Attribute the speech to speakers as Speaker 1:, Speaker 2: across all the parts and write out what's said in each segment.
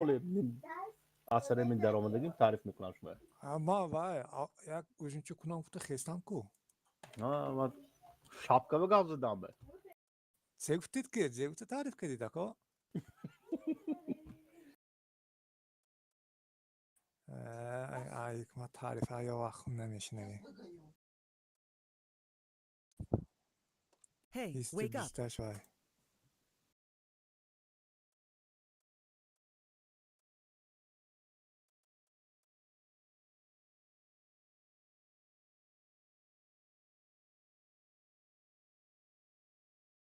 Speaker 1: Аз сари мин даромадагим таъриф мекунам шумо.
Speaker 2: Ма вай, як ужинчи кунам гуфта хестам ку.
Speaker 1: Ма шапка ба гап задам бе.
Speaker 2: Зе гуфтид ки, зе гуфта таъриф кардид, ако? Ай, ма таъриф ё вақт намешунавӣ.
Speaker 3: Hey,
Speaker 2: Бисту
Speaker 3: wake up.
Speaker 2: бисташ вай.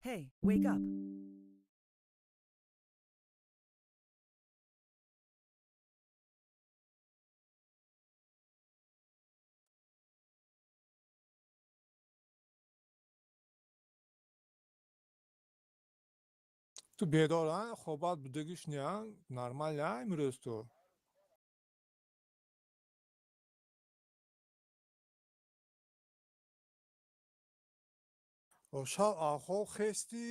Speaker 3: Hey, wake up.
Speaker 2: Ту бедор, а? Хобат будагиш не, а? Нормально, а, имрӯз ту? Шаб ахо хести,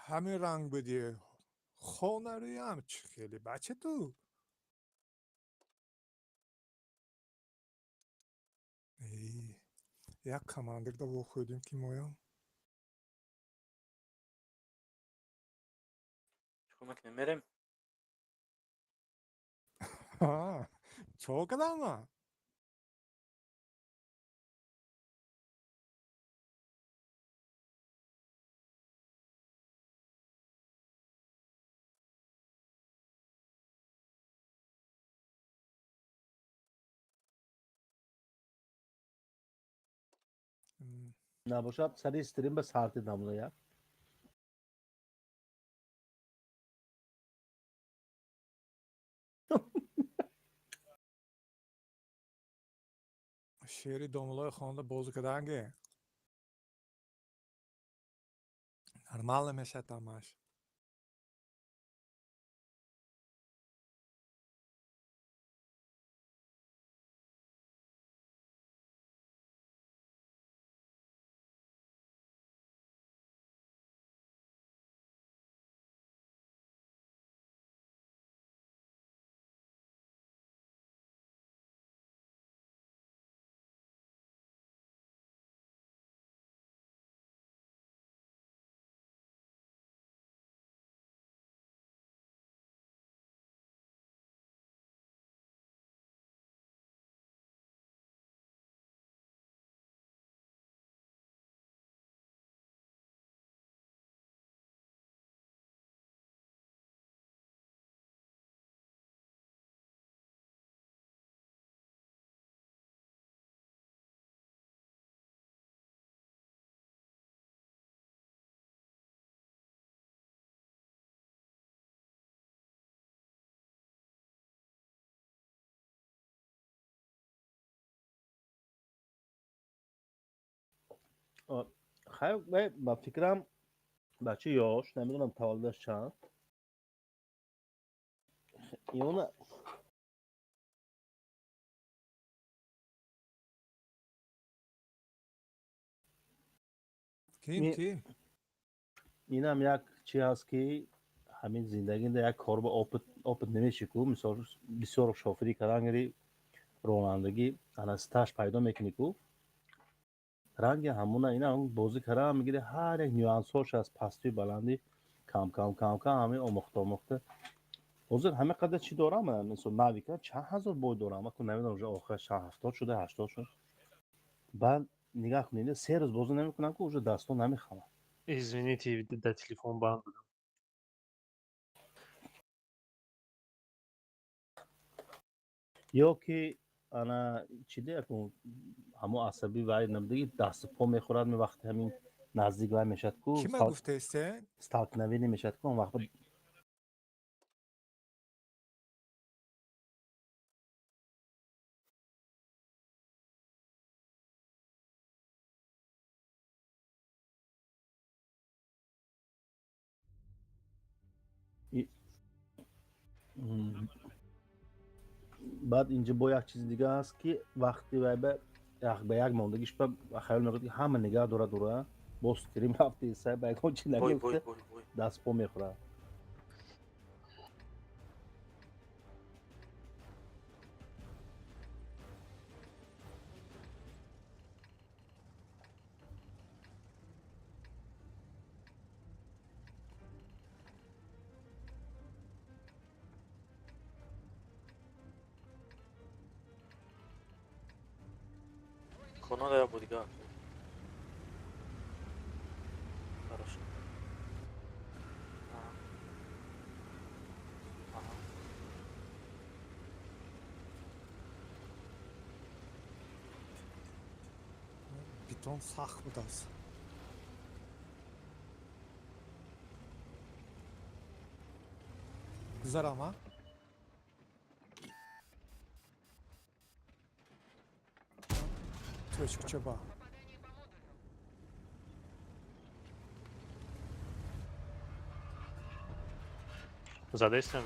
Speaker 2: ҳамин ранг будӣ. Хонарӯям чӣ хеле бача ту? Як командирда вохӯрдем ки моям.
Speaker 4: Чикор мекунем, мерем?
Speaker 2: Чо кардам ман?
Speaker 1: Набошад, сари стрим ба сарти намуда як.
Speaker 2: Шеъри домулои хонда бозӣ карданге. Нормал намешавад ҳамаш.
Speaker 1: Хай, ба фикрам бача ёш, намедонам таваллудаш чанд. Иона
Speaker 2: Ким, ким?
Speaker 1: Инам як чи ҳаст, ки ҳамин зиндагида як кор ба опыт намеши ку, мисол, бисёр шофирӣ кардан гири, ронандагӣ, ана стаж пайдо мекунӣ ку, ранги ҳамуна ина бозӣ кардан мегири, ҳар як нюансҳош аз пастию баландӣ кам кам кам кам ҳамин омӯхта омӯхта. Ҳозир ҳама қадар чӣ дорам, мисол, навика чанд ҳазор бой дорам, аку намедонам, уже охир 70 шуда, 80 шуда. Баъд нигаҳ кунед, 3 рӯз бозӣ намекунам ку, уже дастон намехӯрам.
Speaker 5: Извините, да, телефон банд будам.
Speaker 1: Ё ки ана чиде, акун ҳамо асабӣ вай набудаги, дасту по мехӯрад, ми вақти ҳамин наздик вай мешавад ку.
Speaker 2: Кима гуфтаисте?
Speaker 1: Столкновение мешавад ку, он вақт баъд инҷа бо як чизи дига ҳаст, ки вақти вай ба як мондагиш ба хаёл мекунад, ки ҳама нигаҳ дорад ура, бо стрим рафти сай ба ягон чи
Speaker 4: Бой, бой,
Speaker 1: нагуфта
Speaker 4: бой, бой.
Speaker 1: Даст по мехӯрад.
Speaker 3: Хонада як бор дига. Хорошо. Ага. Ага.
Speaker 2: Бетон сахт будааст. Гузарам, а? Точка чаба.
Speaker 5: Задействуем.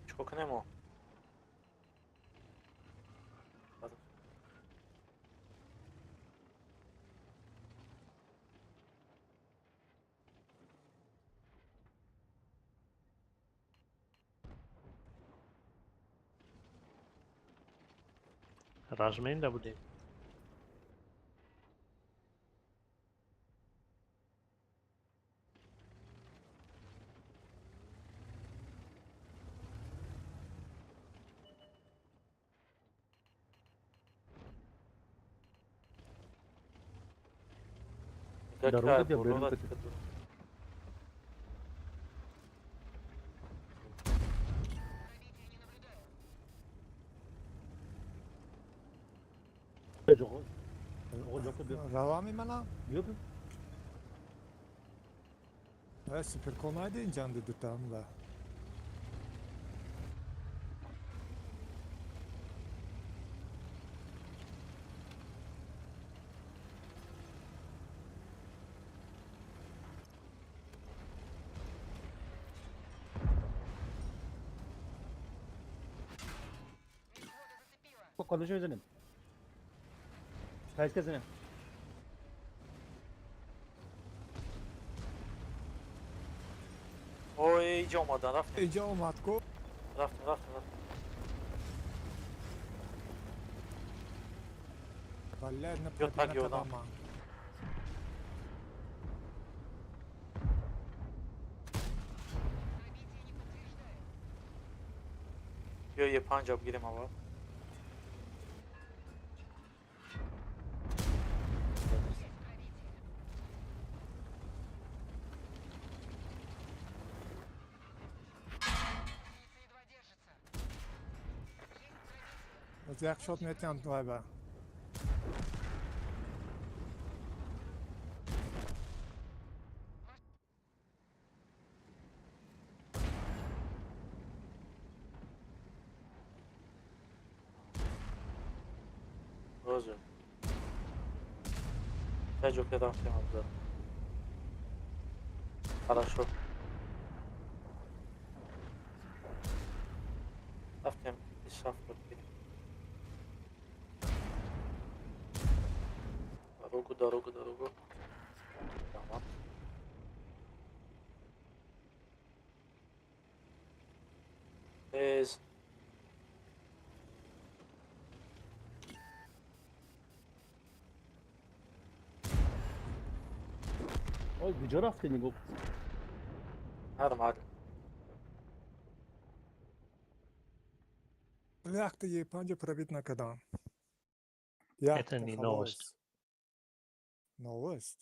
Speaker 3: Чикор кунем мо?
Speaker 5: Ражменда будем.
Speaker 1: Дорога бия, берем таки.
Speaker 2: Равам имана?
Speaker 1: Биё.
Speaker 2: Суперкол найде инҷанди дутамда.
Speaker 1: Кадоша мезанем? Кайска занем?
Speaker 3: Ой, иҷа омадан, рафтем.
Speaker 2: Иҷа омад ку?
Speaker 3: Рафтем, рафтем, рафтем.
Speaker 2: Валер
Speaker 3: Ё
Speaker 2: напред
Speaker 3: так ёдам.
Speaker 2: накардам ман.
Speaker 3: Биё е панҷа бигирем аввал.
Speaker 2: Аз як шот метиҳам вайба.
Speaker 3: Роза. Таҷо ки рафтем абзар. Хорошо. Рафтем исаф бигирем. Дорогу, дорогу, дорогу. Тамам. Тез.
Speaker 1: Ой, куҷо рафтем мегуфт?
Speaker 3: Нормально.
Speaker 2: Якта е панҷа пробит накардам.
Speaker 5: Это
Speaker 2: Якта
Speaker 5: не
Speaker 2: халос.
Speaker 5: новость.
Speaker 2: Новость?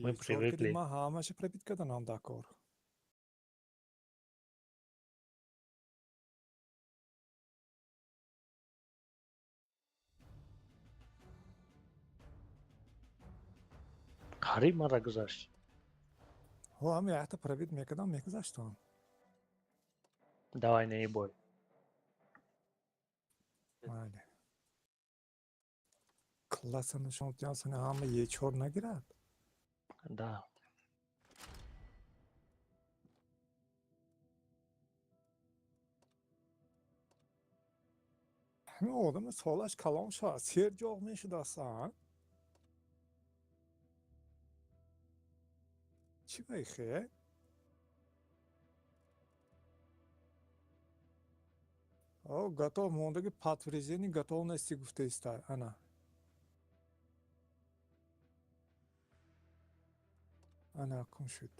Speaker 5: Мы
Speaker 2: Е чор кади
Speaker 5: привыкли.
Speaker 2: ман ҳамаша пробит карданам дар кор.
Speaker 5: Қариб мара гузашт.
Speaker 2: Ҳо, ҳама якта пробит мекардам, мегузаштам.
Speaker 5: Давай не бой.
Speaker 2: Майли. Класса нишон диҳам, сани ҳама е чор нагирад.
Speaker 5: Да.
Speaker 2: Ҳамин одами солаш калон шавад, серҷоғ мешудааст, а? Чӣ мехе? О, готов мондаги, подтверждение готовности гуфтаиста. Ана. Ана кун шуд.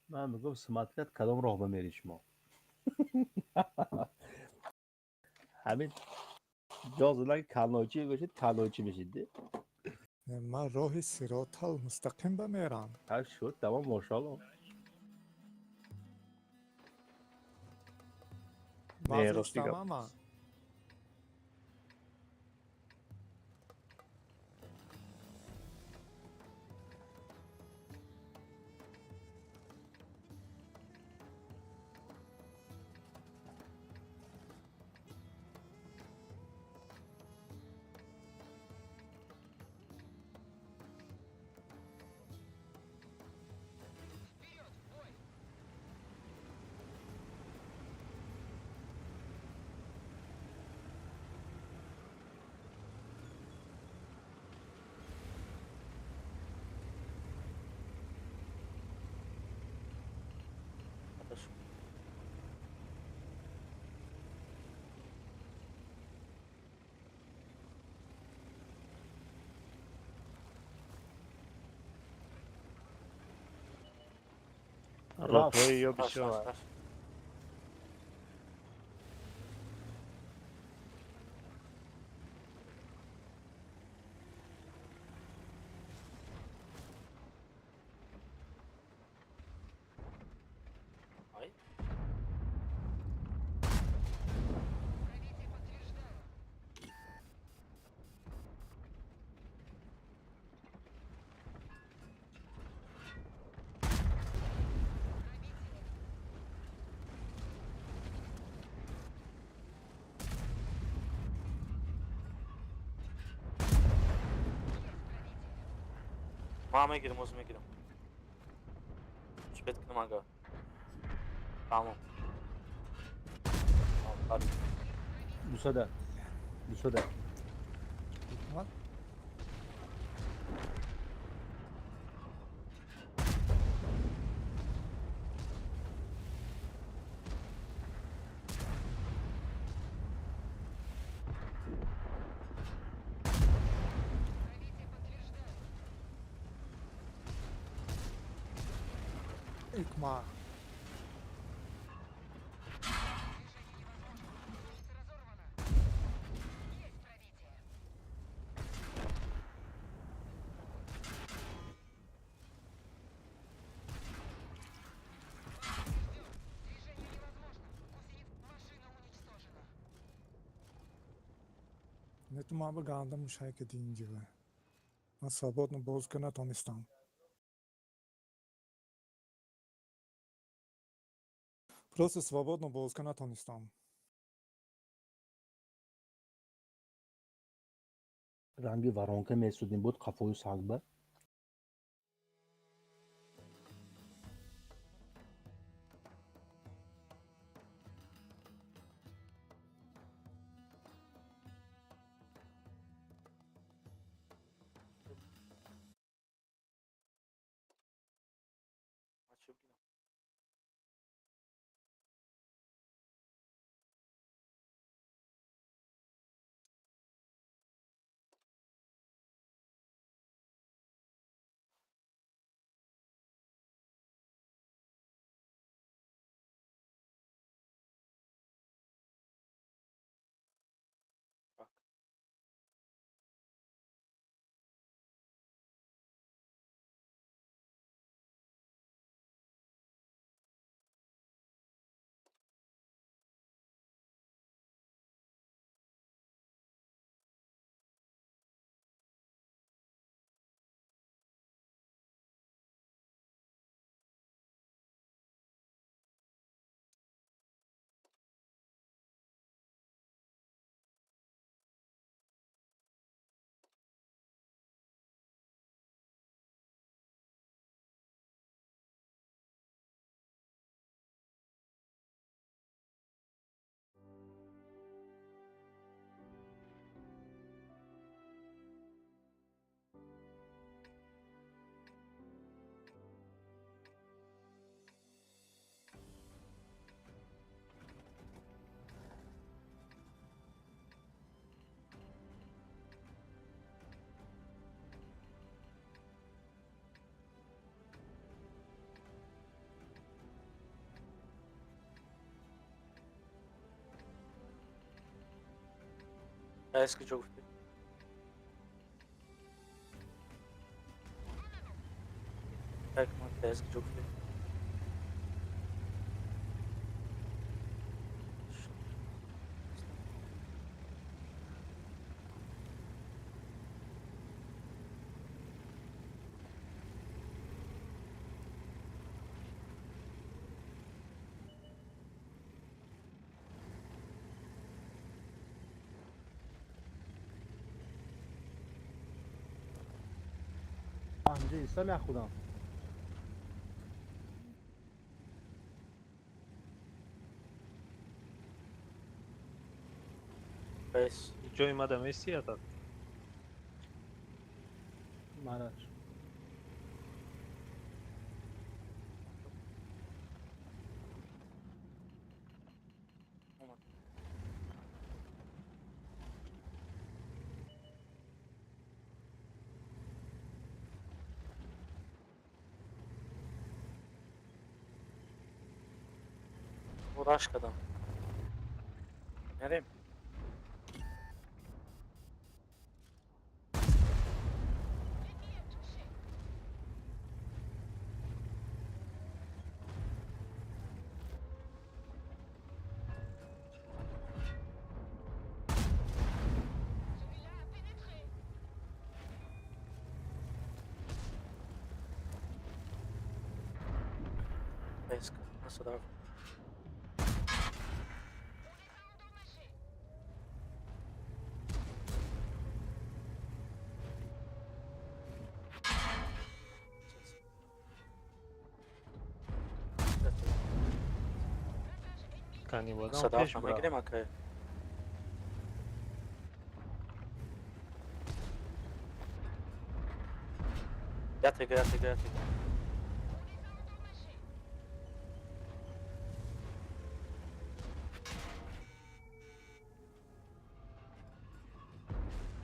Speaker 1: Ман мегӯям, смотрят кадом роҳ ба мери шумо. Ҳамин ҷо задан калночӣ бошед, калночӣ мешид.
Speaker 2: Ман роҳи сиротал мустақим ба мерам.
Speaker 1: Ҳа, шуд, тамом, мошалло.
Speaker 5: Не, рости гап.
Speaker 2: Ман.
Speaker 3: Хорошо.
Speaker 5: Ротҳои ё
Speaker 3: Раш,
Speaker 5: бисёр.
Speaker 3: раш, раш. Ай. Ман мегирам, оз мегирам. Успеть кунам ага. Тамом. Тамом, харид.
Speaker 1: Дусада. Дусада.
Speaker 2: Ман икма. Не, ту ман ба ганда мушай кади инҷива. Ман свободно боз ка натонистам. Просто свободно боз ка натонистам.
Speaker 1: Ранги воронка месудим буд қафои сагба.
Speaker 3: Ман чӣ бигирам? ТС куҷо гуфтӣ? Так, ман ТС куҷо гуфтӣ?
Speaker 1: ҳамҷа истам як худам.
Speaker 3: ТС
Speaker 5: Ҷои мада местӣ атат?
Speaker 1: Мараш.
Speaker 3: Омад. Раш кардам. Мерем. ТС насадав.
Speaker 5: Кани бодам
Speaker 3: Садаф
Speaker 5: пеш бура.
Speaker 3: намегирем акай. Ятега, ятега, ятега.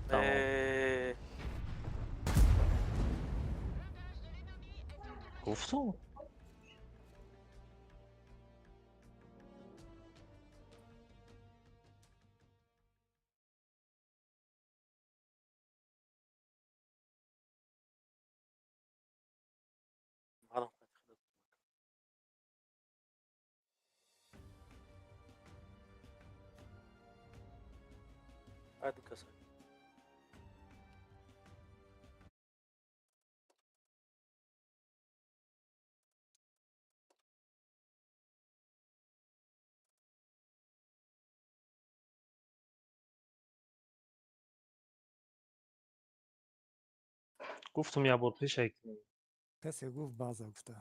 Speaker 5: Тамом. Гуфтум?
Speaker 3: Мадам худат. Ай дукаса.
Speaker 5: Гуфтум як бор пешай кунем.
Speaker 2: Касе гуфт база гуфта.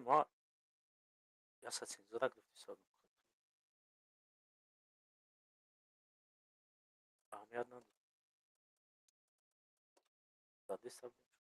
Speaker 3: Ма яса цензура гирифти ҳисоб. Аҳамият надод. Задиста будем.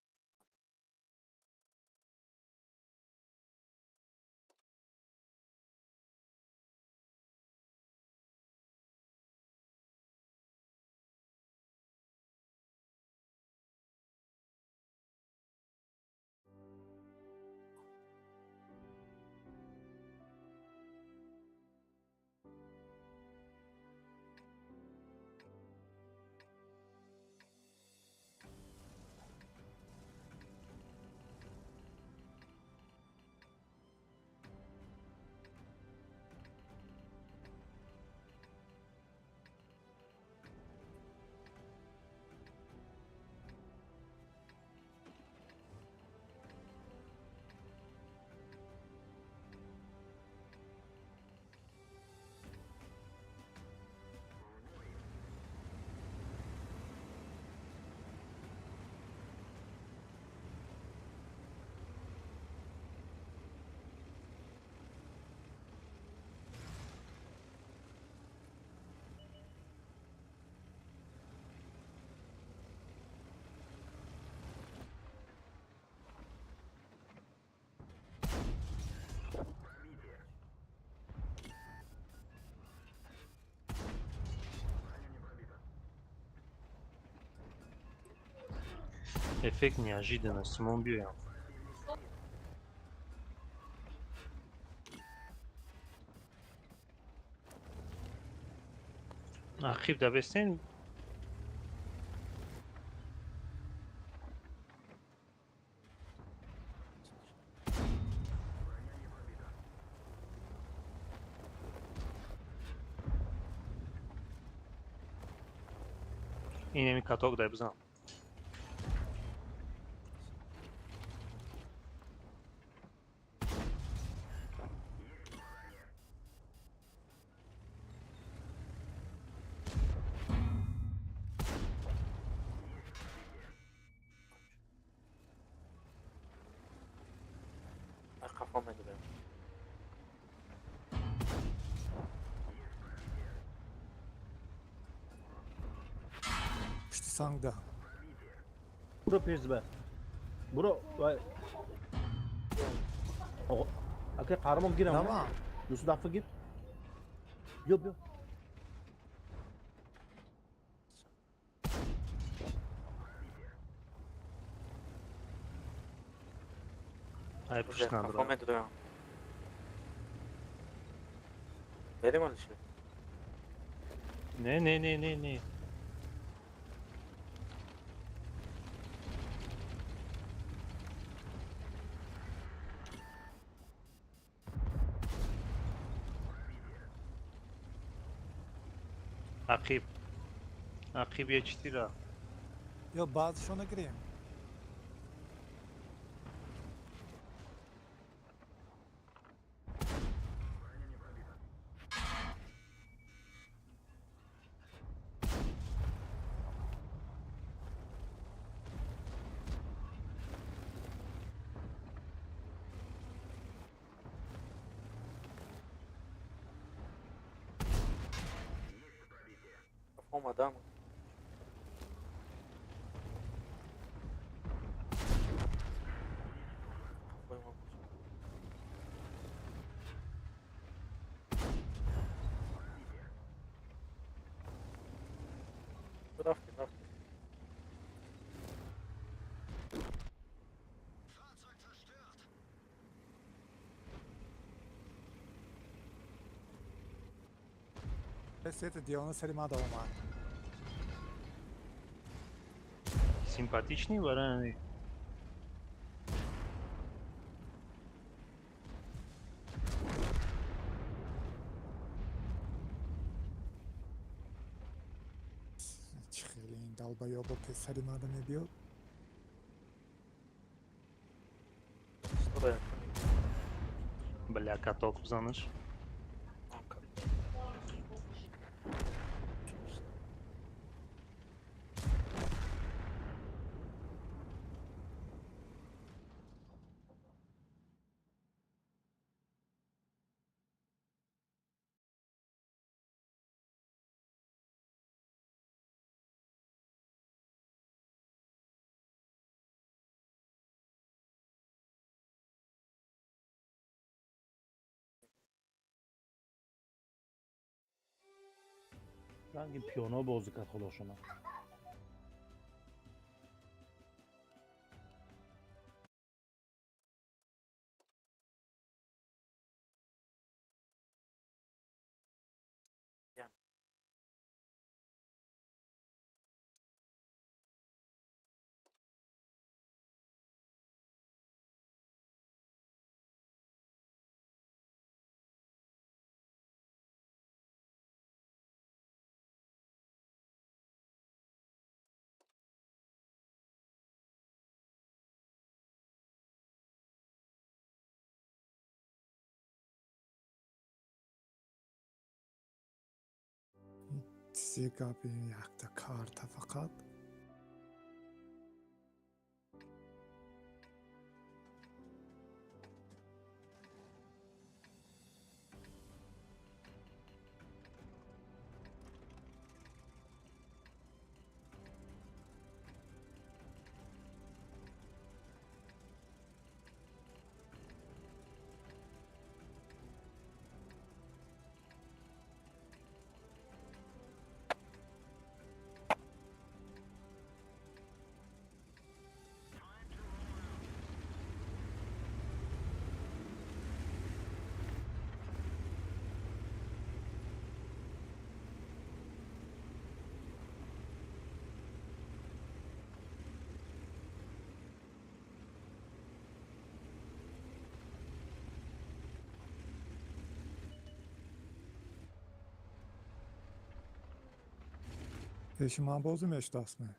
Speaker 5: Эффект неожиданности мон биёям. Ақиб да бестен. Инеми каток дай бизан.
Speaker 3: Қафо медурем.
Speaker 2: Пушти сангда.
Speaker 1: Буро пеш ба. Буро вай. Ака қаҳрамон гирам.
Speaker 2: Давай.
Speaker 1: Ду дафъа гир. Биё биё.
Speaker 5: Ай пушт
Speaker 3: Қафо
Speaker 5: надорам.
Speaker 3: медурем. Берем алиши.
Speaker 5: Не, не, не, не, не. Ақиб. Ақиб я четыре.
Speaker 2: Ё баъзишона гирем.
Speaker 3: Қафо омадам. Қафои мо буд. Рафтем, рафтем.
Speaker 2: Сета девона сари ма да омад.
Speaker 5: Симпатичный барани.
Speaker 2: Чӣ хеле ин долбоёбо песари мада мебиёд.
Speaker 3: Стора якум.
Speaker 5: Бля, каток бизанаш.
Speaker 1: Ранги пиано бозӣ кард худошона.
Speaker 2: Чизе гапи якта карта фақат. Пеши ман бозӣ мешудааст ме?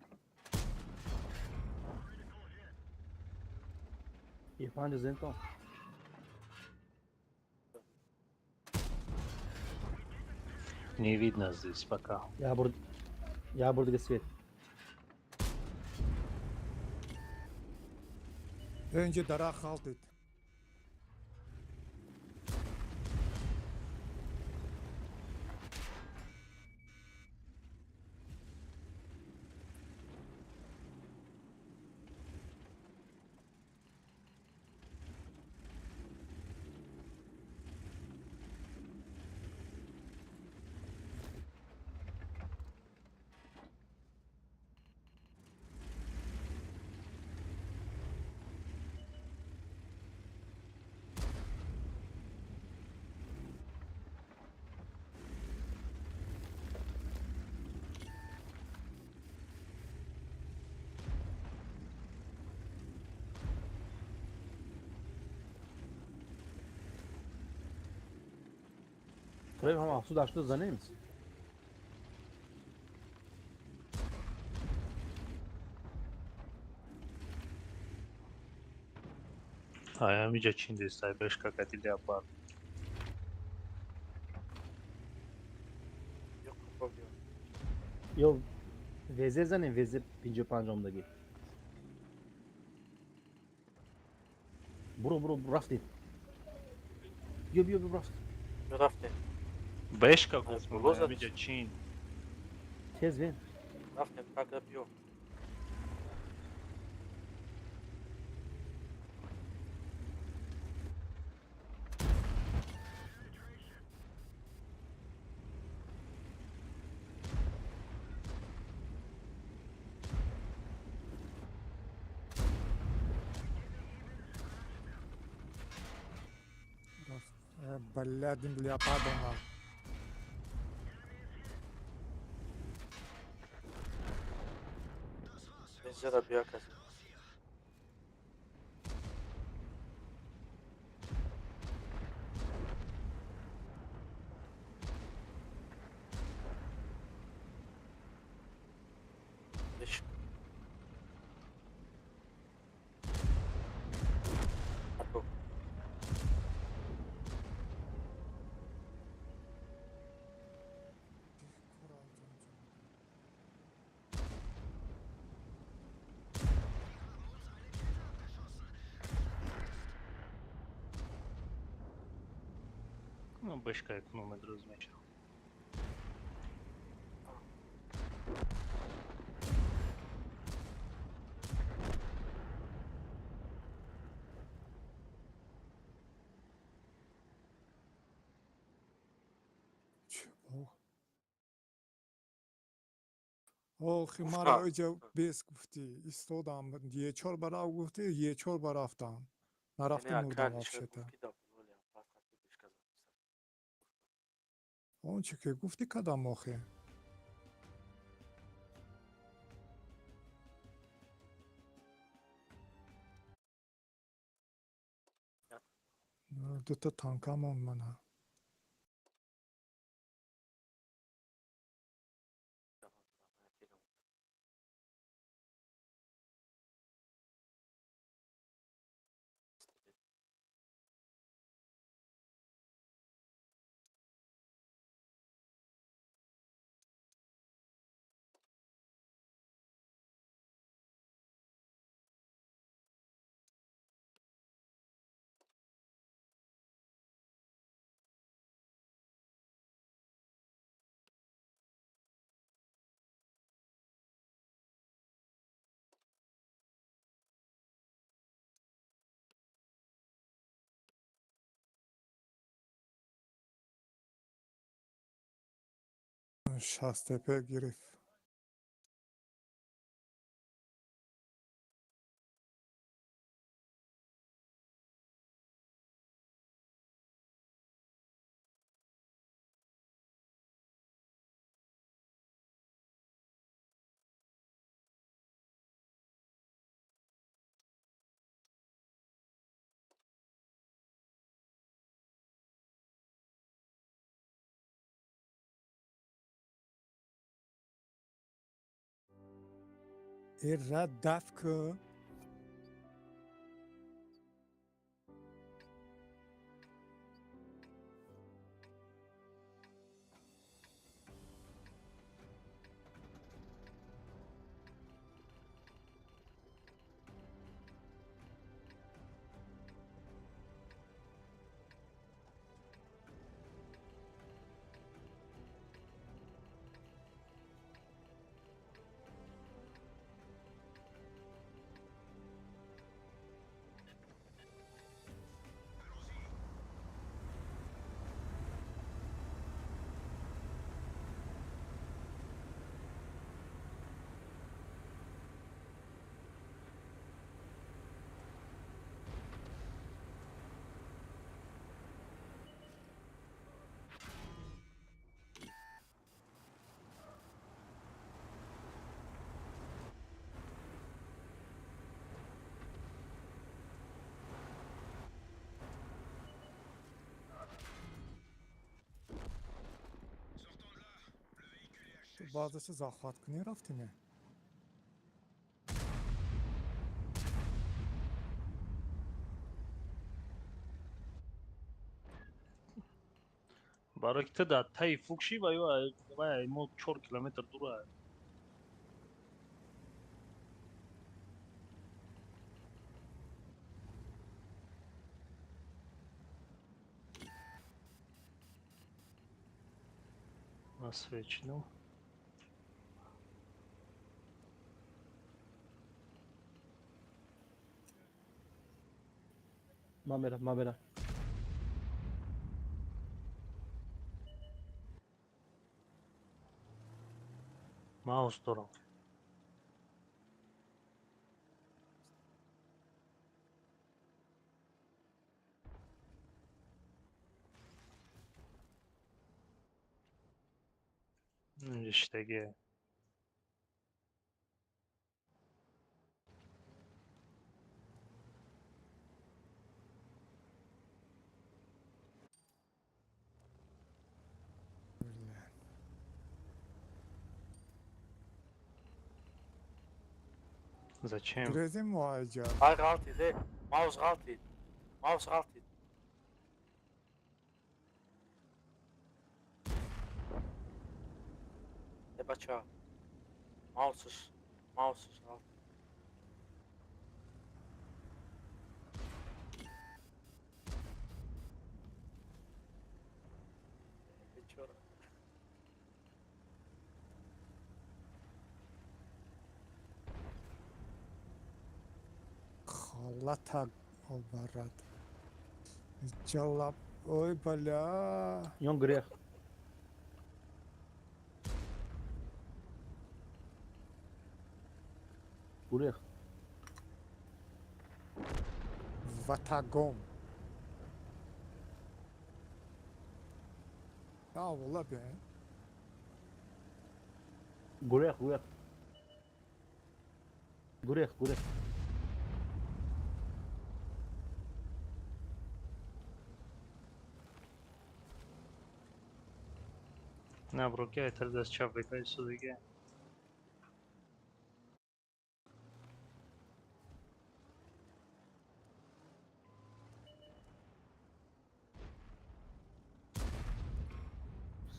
Speaker 1: Е5 зентон.
Speaker 5: Не видно здесь пока.
Speaker 1: Я бор дига свет.
Speaker 2: Инҷа дарахт ғалтид.
Speaker 1: Троим ҳам 78 занем.
Speaker 5: Ай ҳамиҷа чин дестай бешка кати леопард.
Speaker 3: Ё қапо биё.
Speaker 1: Ё везе занем, везе 55 омдагӣ. Буро, буро, рафтем. Биё, биё, биё, рафт.
Speaker 3: Ё рафтем.
Speaker 5: Бешка гуфт,
Speaker 3: боло зад.
Speaker 5: ҳамиҷа чин.
Speaker 1: Тез бин.
Speaker 3: Рафтем, пакра биё.
Speaker 2: Рафт. Блядин леопардом рафт.
Speaker 3: Зера биё касе. Беш. Апо.
Speaker 5: Ну, бешка економе друз меша.
Speaker 2: Чӣ бо? Охи маро
Speaker 3: Гуфта.
Speaker 2: иҷа бес гуфтӣ. Истодам. Е4 барав гуфтӣ, Е4 барафтам. Нарафтӣ
Speaker 3: Яъне
Speaker 2: мурдам
Speaker 3: ака нишон
Speaker 2: вообще-то.
Speaker 3: гуфт ки да боло леопард хати бешка зад.
Speaker 2: Он чӣ ки гуфтӣ кадам охи? Дута танка монд мана. Шастепе гирифт. Э, даф кун. Баъзаша захват кунӣ, рафтиме.
Speaker 5: Барои ки ту дар таи фукши ва ё вай мо 4 километр дура. На свечну.
Speaker 1: Ман мерам, ман мерам.
Speaker 5: Маус дорам. Иштаги.
Speaker 2: Бля.
Speaker 5: Зачем?
Speaker 2: Грезим моаҷа.
Speaker 3: Ай, ғалтид, э, маус ғалтид, маус ғалтид. Э, бача, маусаш ғалтид. Бечора.
Speaker 2: Халата обарад. Ҷалаб. Ой, бля.
Speaker 1: Ён грех. Гурех.
Speaker 2: Ватагом. А, вола бе.
Speaker 1: Гурех, гурех. Гурех, гурех.
Speaker 5: На, броки, айтар даст чап бекай судиге.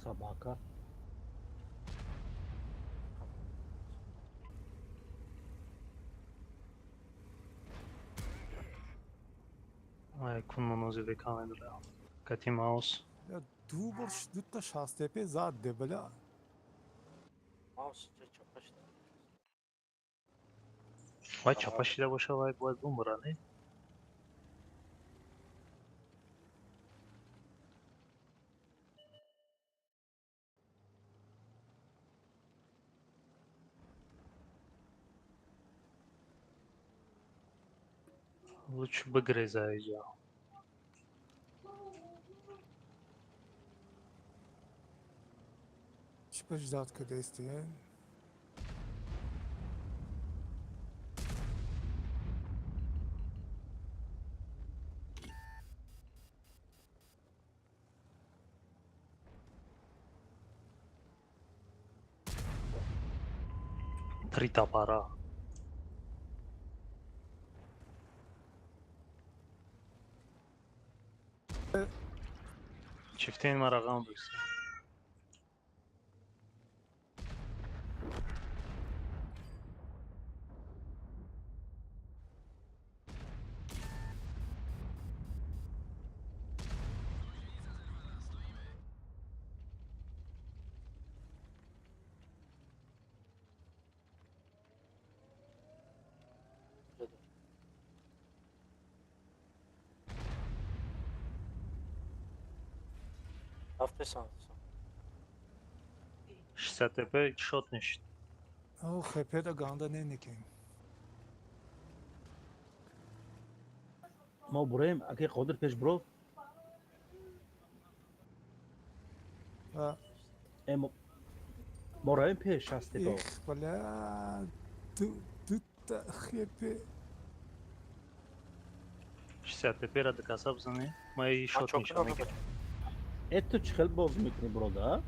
Speaker 1: Собака.
Speaker 5: Ай, кун монози века медра. Кати маус.
Speaker 2: Я ду бор дута шастепе зад де, бля.
Speaker 3: Маус чапа шуда.
Speaker 5: Вай, чапа шида боша, вай бояд бумра, не? Лучше бигреза иҷа.
Speaker 2: Чӣ ба ждать кадести?
Speaker 5: Три топора. Чифтейн ма рақам бис.
Speaker 3: Рафтесан.
Speaker 5: 60 ТП шот нешид.
Speaker 2: О, хепеда ганда неникем.
Speaker 1: Мо бураем, аки Қодир пеш бро. Э, мо равем пеш 60 ТП.
Speaker 2: Их, бля, дута хепе.
Speaker 5: 60 ТП ра дикаса бизанӣ, ма и шот
Speaker 3: чокино
Speaker 5: мешам.
Speaker 1: Э, ту чӣ хел боз мекунӣ, брода?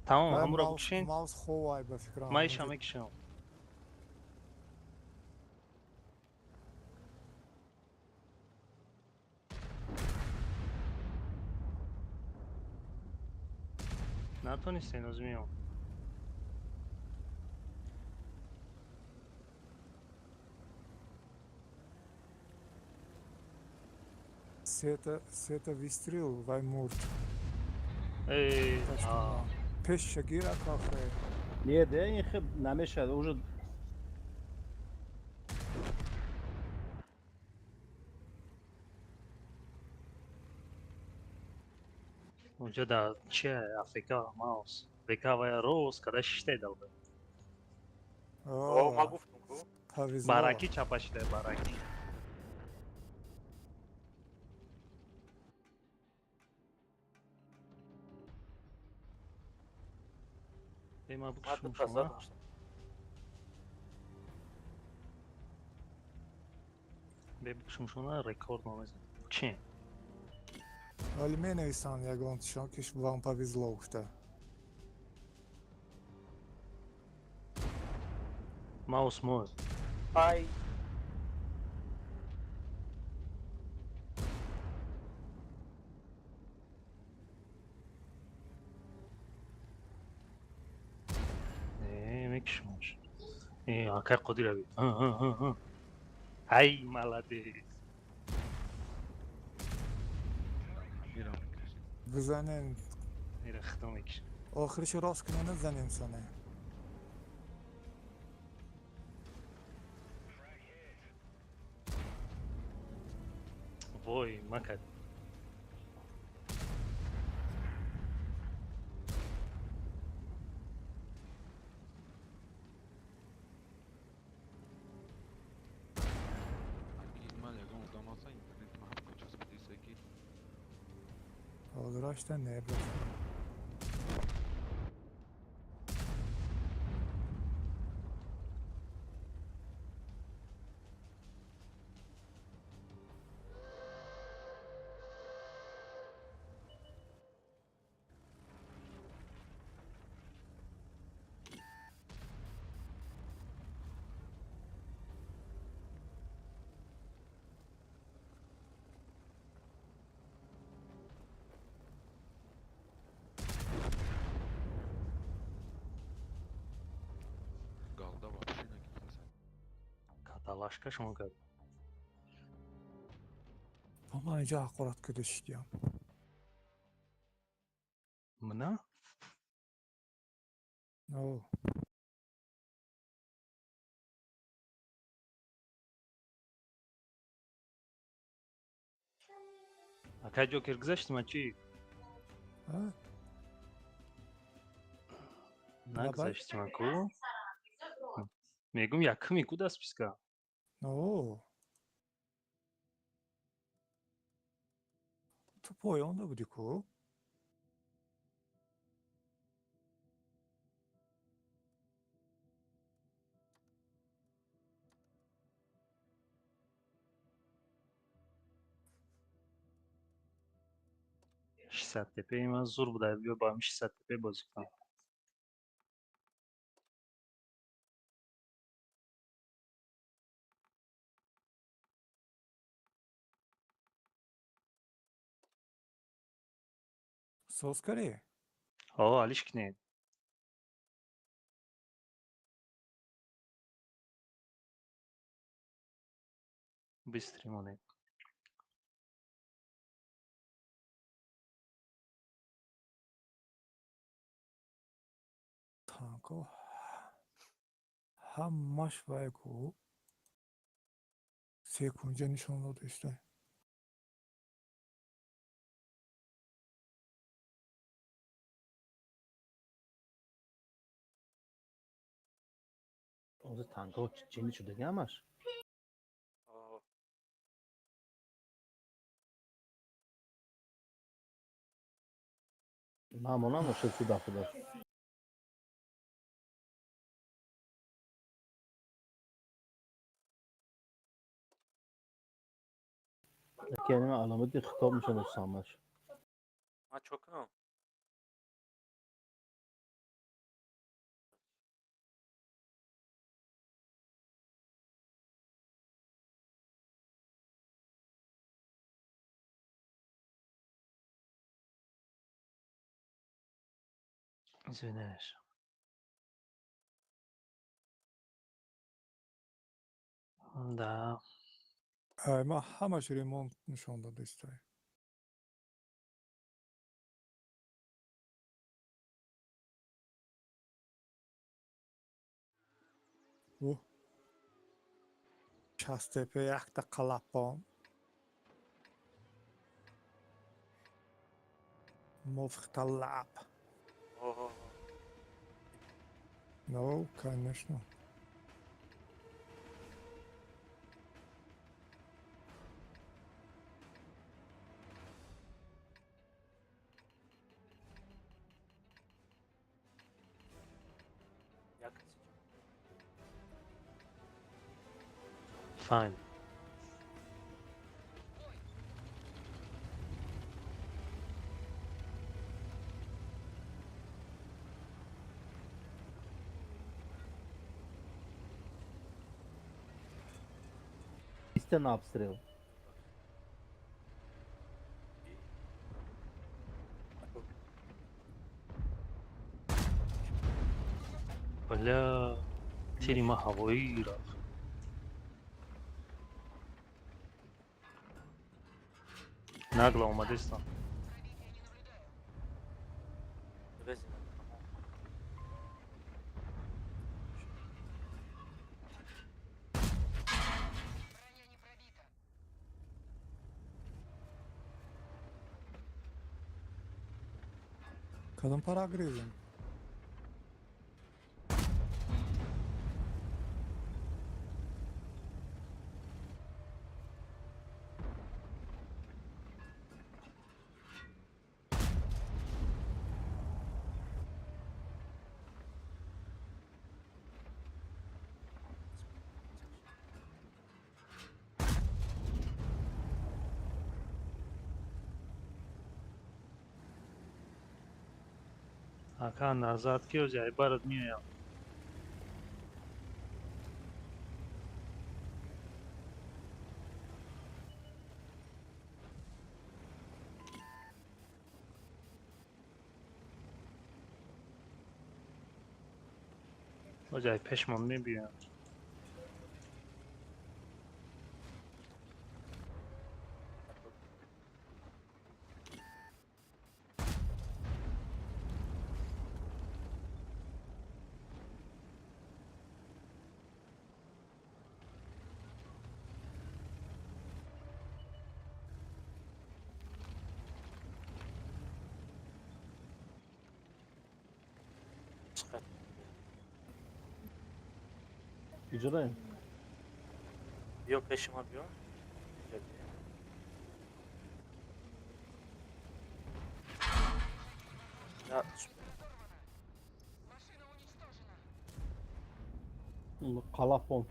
Speaker 5: Тамом, ҳамуро бикшин.
Speaker 2: Маус ховай ба фикрам.
Speaker 5: Ма иша мекишам. Натонистен, оз миём.
Speaker 2: Сета выстрел, вай мурд.
Speaker 5: Эй,
Speaker 2: Пеш шагира кафе.
Speaker 1: Не, де, ин хеб намешад, уже
Speaker 5: унҷо да чи Африка маус. Африка вай роз када шиштай далба.
Speaker 3: О, ма гуфтум ку.
Speaker 2: Повезло.
Speaker 5: Бараки чапа шидай, бараки. Эй, ма
Speaker 3: Ма
Speaker 5: бикшум
Speaker 3: дута
Speaker 5: шума.
Speaker 3: задам.
Speaker 5: Бе бикшум шума рекорд намезан. Чи?
Speaker 2: Вале менависанд ягон шон ки вам повезло гуфта.
Speaker 5: Маус мой.
Speaker 3: Ай,
Speaker 5: Э, мекишмаш. Э, акай Қодир аби. Ай, молодец.
Speaker 2: Бизанем.
Speaker 5: Ира худо мекишам.
Speaker 2: Охириш рост кунена занем сане.
Speaker 5: Вой, макад.
Speaker 2: Ҳозирашта не бо.
Speaker 5: Каталашка шумо кард.
Speaker 2: Бо ман инҷа ҳақорат куда шидям.
Speaker 5: Мына?
Speaker 2: О.
Speaker 5: Акай Ҷокер гузаштима чӣ?
Speaker 2: А?
Speaker 5: Нагузаштима ку? Мегум якуми ку даст писка.
Speaker 2: О. Ту поёнда будӣ ку?
Speaker 5: 60 ТП ман зур буда, биё ба ҳамин 60 ТП бозӣ кунам.
Speaker 2: Соз кардӣ?
Speaker 5: О, алиш кунед. Быстрый монед.
Speaker 2: Танко ҳамаш вай ку секунҷа нишон дода истай.
Speaker 1: Ҳозир танкҳо чини шудаги ҳамаш? Ман монам ошиб шуда худаш. Яке анима аломати хитоб мешавад самаш.
Speaker 3: Ман чо кунам?
Speaker 5: Извиняюсь. Да.
Speaker 2: Ай, ман ҳамаш ремонт нишон дода истай. О, шастепе якта қалапон. Мовхталаб. Ну, конечно.
Speaker 5: Fine.
Speaker 1: Истина обстрел.
Speaker 5: Бля, тири ма ҳавоӣ рафт. Нагло омадистам.
Speaker 2: Кадом парагризм?
Speaker 5: Ака назад ки ози ай барад меоям. Ози ай пешмон мебиёям.
Speaker 1: Иҷодаем?
Speaker 3: Биё пеши ма, биё.
Speaker 1: Қалафон.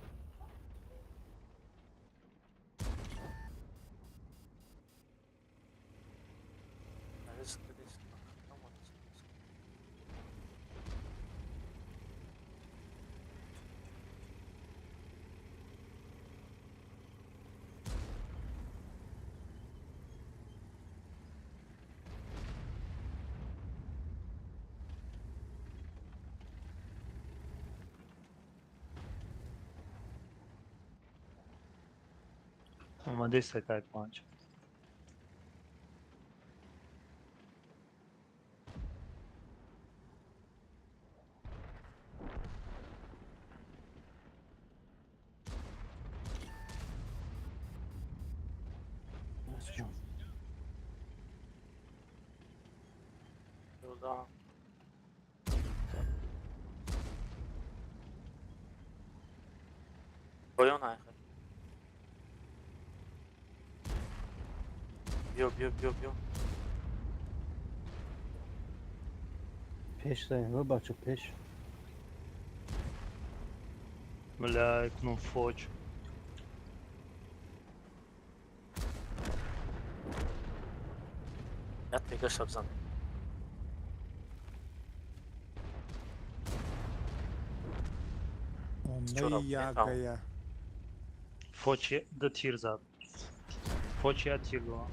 Speaker 5: Омадеста тай панҷ.
Speaker 1: Ҷон.
Speaker 3: Ёздаҳ. Поён айхел. Биё, биё, биё, биё.
Speaker 1: Пеш заем, ва бача пеш.
Speaker 5: Бля, кунун фоҷ.
Speaker 3: Як тегаша бизанем. Чора
Speaker 2: Ондаи якая.
Speaker 5: Фоҷ ду тир зад. Фоҷ як тир дод.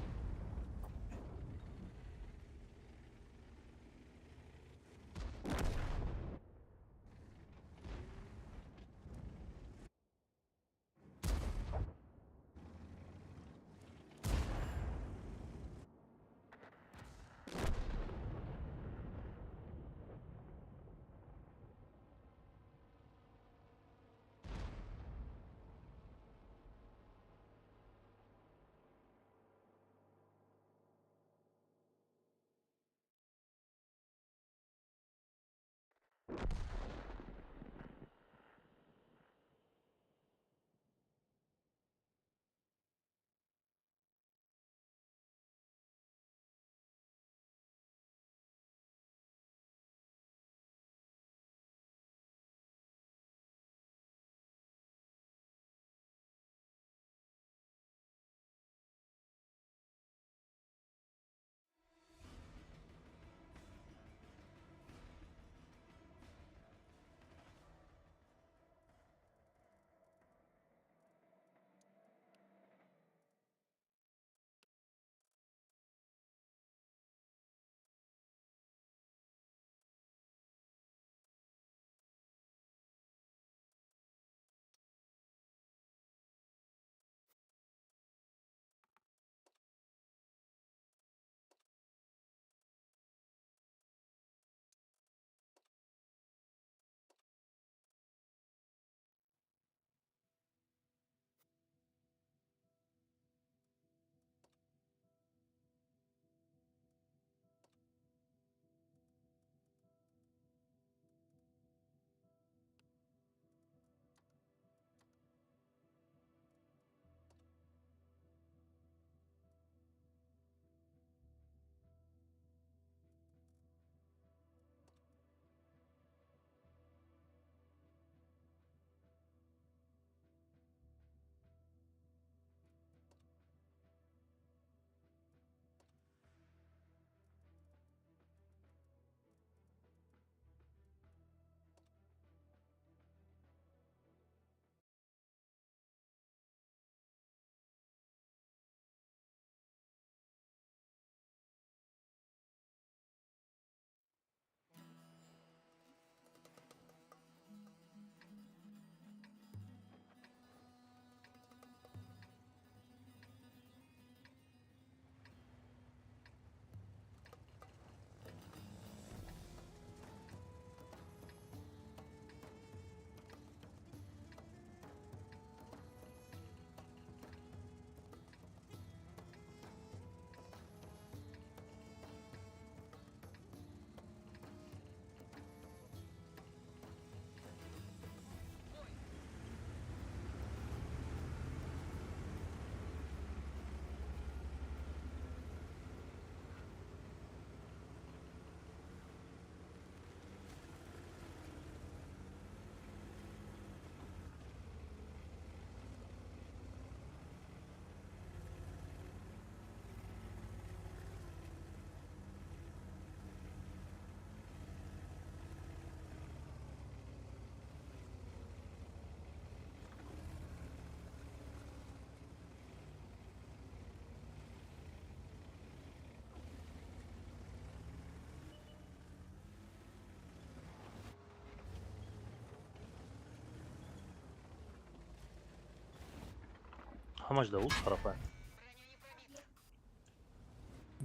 Speaker 5: Ҳамаш да ӯ тарафа.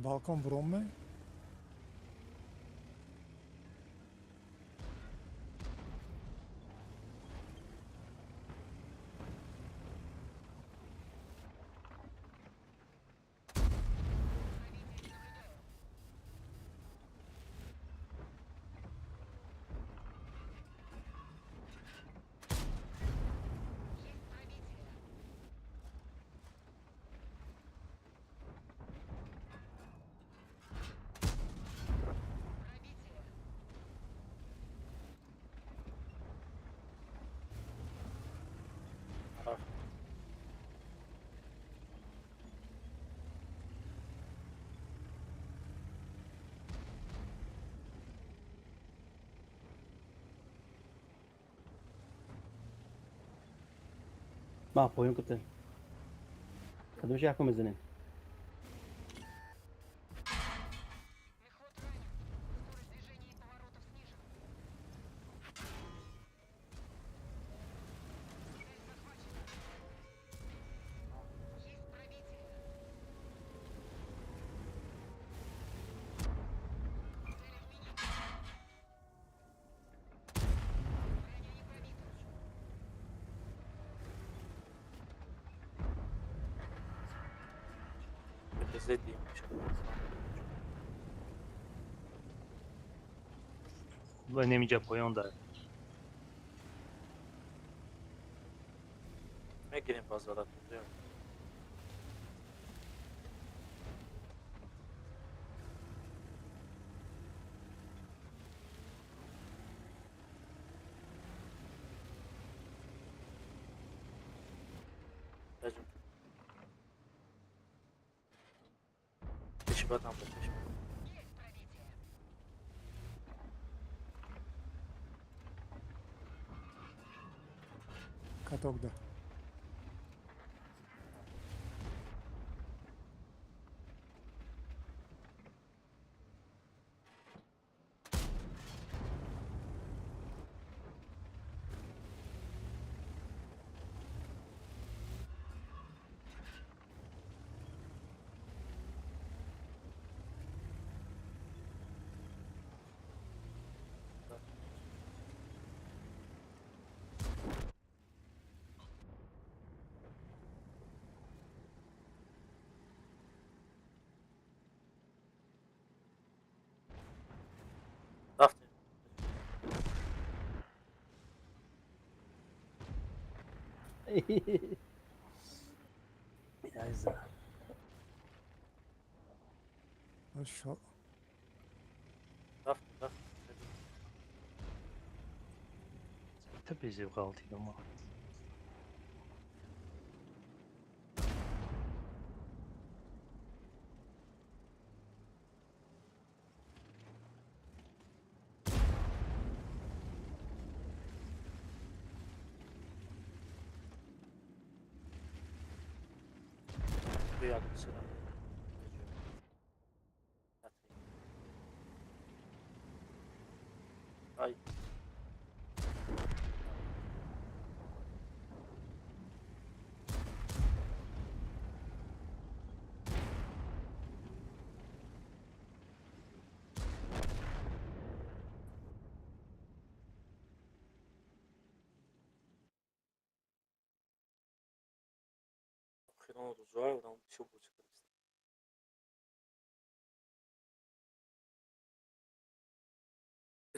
Speaker 2: Балкон буромме?
Speaker 4: Ба поён кута. Кадомаш якум мезанем?
Speaker 5: Немиҷа поён дар.
Speaker 3: Мегирем базарат.
Speaker 2: Каток да.
Speaker 5: Та безев ғалтидам.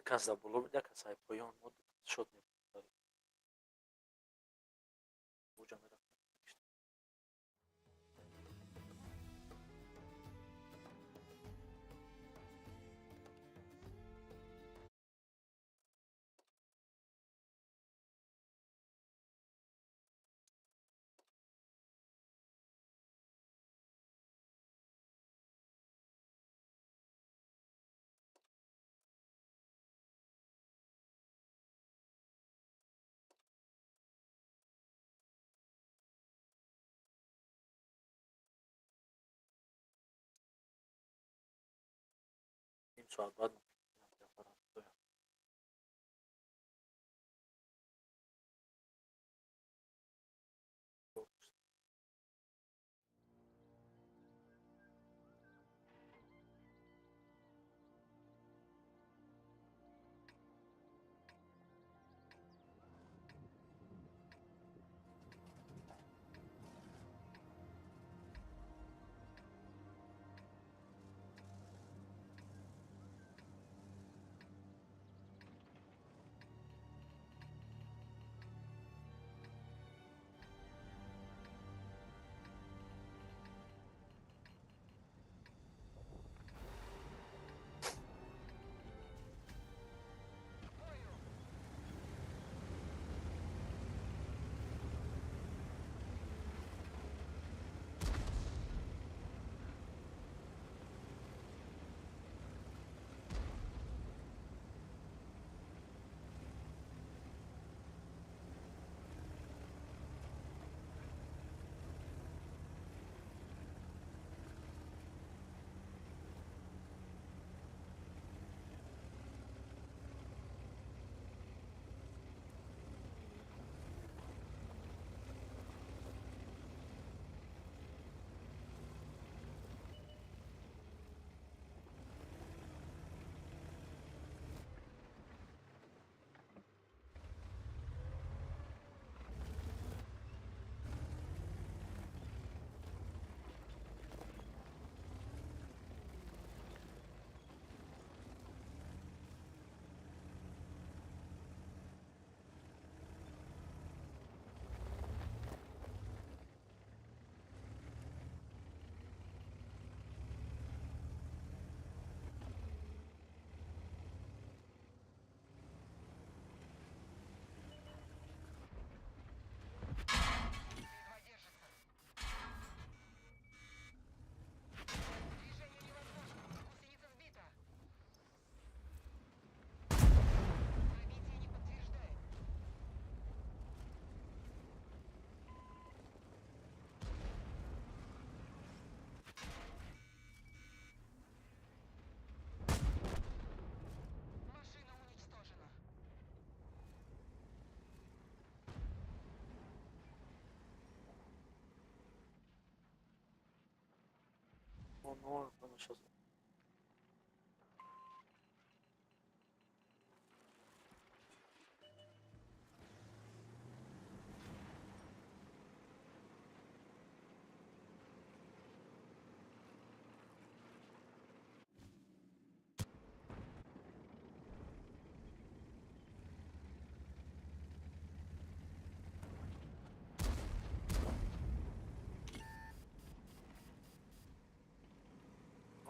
Speaker 3: Кас дар боло буд, як кас ай поён мо шод мебуд. Уҷа мерафт. Ним соат баъд Ноль, сейчас.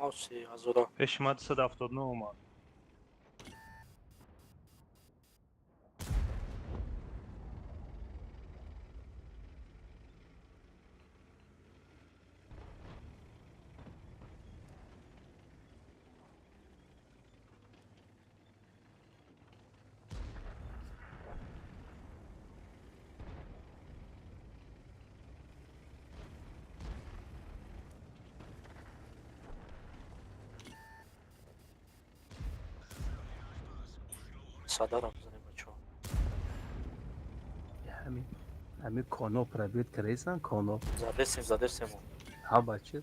Speaker 3: Оси азура.
Speaker 5: Пеши ма 279 омад.
Speaker 3: Садарам занем, бачаҳо.
Speaker 1: Ҳамин ҳамин коно пробит кардасан, коно.
Speaker 3: Задесем, задесем.
Speaker 1: Ҳа, бача.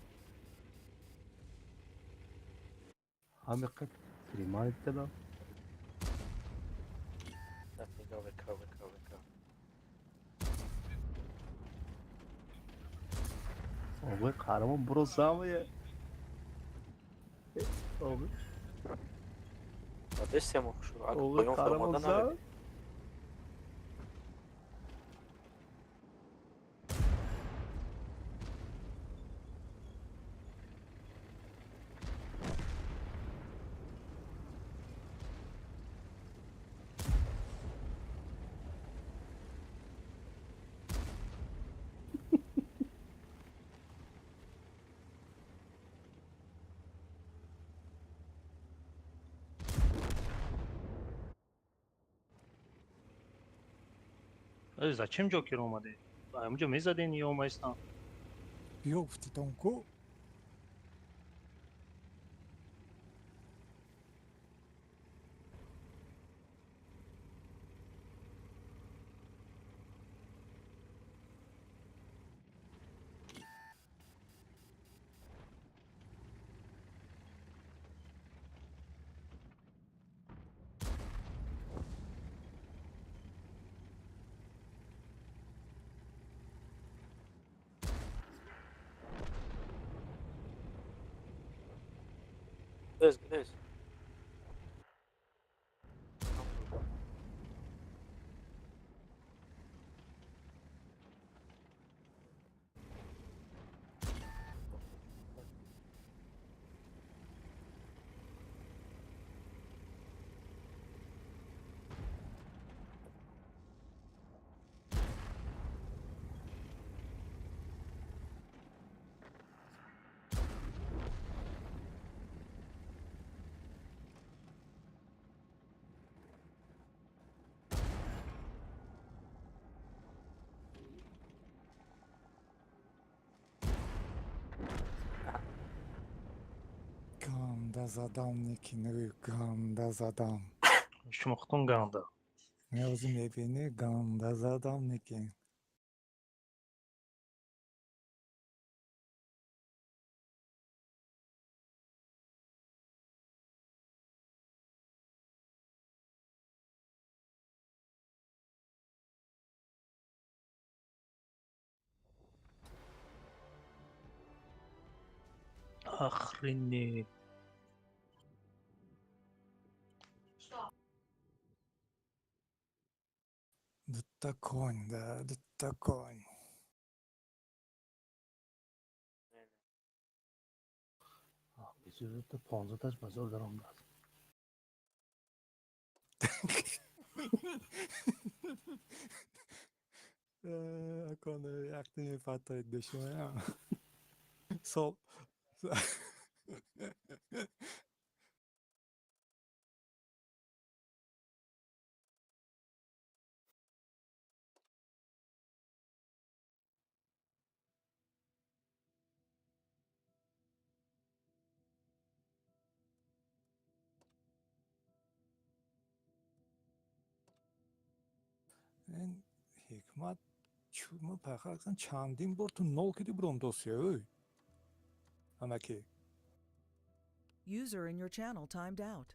Speaker 1: Ҳами қад приманит кардам.
Speaker 3: Так, нига ВК, ВК, ВК.
Speaker 1: Оғои қаҳрамон, буро замая. Оғои
Speaker 3: Задесем, хушу. Ак
Speaker 1: оғои
Speaker 3: поён
Speaker 1: қаҳрамон
Speaker 3: фуромада
Speaker 1: зам.
Speaker 3: наведи.
Speaker 5: Э, зачем Ҷокер омадед? Ҳамунҷо мезаден ё омаистан?
Speaker 2: Биё гуфтитон ку.
Speaker 3: Грез, грез.
Speaker 2: Ганда задам, некинӯ, ганда задам.
Speaker 5: Шумо худтон ганда.
Speaker 2: Меози мебинӣ, ганда задам, некин.
Speaker 5: Охренеть.
Speaker 2: Дута конь, да, дута конь.
Speaker 1: Бисёрта 15-таш базор даромадааст.
Speaker 2: Акон якти мепартоед душмаям. Сол ин ҳикмат чума пахарсан, чандин бор ту нол киди, буром досия, ой, амаки.
Speaker 6: User in your channel timed out.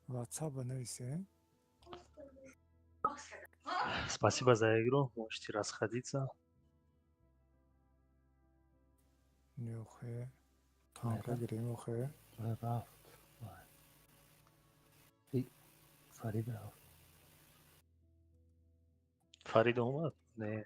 Speaker 2: WhatsApp нависе.
Speaker 5: Спасибо за игру. Можете расходиться.
Speaker 2: Нюхе. Танка гирем охе.
Speaker 1: Рафт. Фарид рафт.
Speaker 5: Фарид омад? Не.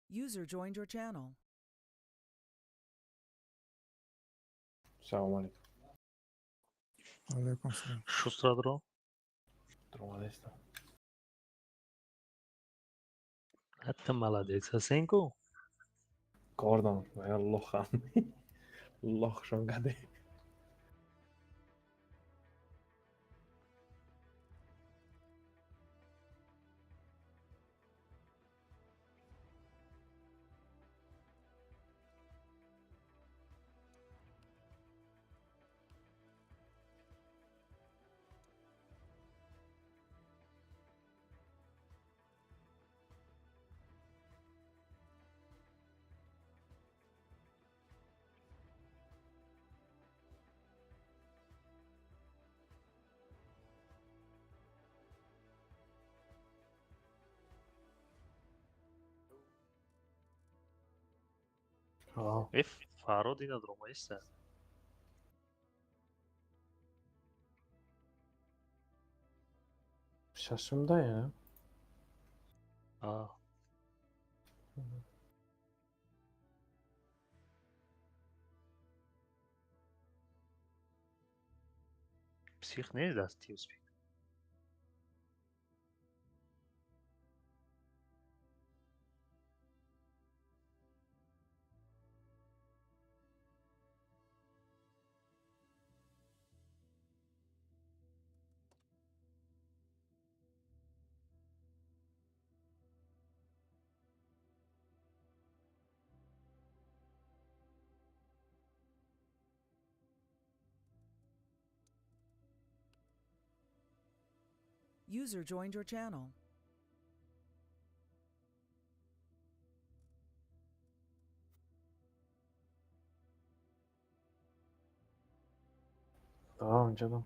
Speaker 6: User joined your channel.
Speaker 7: Салом алейкум.
Speaker 2: Алейкум салом.
Speaker 5: Шустро дро.
Speaker 7: Дромадеста.
Speaker 5: Это молодец, Хасенко.
Speaker 7: Кордон, я лохам. Лох шонгаде.
Speaker 5: Э, Фарод ина дромаиста.
Speaker 7: Шашумда я.
Speaker 5: А. Псих не даст TeamSpeak.
Speaker 6: User joined your channel.
Speaker 7: Tamam canım.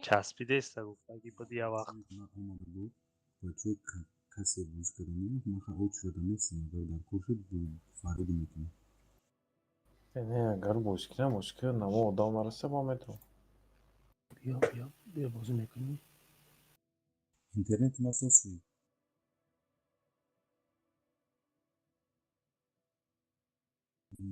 Speaker 5: Часпидеста гуфтаги буд я вақт.
Speaker 8: Омада буд бачаҳои касе бозӣ карданӣ, ман от шуда нестам, агар дар кор шуд фариди мекунам.
Speaker 7: Не, агар бозӣ кунам, бозӣ кунам, намо одам нараса ба метро.
Speaker 1: Биё, биё, биё, бозӣ мекунӣ.
Speaker 8: Интернети ма соз шуд.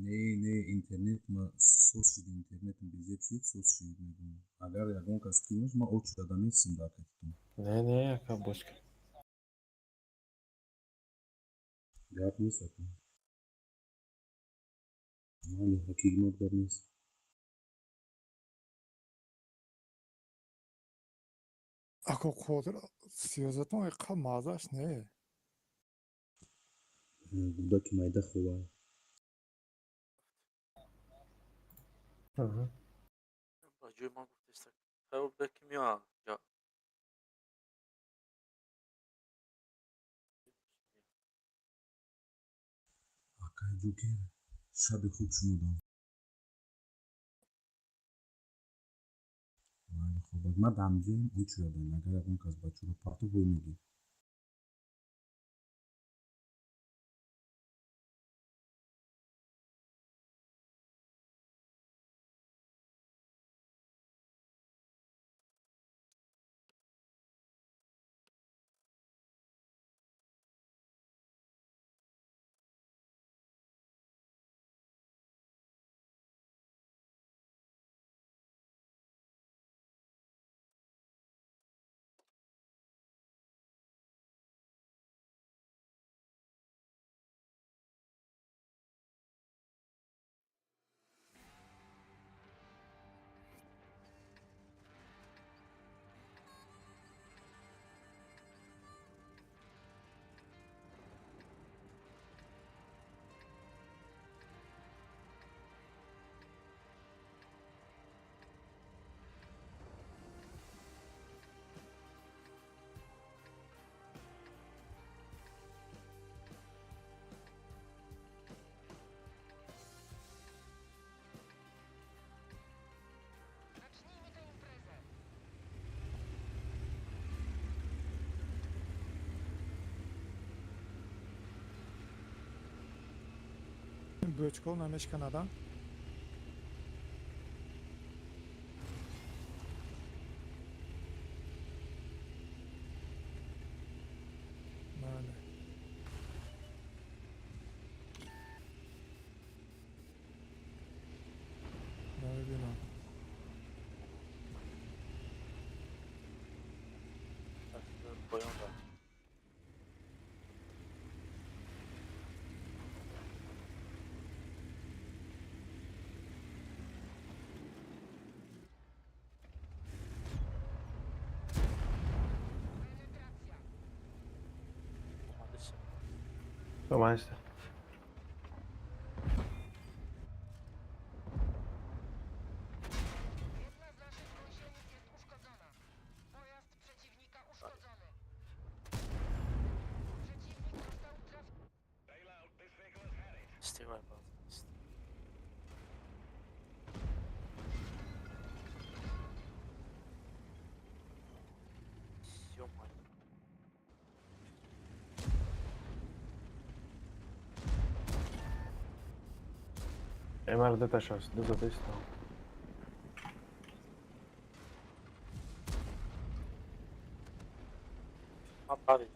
Speaker 8: Не, не, интернет ма соз шуд, интернетам безеб шуд, соз шуд мегӯям. Агар ягон кас кунаш, ман от шуда нестам дар катитон.
Speaker 7: Не, не, ака бозӣ кун.
Speaker 8: Гап нест ака. Ман ҳақиқат гап нест.
Speaker 2: Ако қодир сиёсатон иқа мазаш не.
Speaker 8: Гудаки майда хова.
Speaker 3: Ба ҷои ман гуфтеста. Хайр, бе ки меояд. Ҷа.
Speaker 8: Акай Ҷокер, шаби хуб шумо дам. Майли хуб. Ман дамҷоям от шудам. Агар ягон кас бачаро партов ҳой мегӣ.
Speaker 2: Бочко намешканада. Бале. Намебинам.
Speaker 3: Поён рафт. Омадеста.
Speaker 7: Омадеста.
Speaker 3: Стивай, брат.
Speaker 7: МРД ташас, ду задест.
Speaker 3: Ма пари.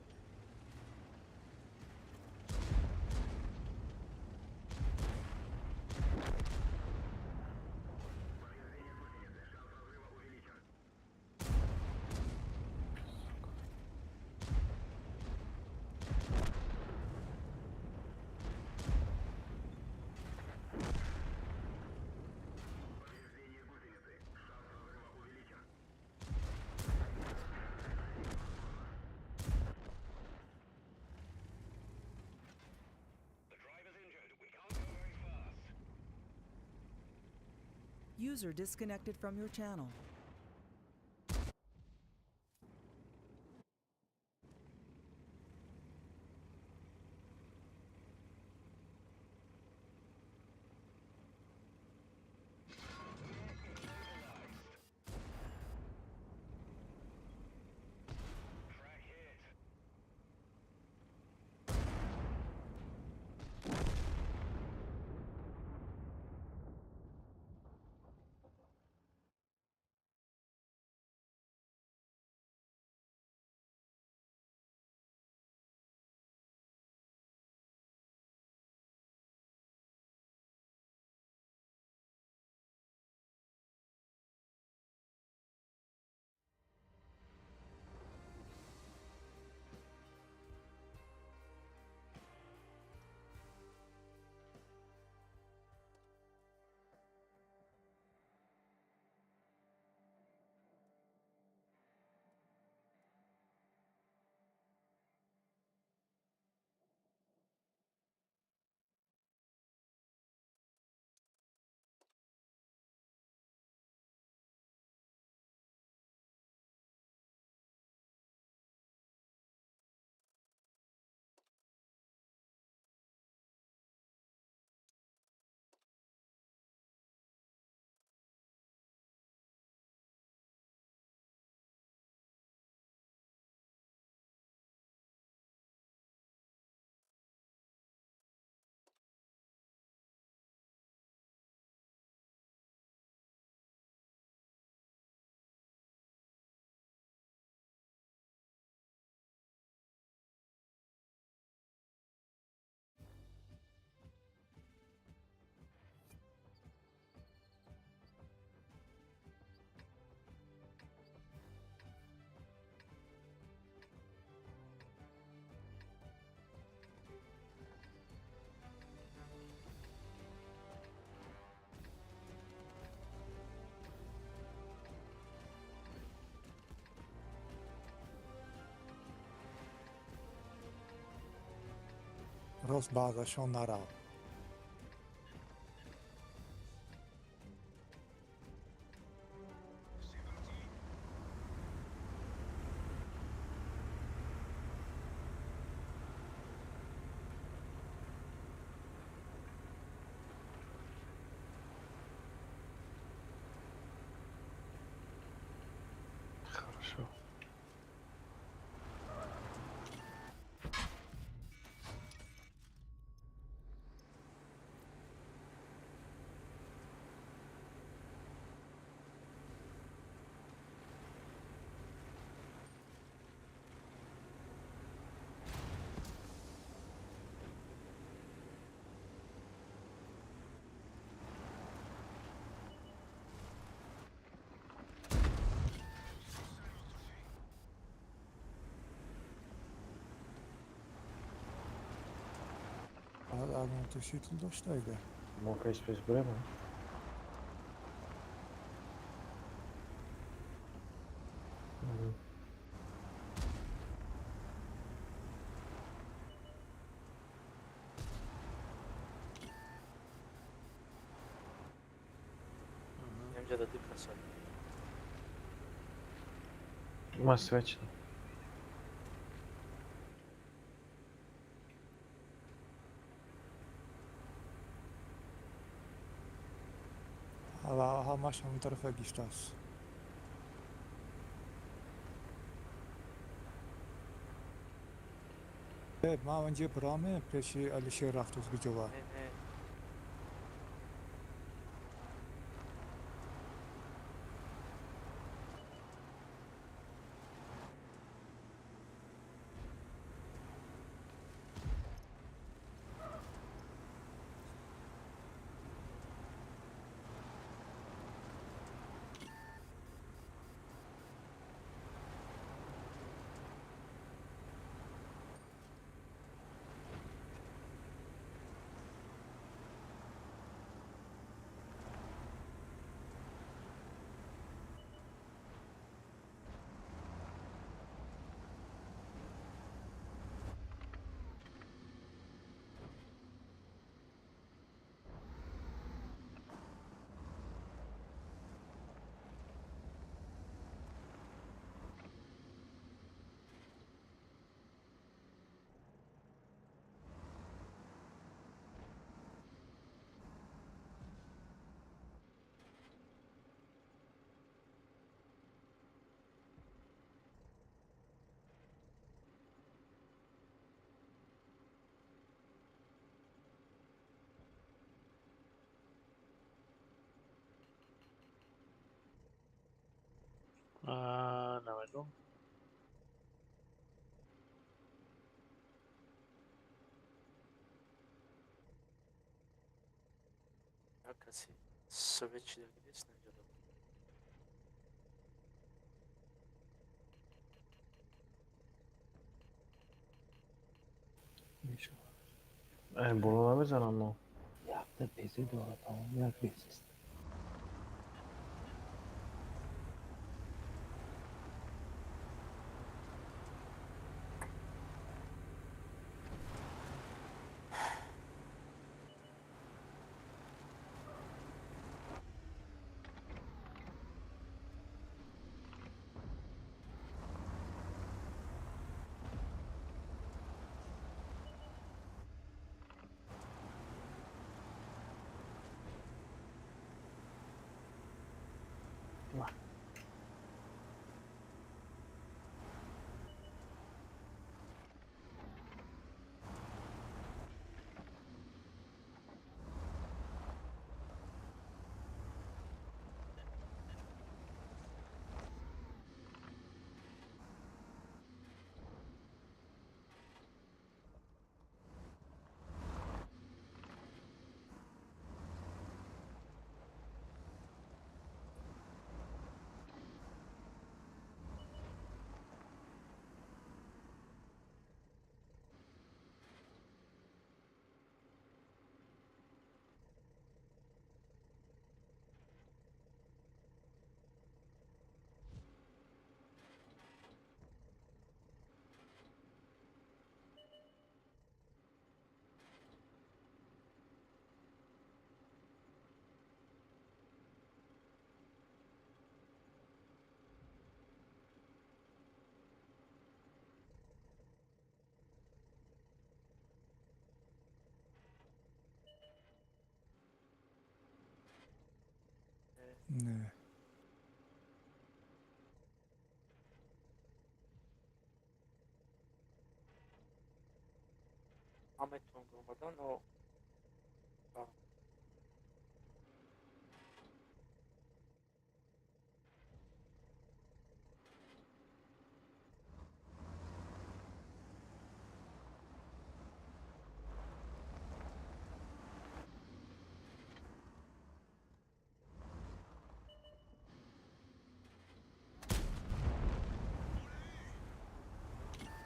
Speaker 6: User disconnected from your channel.
Speaker 2: Рост баъзашон нарав.
Speaker 7: Хорошо.
Speaker 2: Огнетушитель доштайга.
Speaker 7: Мо пеш-пеш бирем?
Speaker 3: Инҷа дади касай.
Speaker 7: Ма свечна.
Speaker 2: Ҳамаш ҳамон тарафа гифтааст. Ман онҷа бираме пеши Алишер рафтуз гиҷова.
Speaker 3: Не, не. Як каси совет шидаги нест инҷода.
Speaker 7: Э, боло намезанам мо.
Speaker 1: Якта безӣ дорад, тамом, як безист.
Speaker 2: Не.
Speaker 3: Ман метавонам биромадан, но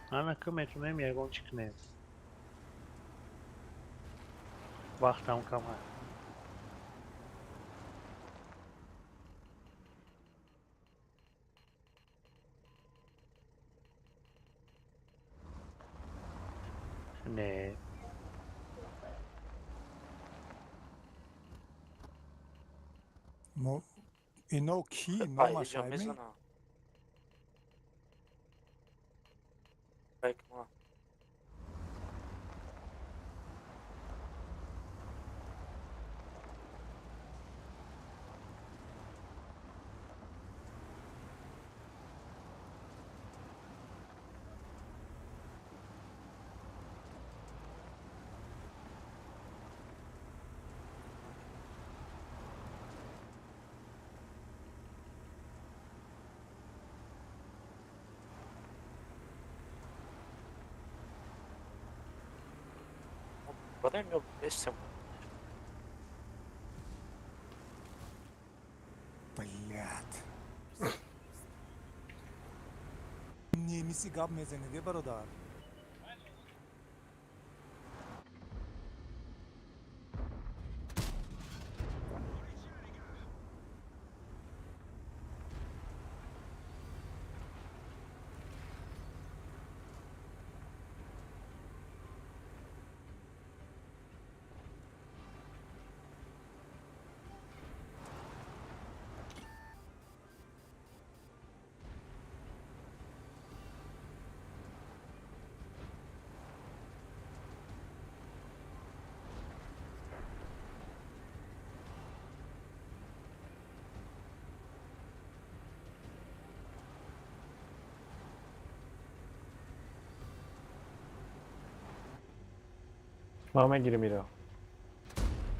Speaker 5: Ана ки метавонем ягон чӣ кунем. Вақтам кам аст. Не.
Speaker 2: Мо ино ки
Speaker 3: Ай,
Speaker 2: номаш
Speaker 3: иҷо
Speaker 2: ҳами?
Speaker 3: мезанам. Байк ма. Барем ё бестем?
Speaker 2: Блядь. Немиси гап мезанеде, бародар.
Speaker 7: Ман мегирим иро.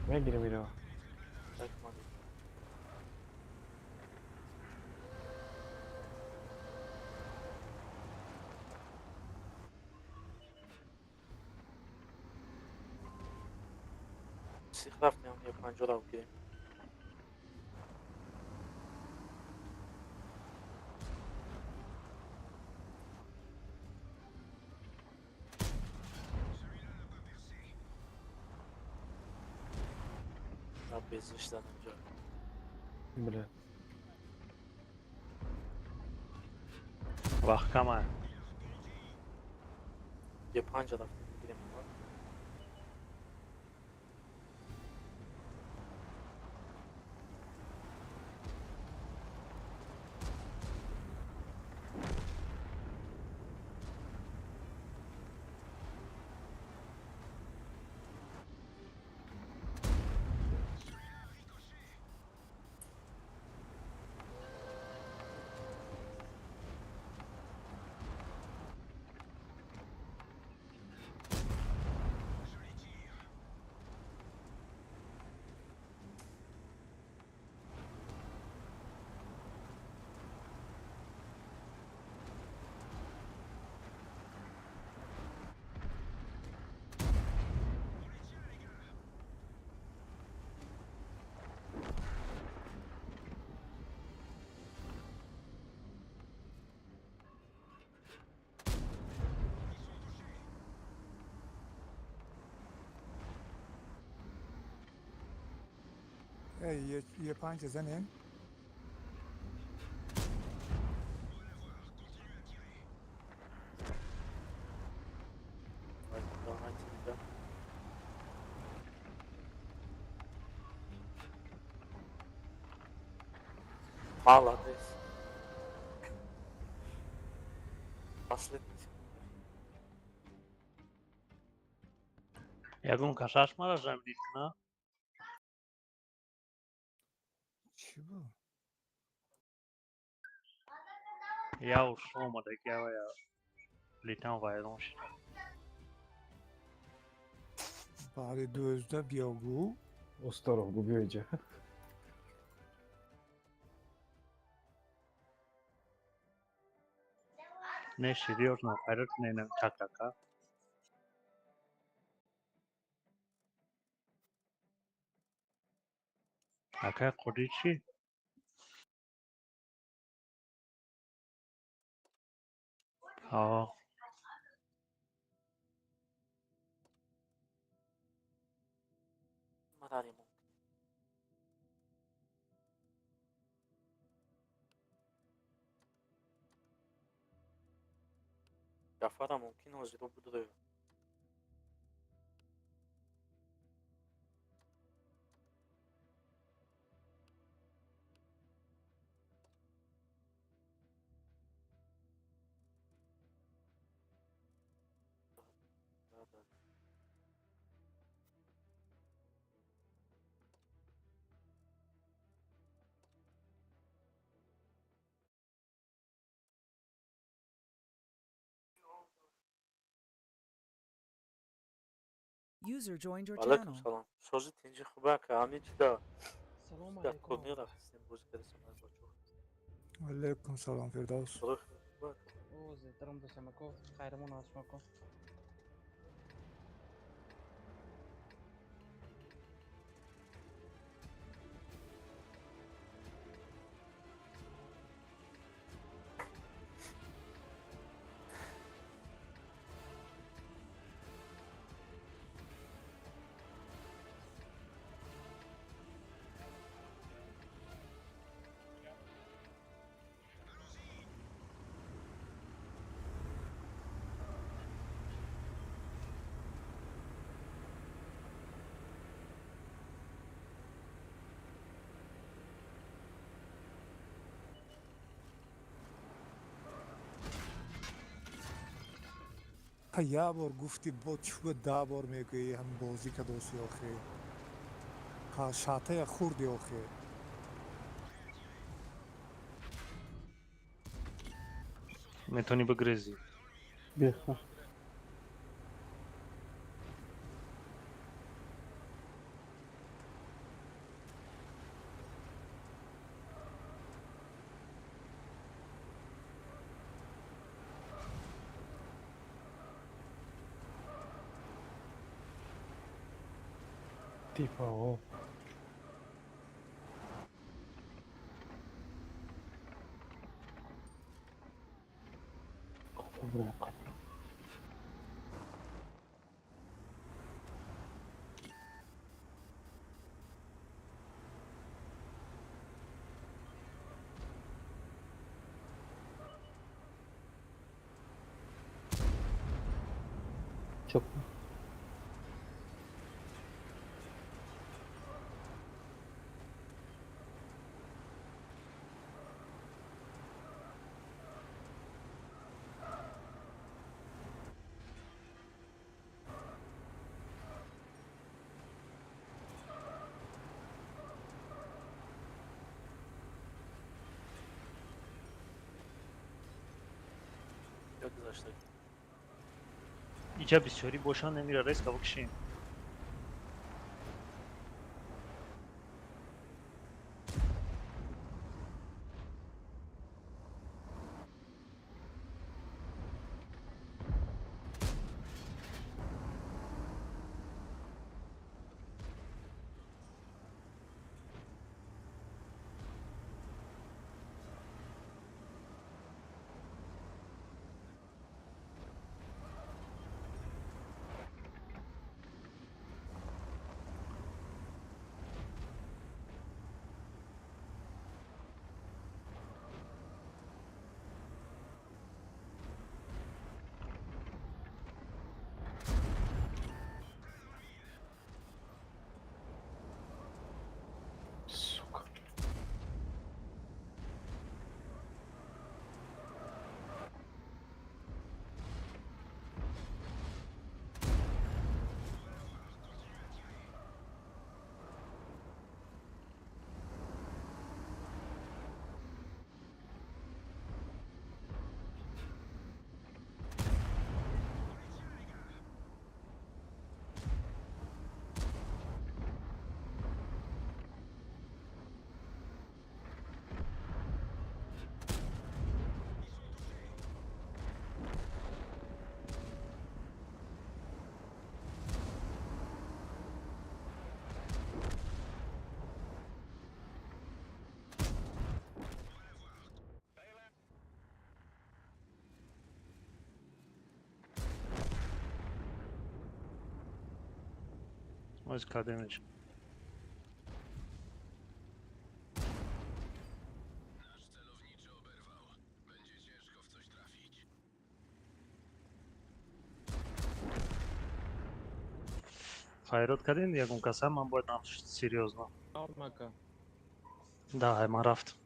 Speaker 7: Мегирим иро.
Speaker 3: Байк ма. Сих рафтем. Е5 гирем. Безиш задам ҷо.
Speaker 7: Бля.
Speaker 5: Вақт кама.
Speaker 3: Е5 рафтем гирем.
Speaker 2: Е5 занем.
Speaker 3: Молодец. Последний.
Speaker 5: Ягон кашаш мара жамдит на?
Speaker 2: Чего?
Speaker 5: Я ушел, мадагава, я летам вайрон шид.
Speaker 2: Баъди 12 биё гӯ.
Speaker 7: Осторов гӯ биё иҷа.
Speaker 5: Не, серьезно, хайрат не на так-така. Акай қуди чӣ? Ҳо.
Speaker 3: Ҷафара мумкин ҳозиро будрояд.
Speaker 6: User joined your
Speaker 3: Алайкум
Speaker 6: channel.
Speaker 3: салом. Сози тинҷи хуба ака, ҳамин чи да
Speaker 9: Салом
Speaker 3: дар
Speaker 9: алейкум.
Speaker 3: турнир рафтем бозӣ кардасем аз бачаҳо.
Speaker 2: Алейкум салом, Фирдавс.
Speaker 3: Худо хуба ака.
Speaker 9: Оз эҳтиром доштам ако, хайрамон аз шумо ако.
Speaker 2: Ха як бор гуфтӣ, бо чӯба 10 бор мегӯӣ, ҳам бозӣ кадоси охе. Ха шатая хурди охе.
Speaker 5: Метавонӣ бигрезӣ.
Speaker 4: Беха.
Speaker 7: Типа, о.
Speaker 4: Çok.
Speaker 3: Як гузашта.
Speaker 5: Иҷа бисёрӣ бошанд, намира резко бикшем.
Speaker 7: Сука.
Speaker 5: Оз кадемеш. Хайрот кардем, ягон каса ман бояд нам серьёзно.
Speaker 9: Мака.
Speaker 5: Да, ман рафт.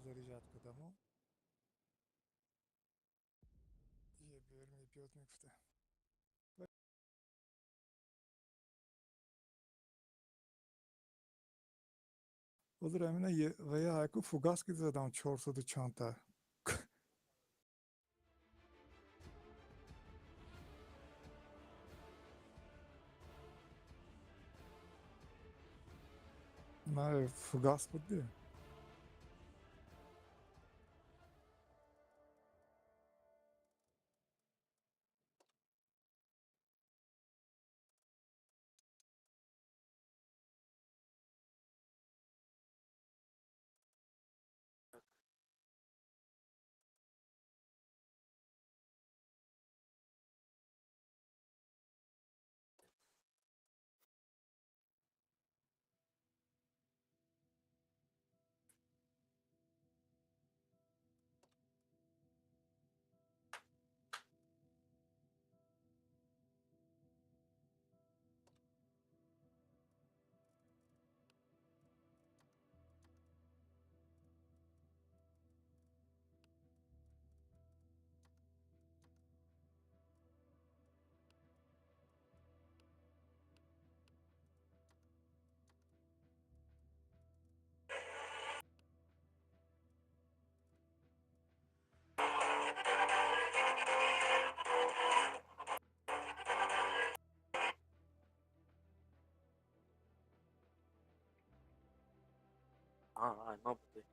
Speaker 2: Заряжать к тому. Ебер мегуфта. Ҳозир ҳамина ва я ҳайку фугас ки задам 400 чандта. На фугас буд ди.
Speaker 3: Ай, ма буди.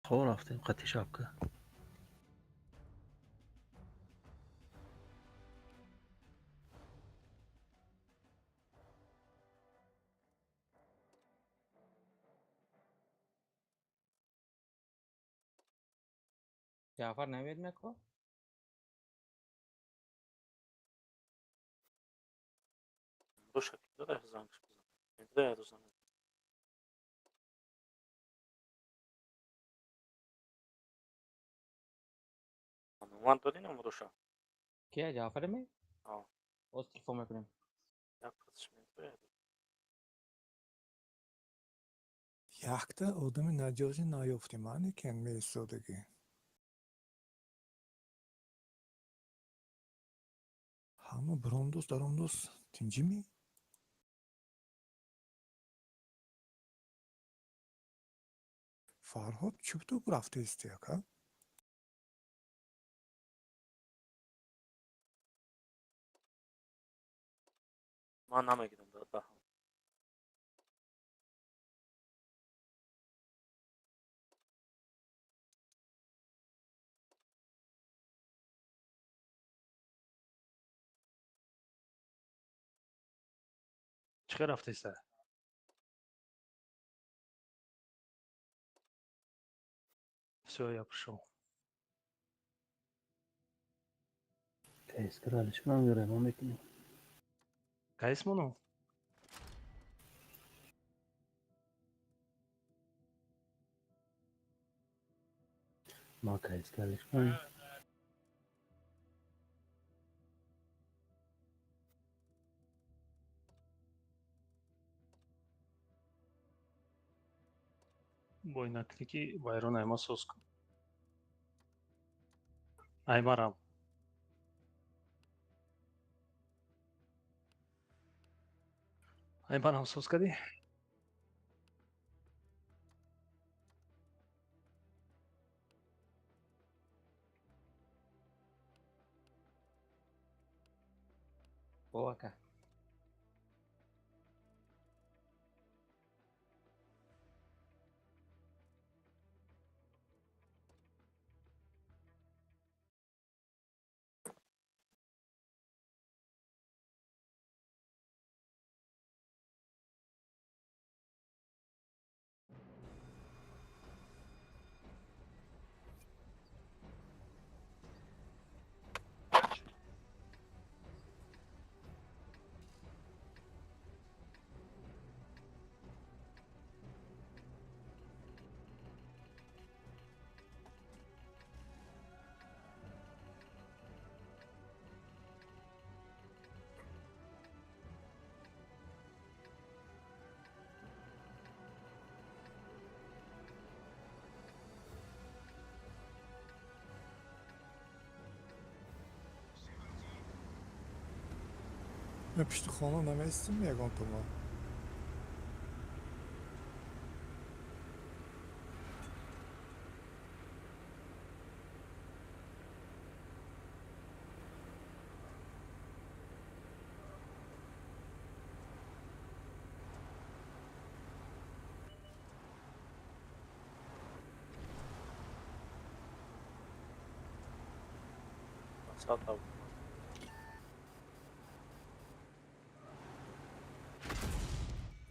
Speaker 1: Хо рафтем қати шапка.
Speaker 9: Ҷаъфар намеяд меко?
Speaker 3: Боша, ки додаш зангш бизан. Медояд занг. Ман додӣ номроша?
Speaker 9: Кия Ҷаъфаре ме?
Speaker 3: Ҳо.
Speaker 9: Боз телефон мекунем.
Speaker 3: Як касш медояд.
Speaker 2: Якта одами наҷози наёфтем, аникен меистодагӣ. Ҳама биромдост, даромдост, тинҷимӣ? Фарҳод чӯбту рафтаисти, ака?
Speaker 3: Ман намегирам даҳам.
Speaker 5: Чӣ хел рафтеста? Всё, я пришёл.
Speaker 1: Тезкир алиш кунам ё ремон мекунем?
Speaker 5: Кайс моно?
Speaker 1: Ма кайска алиш кунам.
Speaker 5: Бой накунӣ ки вайрон айма соз кун. Аймарам. Аймарам соз кардӣ?
Speaker 9: О, ака.
Speaker 2: Ма пишти хона намеистем ягон тома?
Speaker 3: Сад ав.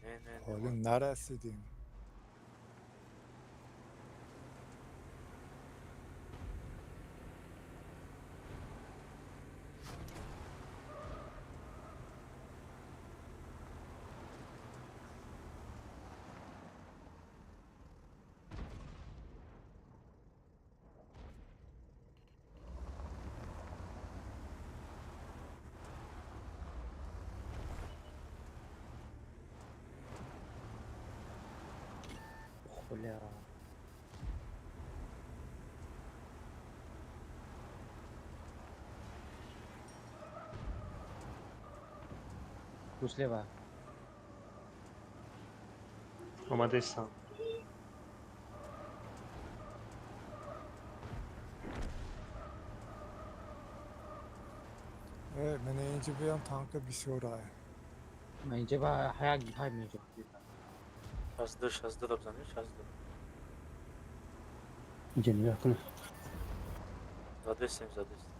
Speaker 3: Не, не, не.
Speaker 2: Ҳоле нарасидем.
Speaker 4: Бля.
Speaker 9: Ту слева.
Speaker 5: Омадестам.
Speaker 2: Э, мана инҷа биям танка бисёрай.
Speaker 9: Ма инҷа ба ҳаяк ҳай меҷа.
Speaker 3: 62, 62 бзанӣ, 62.
Speaker 4: Инҷа нигоҳ кун.
Speaker 3: Задестем, задестем.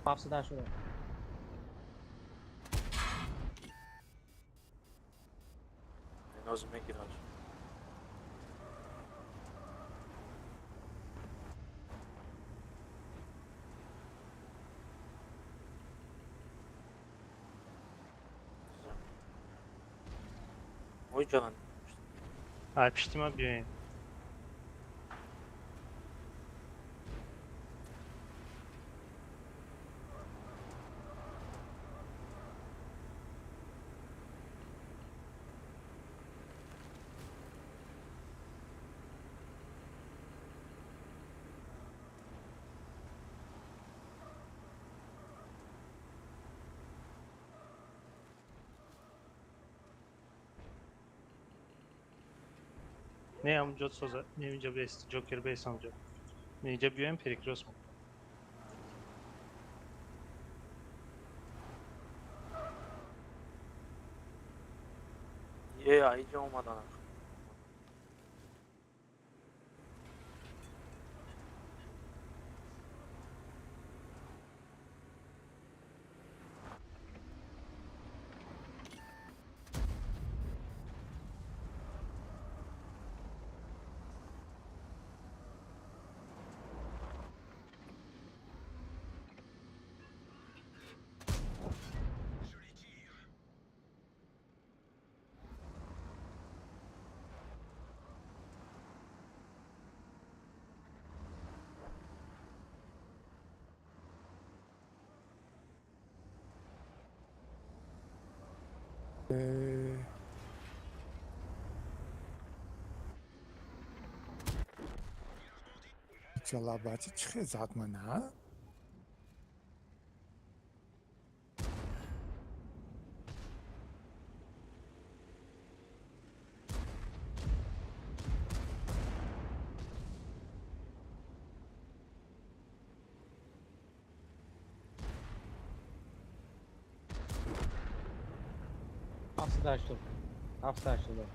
Speaker 9: 780.
Speaker 3: Ноз мегирад. Ой, ҷон.
Speaker 5: Ай, пишти ма биёем. Не, ҳамунҷо соза, не, инҷа бест, ҷокер бест ҳамунҷо. Не, инҷа биёем, перекрёст мекунем.
Speaker 3: Е, аиҷа омадан.
Speaker 2: Ҷала бача чӣ хел зад мана?
Speaker 9: 780. 780.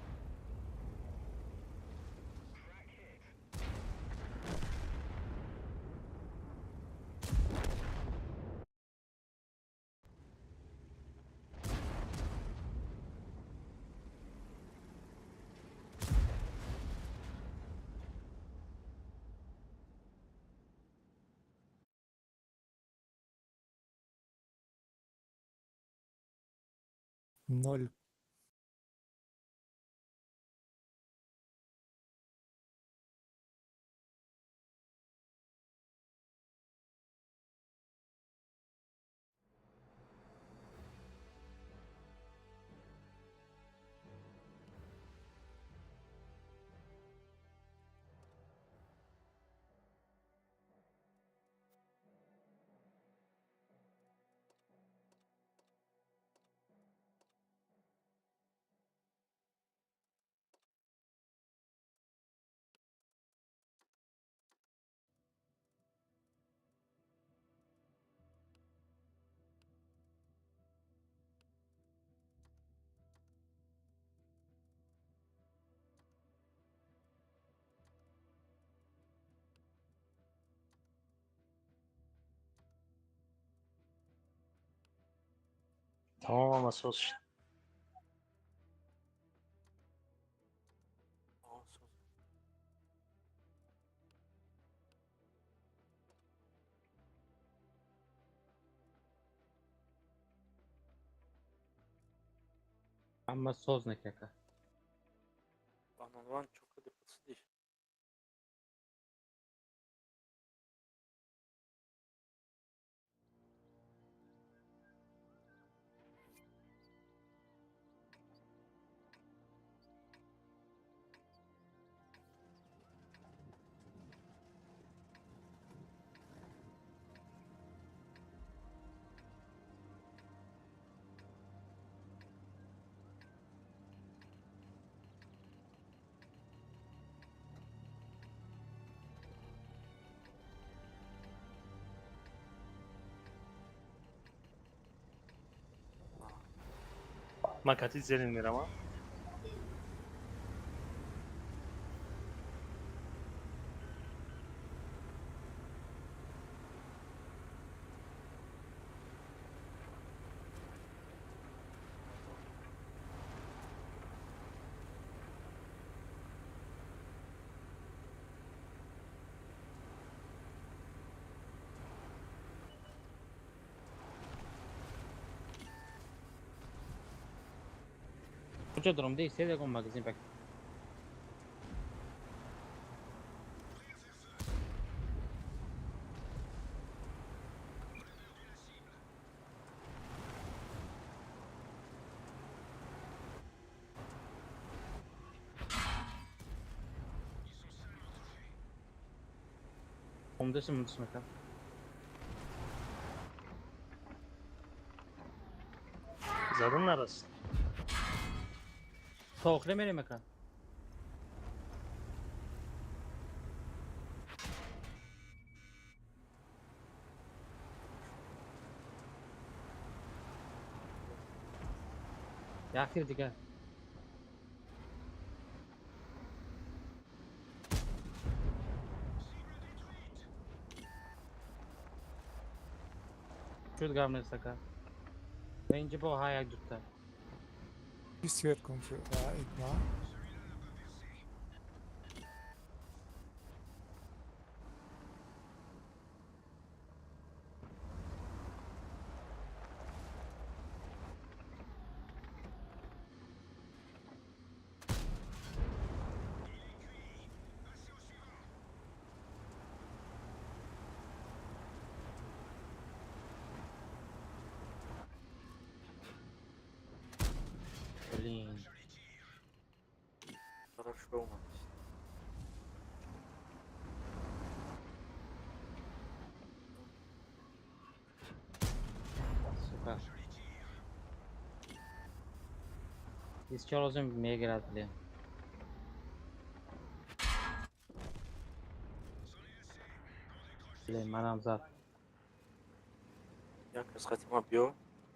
Speaker 2: Ноль.
Speaker 5: Тамом, ама соз шуд.
Speaker 9: Ама соз некака.
Speaker 3: Бананван чока депотсидиш.
Speaker 5: Ман кати зелен меравам.
Speaker 9: Куҷо дорам ди? Се ягон магазин бак. Омдашим мудишмака.
Speaker 5: Задан нарас.
Speaker 9: То охире мерем ака. Як тир дигар. Шуд гап нест ака. Ба инҷа бо ҳа як дута.
Speaker 2: Свет кун итма.
Speaker 9: Блин.
Speaker 3: Хорошо у нас.
Speaker 9: Сука. Бисёр лозим мегирад, блин. Блин, манам зад.
Speaker 3: Як раз хотим объем.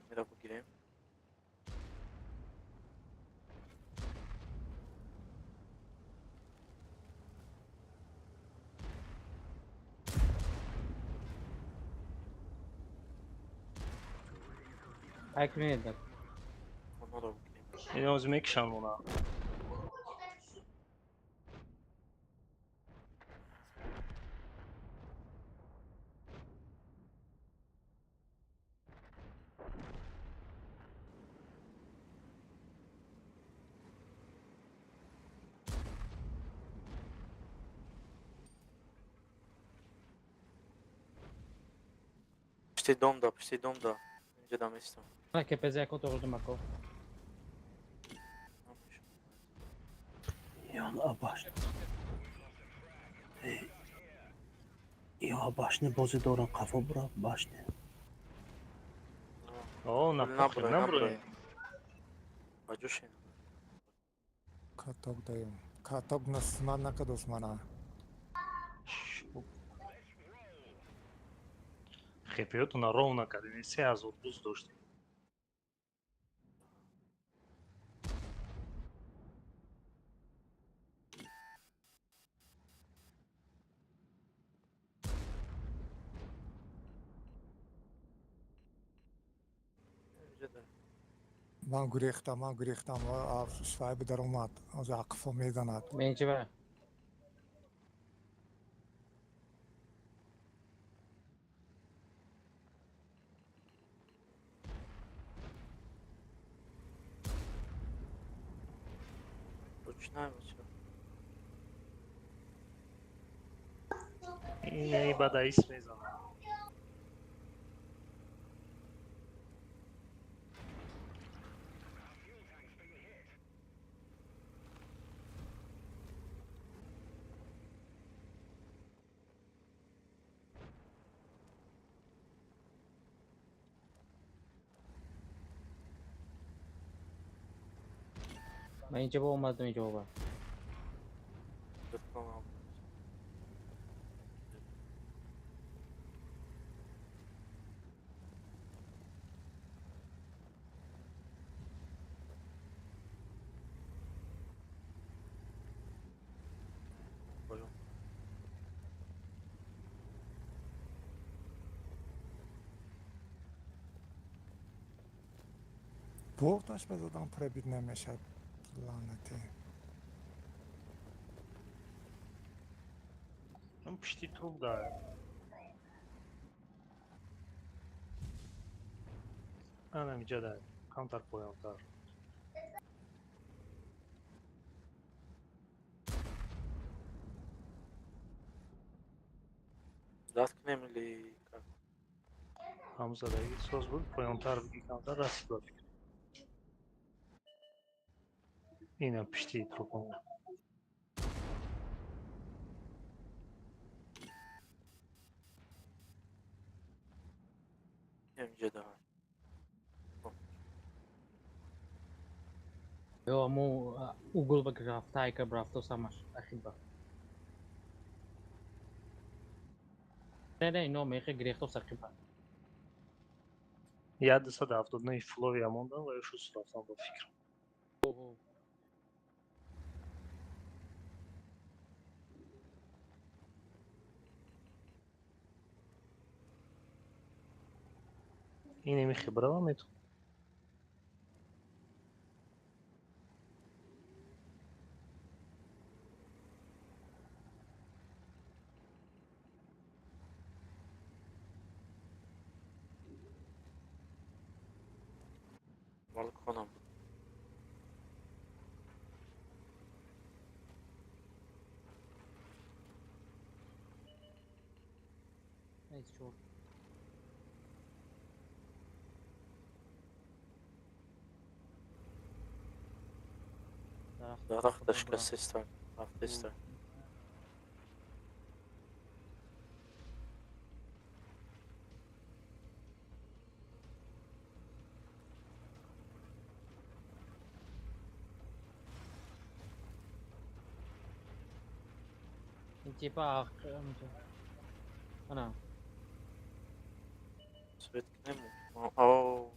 Speaker 3: Мира бигирем.
Speaker 9: Ай кунед.
Speaker 3: Онро бигирем.
Speaker 5: Ино ози мекишанд она.
Speaker 3: Пушти дом да, пушти дом да. Инҷа да местам.
Speaker 9: На КПЗ яко тоғрдум ако.
Speaker 4: Ён абаш. Ё башни бозӣ дорам, қафо бура башни.
Speaker 5: О, на похер наброем.
Speaker 3: Баҷошен.
Speaker 2: Каток даем. Каток насман накадос мана.
Speaker 5: Хепиотона ровно кардем, 3000 буз доштем.
Speaker 2: Ман гурехтам, ман гурехтам, швайба даромад, аз ақфо мезанад.
Speaker 9: Мен чи ба?
Speaker 3: Ручная всё.
Speaker 5: Ин бадаис мезанад.
Speaker 9: Ман инҷа бо омадам инҷа бо.
Speaker 2: Бурдаш ба задан пробит намешад. Лаънатӣ.
Speaker 5: Он пишти туп да. Ана инҷа да. Камтар поёнтар. Ҳам задаги соз буд, поёнтар биги камтар расид ба фикр. Инам пишти трупон.
Speaker 3: Инҷа да.
Speaker 9: Ё му угол ба рафтайка брафто самаш ахиба. Не, не, ино мехе гирехто сақиба.
Speaker 5: 179 флови мондан ва шуд рафтан ба фикр. Инеми хибрава метон.
Speaker 3: Балконом.
Speaker 9: Эй, чёрт.
Speaker 3: Дарахта шикастиста, рафтиста.
Speaker 9: Типа, ана.
Speaker 3: Свет к нему. О.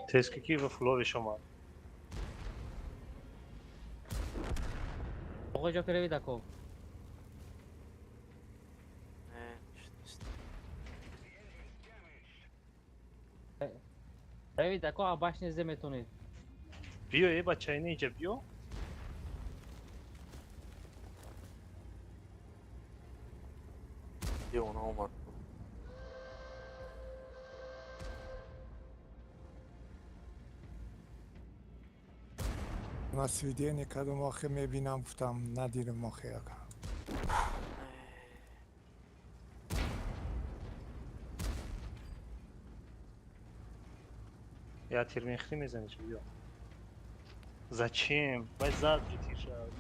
Speaker 5: Тез ки ва флови шума.
Speaker 9: Оғои ҷо керави дако.
Speaker 3: Не, нест.
Speaker 9: Рави дако, а баш не метонед.
Speaker 5: Биё, э бача, ина инҷа биё.
Speaker 3: Биё, она омад.
Speaker 2: Ман свидение кардам, охир мебинам, гуфтам надидам охир ака.
Speaker 5: Я тир мехри мезанӣ чӣ биё. Зачем? Вай зад ҷи тир шавад.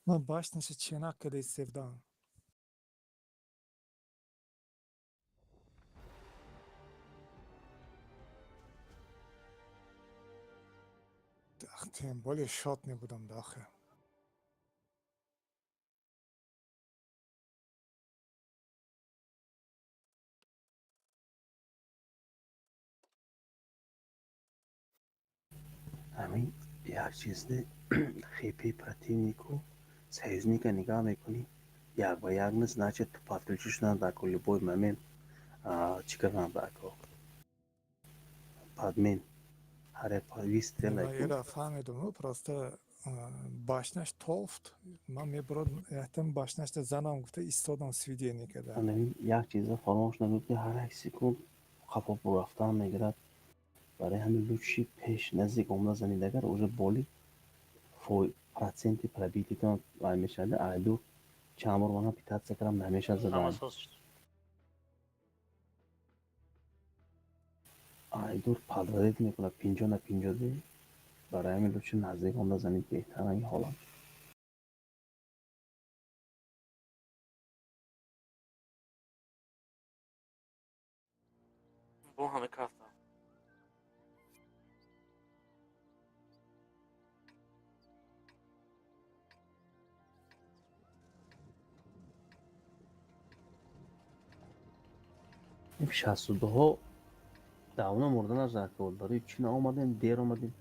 Speaker 2: Ман башниша чена кадай севдан. Тем более шот не будам дахе.
Speaker 4: Ҳамин як чизде хепи противнику союзника нигоҳ мекунӣ, як ба як не, значит подключи шудан дако любой момент чӣ кардан дако подмен ҳар як выстрел.
Speaker 2: Ира фаҳмидум, просто башнаш тофт, ман мебурад яхтам башнашда занам гуфта истодам свидение када.
Speaker 4: Як чиза фаромӯш накун, ки ҳар як секунд қафо рафтан мегирад. Барои ҳамин лучше пеш наздик омада занид, агар уже боли проценти пробитиятон вай мешавад. Айду чанд бор ман пытаться кардам, намешавад задан. Айдур подводить мекунад 50 на 50. Барои ҳамин лучше наздик омада занид беҳтар ин ҳолат.
Speaker 3: Бо ҳаме карта.
Speaker 4: 62-ҳо давно мурданаш дар кор. Барои чӣ наомадем, дер омадем?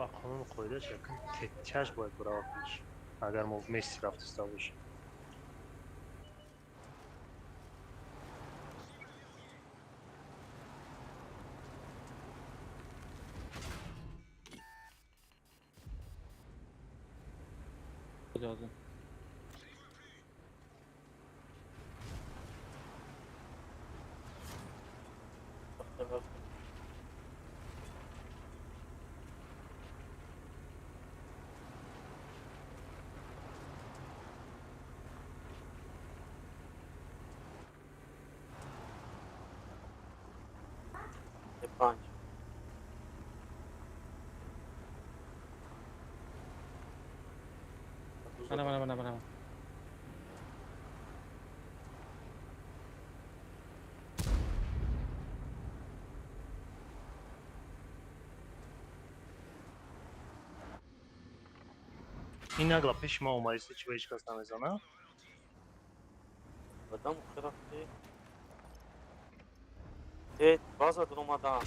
Speaker 5: Ба қонуну қоидааш якум течаш бояд бурава пеш. Агар мо вместе рафтиста бошем.
Speaker 9: Иҷоза.
Speaker 3: Рафтем, рафтем. Панҷ.
Speaker 9: Мана, мана, мана, мана.
Speaker 5: Ин нагла пеши ма омадиста, чи ба ҳеҷ кас намезана?
Speaker 3: Бадам рафти. Те база даромадан.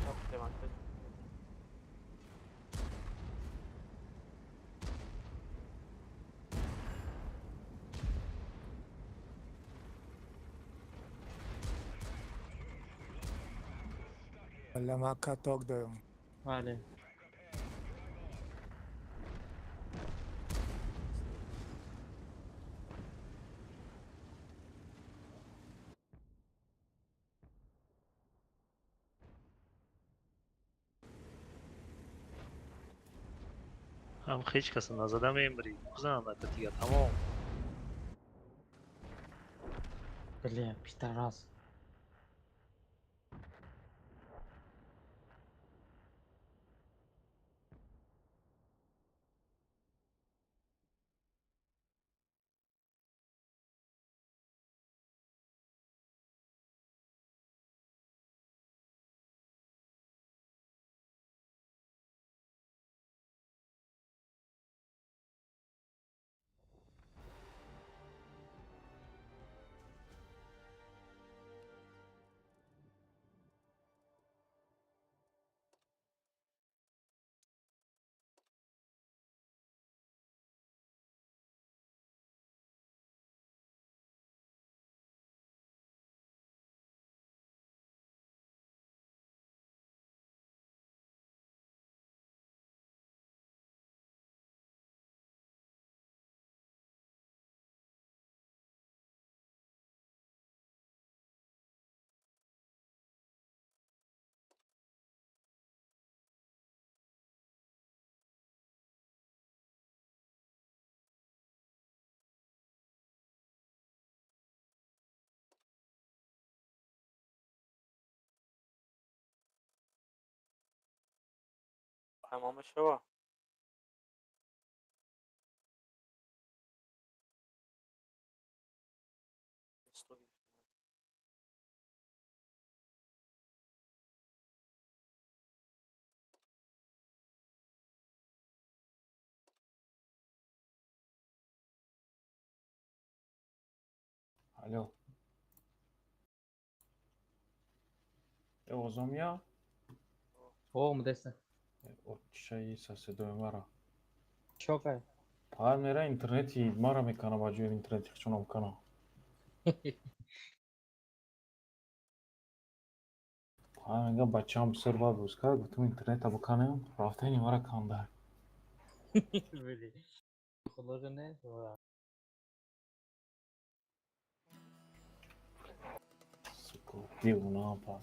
Speaker 3: Рафтем, ака.
Speaker 2: Валла ман каток дорам.
Speaker 9: Бале.
Speaker 5: Ҳам ҳеҷ каса назада мемирӣ. Бизананд ака дигар тамом.
Speaker 9: Бля, пидорас.
Speaker 3: Ҳамон мешава.
Speaker 7: Алло. Овозом я?
Speaker 9: О, омадаста.
Speaker 7: Чаи седои мара.
Speaker 9: Чо кай?
Speaker 7: Пар мера интернети мара мекана ба ҷои интернети хчонам кана. Пар мега бачаам бисёр бад боз кард, гуфтам интернета биканем, рафтани мара канда.
Speaker 9: Били. Худо не?
Speaker 7: Сука, девона па.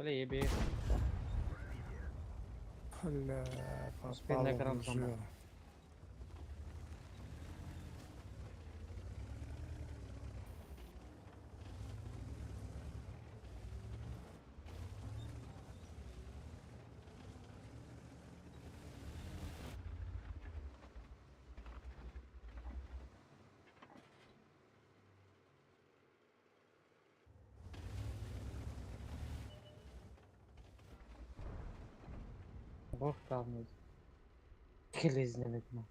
Speaker 9: Бля,
Speaker 2: Бля,
Speaker 9: Успел
Speaker 2: попало
Speaker 9: на
Speaker 2: в
Speaker 9: экран
Speaker 2: ружье.
Speaker 9: Бог там хеле намекунам.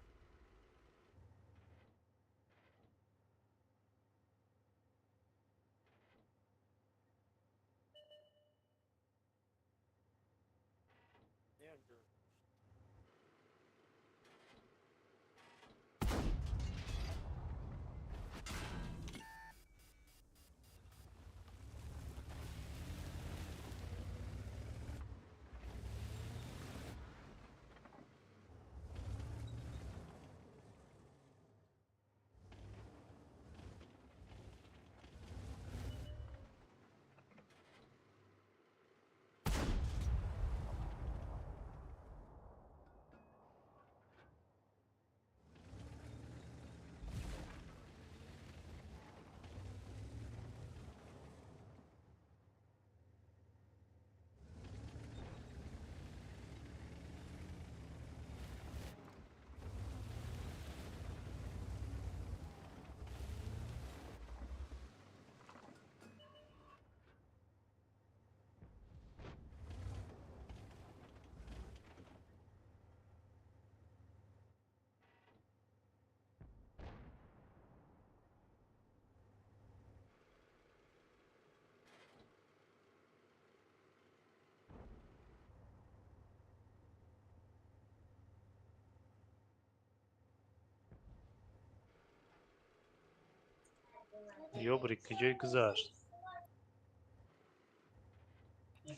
Speaker 5: Ёбри, куҷое гузашт?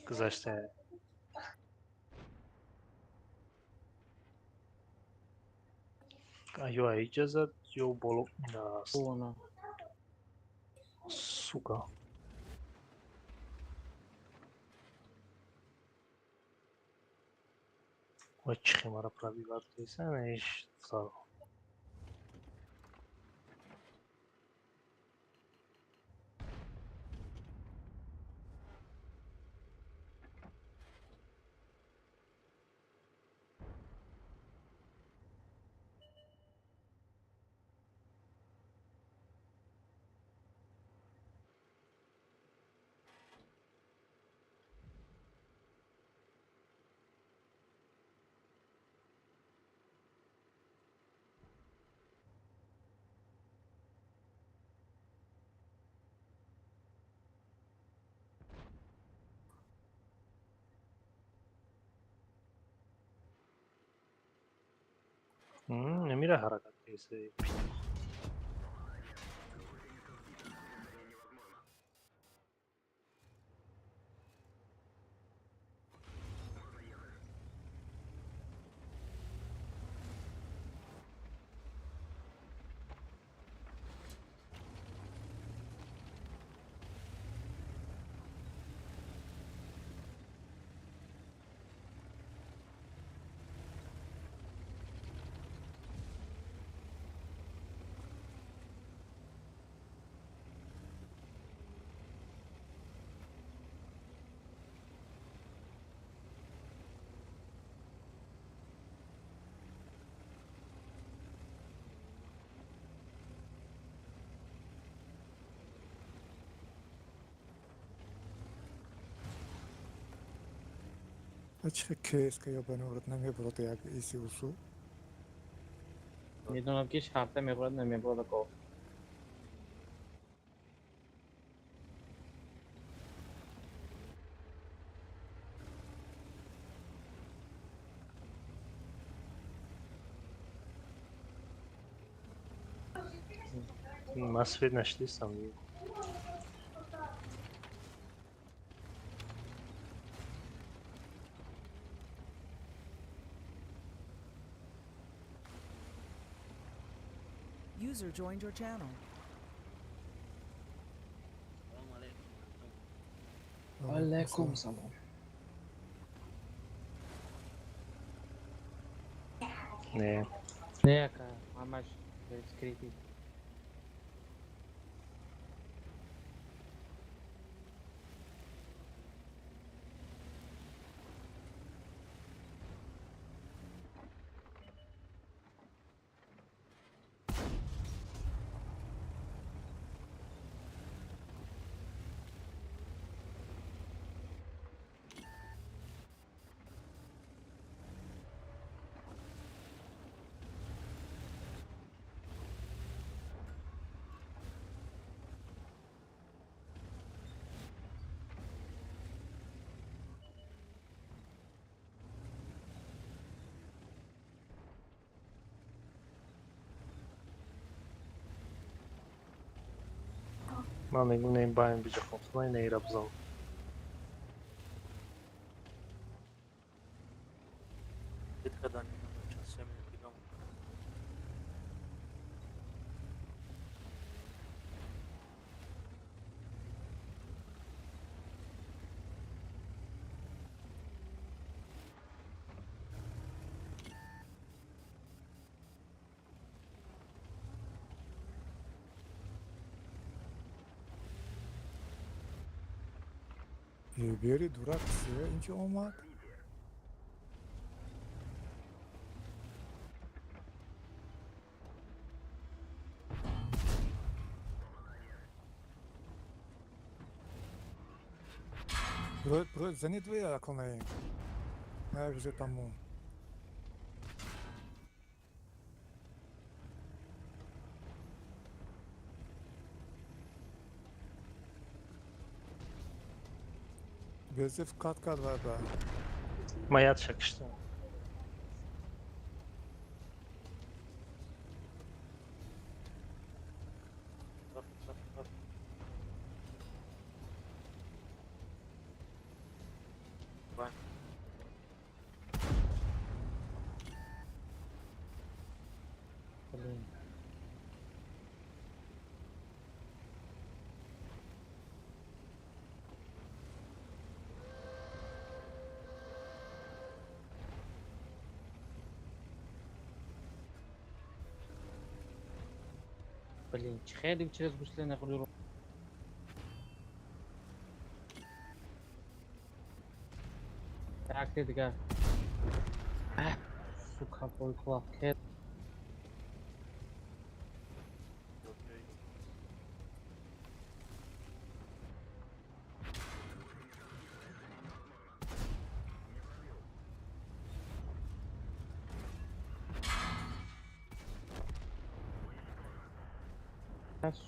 Speaker 5: Гузашта. Ё аиҷа зад, ё боло наст. Сука. Ва чӣ хемара пробиват кеса, иш сал. Мира ҳаракат кеса.
Speaker 2: Чӣ кеска ё ба нурат намебурад як иси усу?
Speaker 9: Медонам ки шарта мебурад, намебурад ако.
Speaker 5: Ман свет нашидистам.
Speaker 6: User joined your channel.
Speaker 9: Алайкум салом.
Speaker 5: Не.
Speaker 9: Не, ака, ҳамаш скрипит.
Speaker 5: Ман мегум не баем биҷа хобхона не ира бизан.
Speaker 2: Бери дурак се инҷо омад. Занед вая аконаем. На уже тамом. Безев кат кат вай ба.
Speaker 5: Маят шакишта.
Speaker 9: Блин. Блин, хеле через гусле нахӯрд. Так, дигар. Сука, бойкла.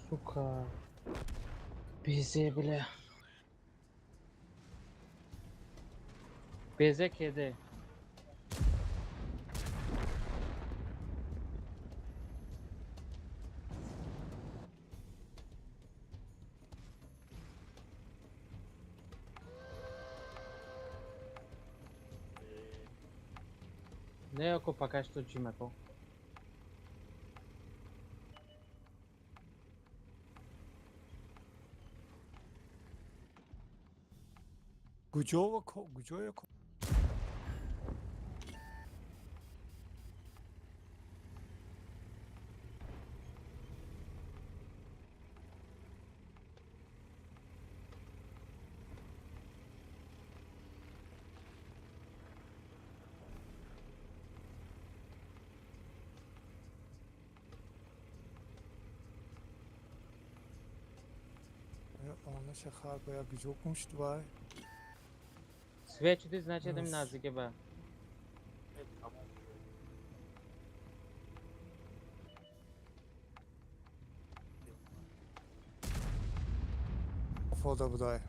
Speaker 9: Сука. Безе, бля. Безе кеде. Не, ако пока что чимако.
Speaker 2: Куҷое онаша хар ба як ҷо гум шуд вай.
Speaker 9: Свет шуди, значит, им наздике ба.
Speaker 2: Фода будай.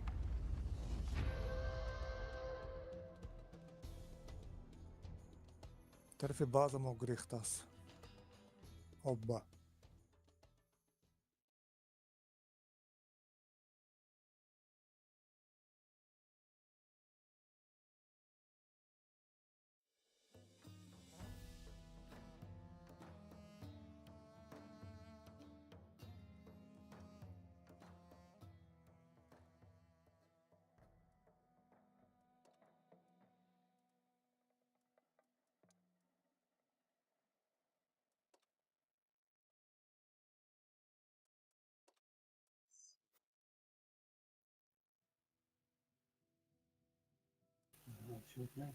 Speaker 2: Тарафи база мо гирифтааст. Обба.
Speaker 4: чӣ мекунем?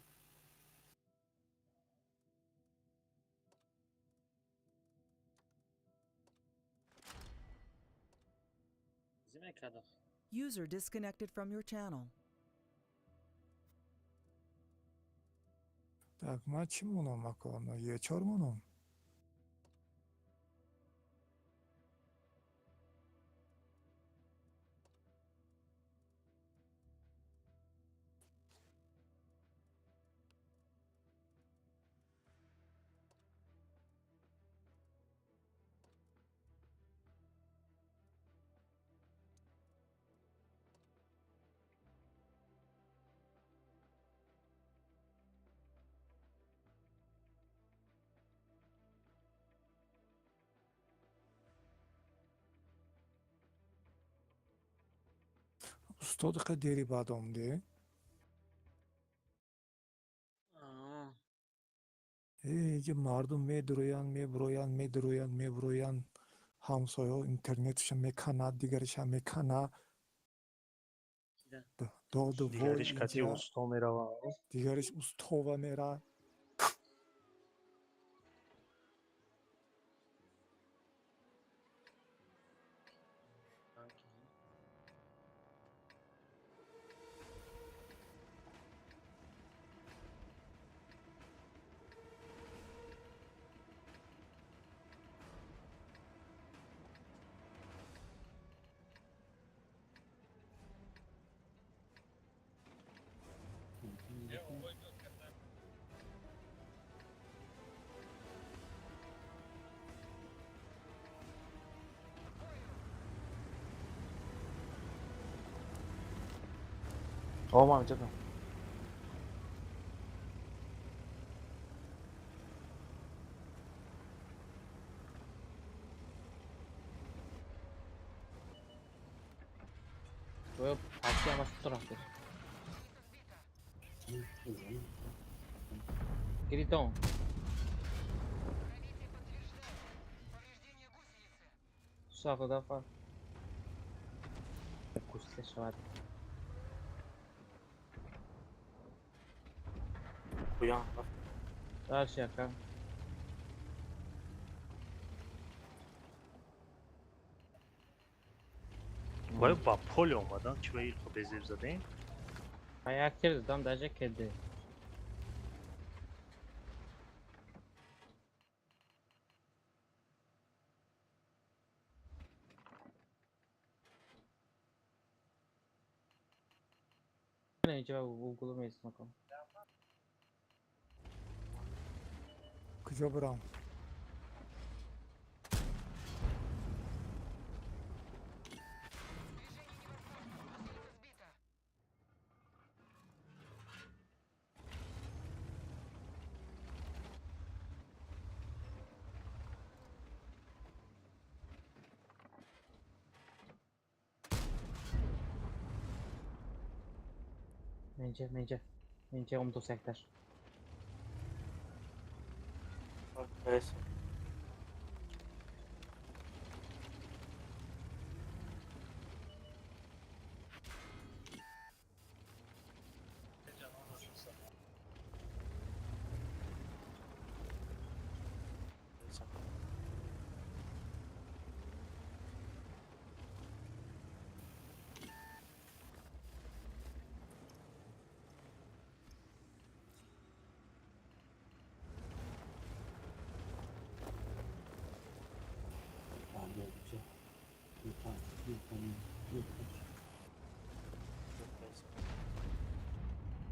Speaker 6: User disconnected from your channel.
Speaker 2: Так, ман чӣ монам ако? Е4 монам? Устод қа дери баъд омде? Э, мардум медуроянд, мебуроянд, медуроянд, мебуроянд. Ҳамсояҳо интернеташа меканад, дигариша мекана. Доду вой.
Speaker 5: Дигариш кати усто мерава.
Speaker 2: Дигариш устова мера.
Speaker 7: О, мам, чакам.
Speaker 9: Твоё пачки ҳамаш рафт. Гиритон. Шафа. Кушта шавад.
Speaker 3: Куян рафт.
Speaker 9: Дальше яка.
Speaker 5: Вай ба поле омадан, чӣ ба илхо безеб задем?
Speaker 9: А як тир додам даже кеде. Инҷа углу меистам.
Speaker 2: Куҷо бурам?
Speaker 9: Менҷа, менҷа. Менҷа омду сектор.
Speaker 3: Бес.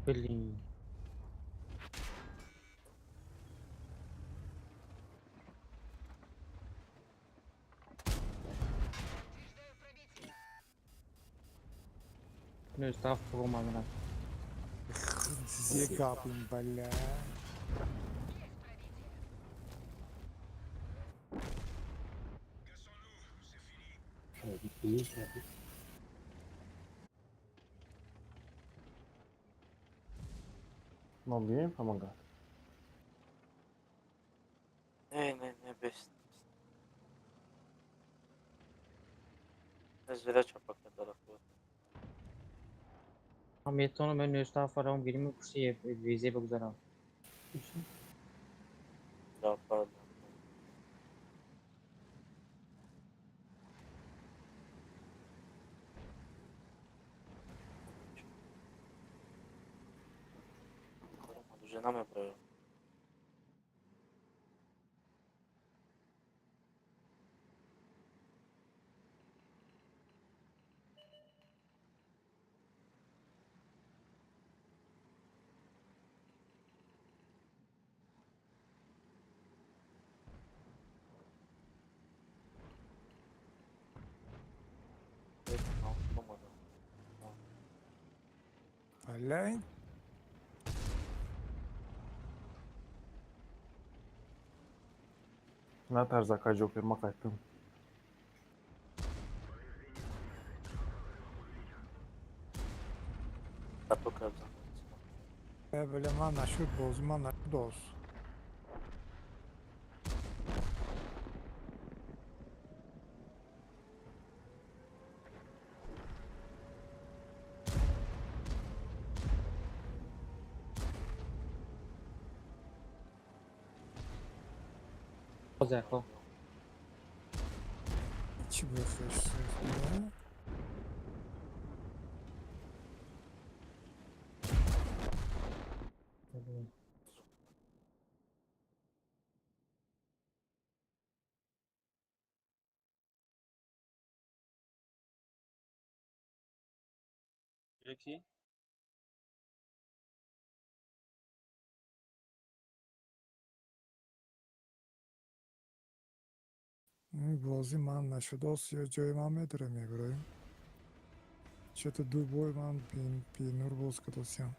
Speaker 9: Блин. Ну, став промамина.
Speaker 2: Зегапим, бля.
Speaker 7: Нам будем помогать?
Speaker 3: Не, не, не, бес. Зря чапак не дала.
Speaker 9: Метавонам ман 97 фаром гирим, пушти визе бигузарам.
Speaker 3: Да, правильно. Уже намеброяд.
Speaker 2: Бале.
Speaker 7: Натарз, ака Ҷокер, ма қайттам.
Speaker 2: Бале, ман нашуд бозӣ, ман нашуд.
Speaker 9: Зако.
Speaker 2: Чӣ бихеш?
Speaker 9: Яки?
Speaker 2: Бозӣ ман нашудааст ё ҷои ман медорем мебироем? Чето ду бой ман бенур боз кардосиям.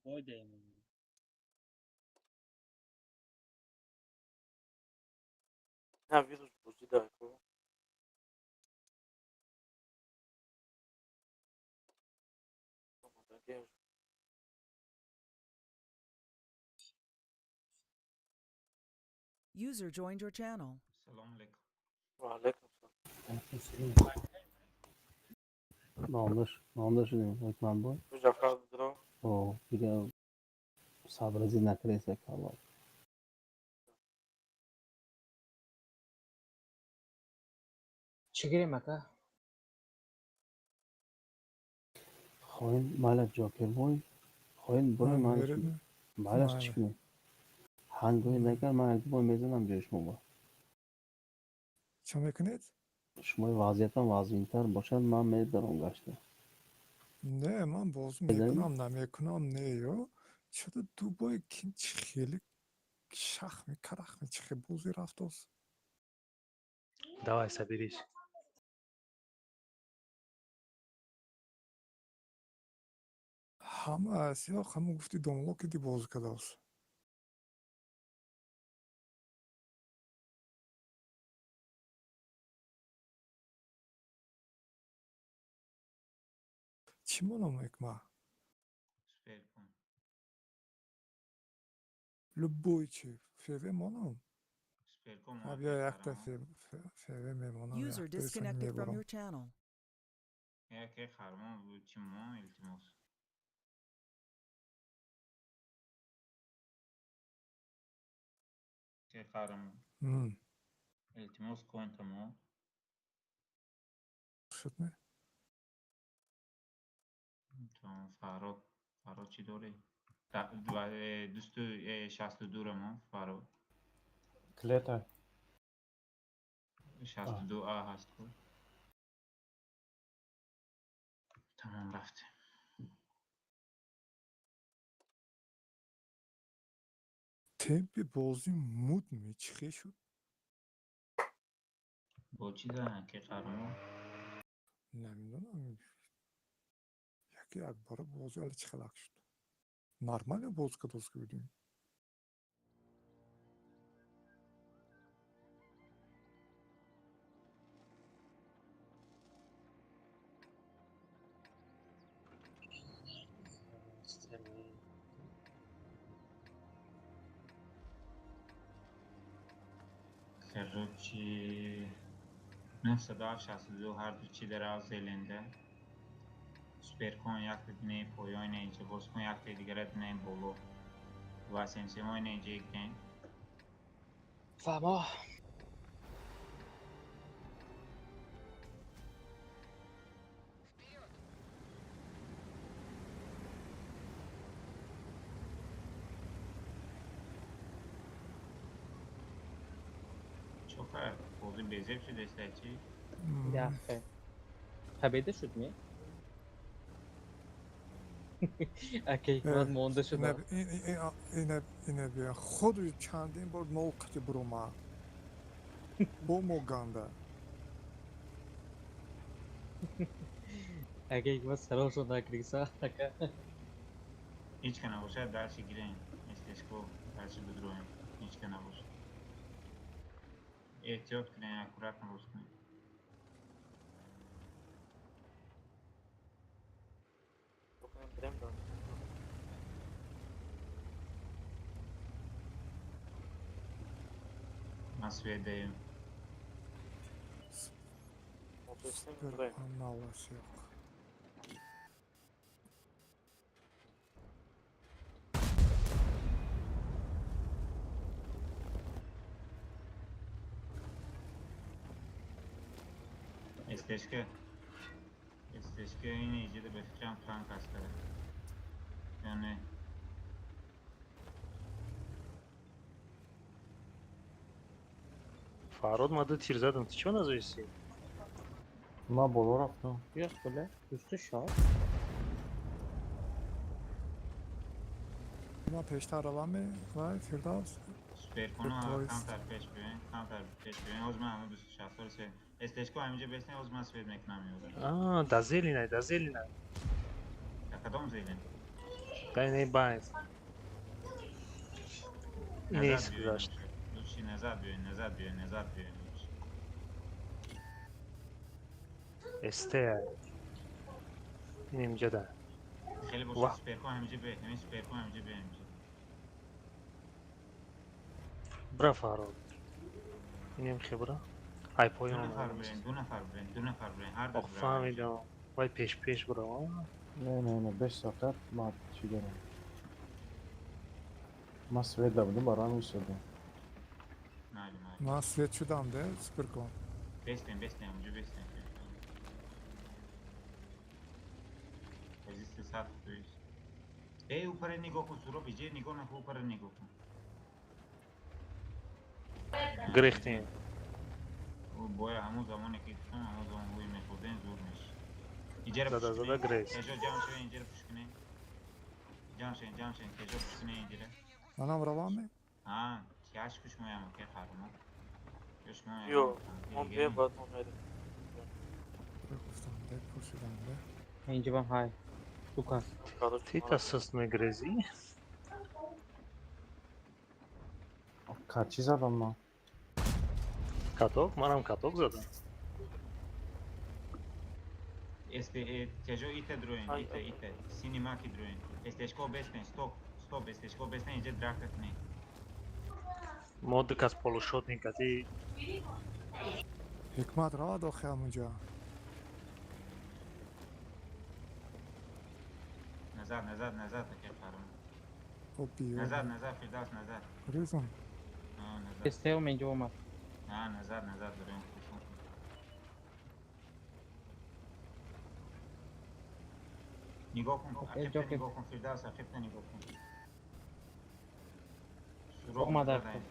Speaker 9: Бой даем.
Speaker 3: На вирус бозӣ дар ко.
Speaker 6: User joined your channel.
Speaker 10: Салом алейкум.
Speaker 3: Ва алейкум салом.
Speaker 4: Номдаш, номда шудем, Ҳукманбой.
Speaker 3: Ҷафар дро.
Speaker 4: О, дига сабрази накардеса калло.
Speaker 9: Чӣ гирем, ака?
Speaker 4: Хоҳем, майла, Ҷокербой, хоҳем бурои ман майлаш чӣ кунем? Ҳангоми накар ман як бор мезанам ҷои шумо ба.
Speaker 2: Чӣ мекунед?
Speaker 4: Шумои вазъиятам вазъинтар бошад, ман медаром гашта.
Speaker 2: Не, ман бозӣ мекунам, намекунам, не ё. Чото ду бой кин чӣ хеле шахми карахми чӣ хел бозӣ рафтост.
Speaker 5: Давай, соберись.
Speaker 2: Ҳама сиёх ҳама гуфти домло ки ди бозӣ кардааст. Чӣ монам ма? Любой чи ФВ монам? Бیا якта ФВ мемонам.
Speaker 6: User disconnected from your channel.
Speaker 10: Яке хармон чӣ мон, илтимос. Ке қарамон. Илтимос контамо.
Speaker 2: Шуд ме?
Speaker 10: Фарод, Фарод чӣ дорӣ? 262 мо Фарод.
Speaker 7: Клета.
Speaker 10: 62 А ҳаст ку. Тамом, рафтем.
Speaker 2: Темпи бозӣ муд мечхе шуд.
Speaker 10: Бо чӣ зананд ки қармо?
Speaker 2: Намедонам. Яке якбора бозӣ али чӣ хелак шуд. Нормально боз кардост ки будем.
Speaker 10: Короче, 962 ҳарду чи дара зеленда. Суперкон якта динаи поён инҷа, бозкон якта дигара динаи боло. Ва СМС-мо ина инҷа иккен.
Speaker 9: Фаҳмо.
Speaker 10: Чока, бозӣ безеб шудеста чӣ?
Speaker 9: Яхе. Победа шуд ми? Ака ҳикмат монда шуда.
Speaker 2: Ина бия худу чандин бор нол қати бурума. Бо мо ганда.
Speaker 9: Ака ҳикмат сарошон накриса ака.
Speaker 10: Ҳеҷ ка набошад дальше гирем. Естешко дальше бидроем. Ҳеҷ ка набошад. Эҳтиёт кунем, аккуратно боз кунем.
Speaker 3: Бирем да.
Speaker 10: Ман свет даем.
Speaker 2: Супер анализ yo'q.
Speaker 10: Естешка. Естешка ин иҷода ба фикрам танк аст. Ё не?
Speaker 5: Фарод, ма ду тир задам, ту чё назоисти?
Speaker 7: Ма боло рафтам.
Speaker 9: Ёс боле, дӯсту шод.
Speaker 2: Ман пештар равам вай Фирдавс.
Speaker 10: Суперконо камтар пеш биёен, камтар пеш биёен. Ҳозир ман ҳамон 26 соли се. Естешко ҳаминҷа бесне, ҳозир ман свет мекунам ёро.
Speaker 5: Аа, да зелинай, да зелинай.
Speaker 10: Да кадом зелин?
Speaker 5: Да инаи байна. Нест гузашт.
Speaker 10: Лучше назад биёен, назад биёен, назад биёен лучше.
Speaker 5: Эсте. Ин инҷа да.
Speaker 10: Хеле бошад суперкон ҳаминҷа бе, ҳамин суперкон ҳаминҷа бе ҳаминҷа.
Speaker 5: Бра Фарод. Инем хебра. Ай поён.
Speaker 10: Ду нафар бирен, ду нафар бирен, ду нафар бирен, ҳар ду.
Speaker 5: Ох, фаҳмидам. Вай пеш пеш бра.
Speaker 7: Не, не, не, беш соқат ма чӣ дорам. Ма свет да будам, барои ҳамин истодам.
Speaker 10: Майли, майли.
Speaker 2: Ман свет шудам де, суперкон.
Speaker 10: Бестем, бестем, ҳаминҷо бестем. Позиция сад туист. Эй, упаре нигоҳ кун, Суроб, иҷе нигоҳ накун, упаре нигоҳ кун.
Speaker 5: Гирехтем.
Speaker 10: Бояд ҳамон замоне ки гуфтам, ҳамон замон ҳуй мехӯрдем, зур мешид. Иҷера
Speaker 5: Зада зада гирехт.
Speaker 10: Кежо ҷамъ шавед, инҷера пуш кунед. Ҷамъ шавед, ҷамъ шавед, кежо пуш кунед инҷера.
Speaker 2: Манам равам?
Speaker 10: Ҳа, тиаш куш моям, ке қаҳрамон. Ё шумо
Speaker 3: Ё, мо биёем, баъд мо мерем.
Speaker 2: Гуфтам, де, пурсидам, де.
Speaker 9: Инҷа бам ҳай. Лукас.
Speaker 5: Тита суст мегрезӣ?
Speaker 7: Ка чӣ задам ман?
Speaker 5: Каток? Манам каток задам.
Speaker 10: Este, кежо ите дроен, ите, ите. Сини маки дроен. Естешко бестен, стоп, стоп, естешко бестен, иҷа драка кунед.
Speaker 5: Мо ду кас полушотник кати.
Speaker 2: Ҳикмат равад охи ҳамунҷа.
Speaker 10: Назад, назад, назад, аке қаҳрамон.
Speaker 2: Хоб биё.
Speaker 10: Назад, назад, Фирдавс, назад.
Speaker 2: Резон.
Speaker 10: Назад.
Speaker 9: Эстео инҷа омад.
Speaker 10: А, назад, назад дорем. Нигоҳ кун, ақибта нигоҳ кун, Фирдавс, ақибта нигоҳ кун. Суроғ
Speaker 9: Омад
Speaker 10: назад.
Speaker 9: ақиб.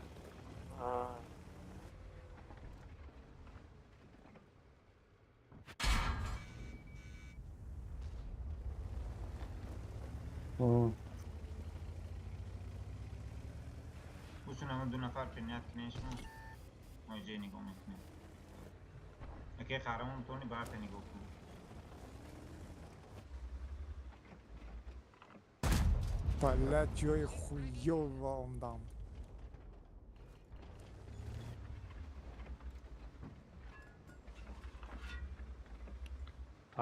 Speaker 10: Усун ҳамон ду нафар принят кунед шумо. Мо иҷа нигоҳ мекунем. Аке қаҳрамон метавонӣ барта нигоҳ кунӣ.
Speaker 2: Бала ҷои хуёва омдам.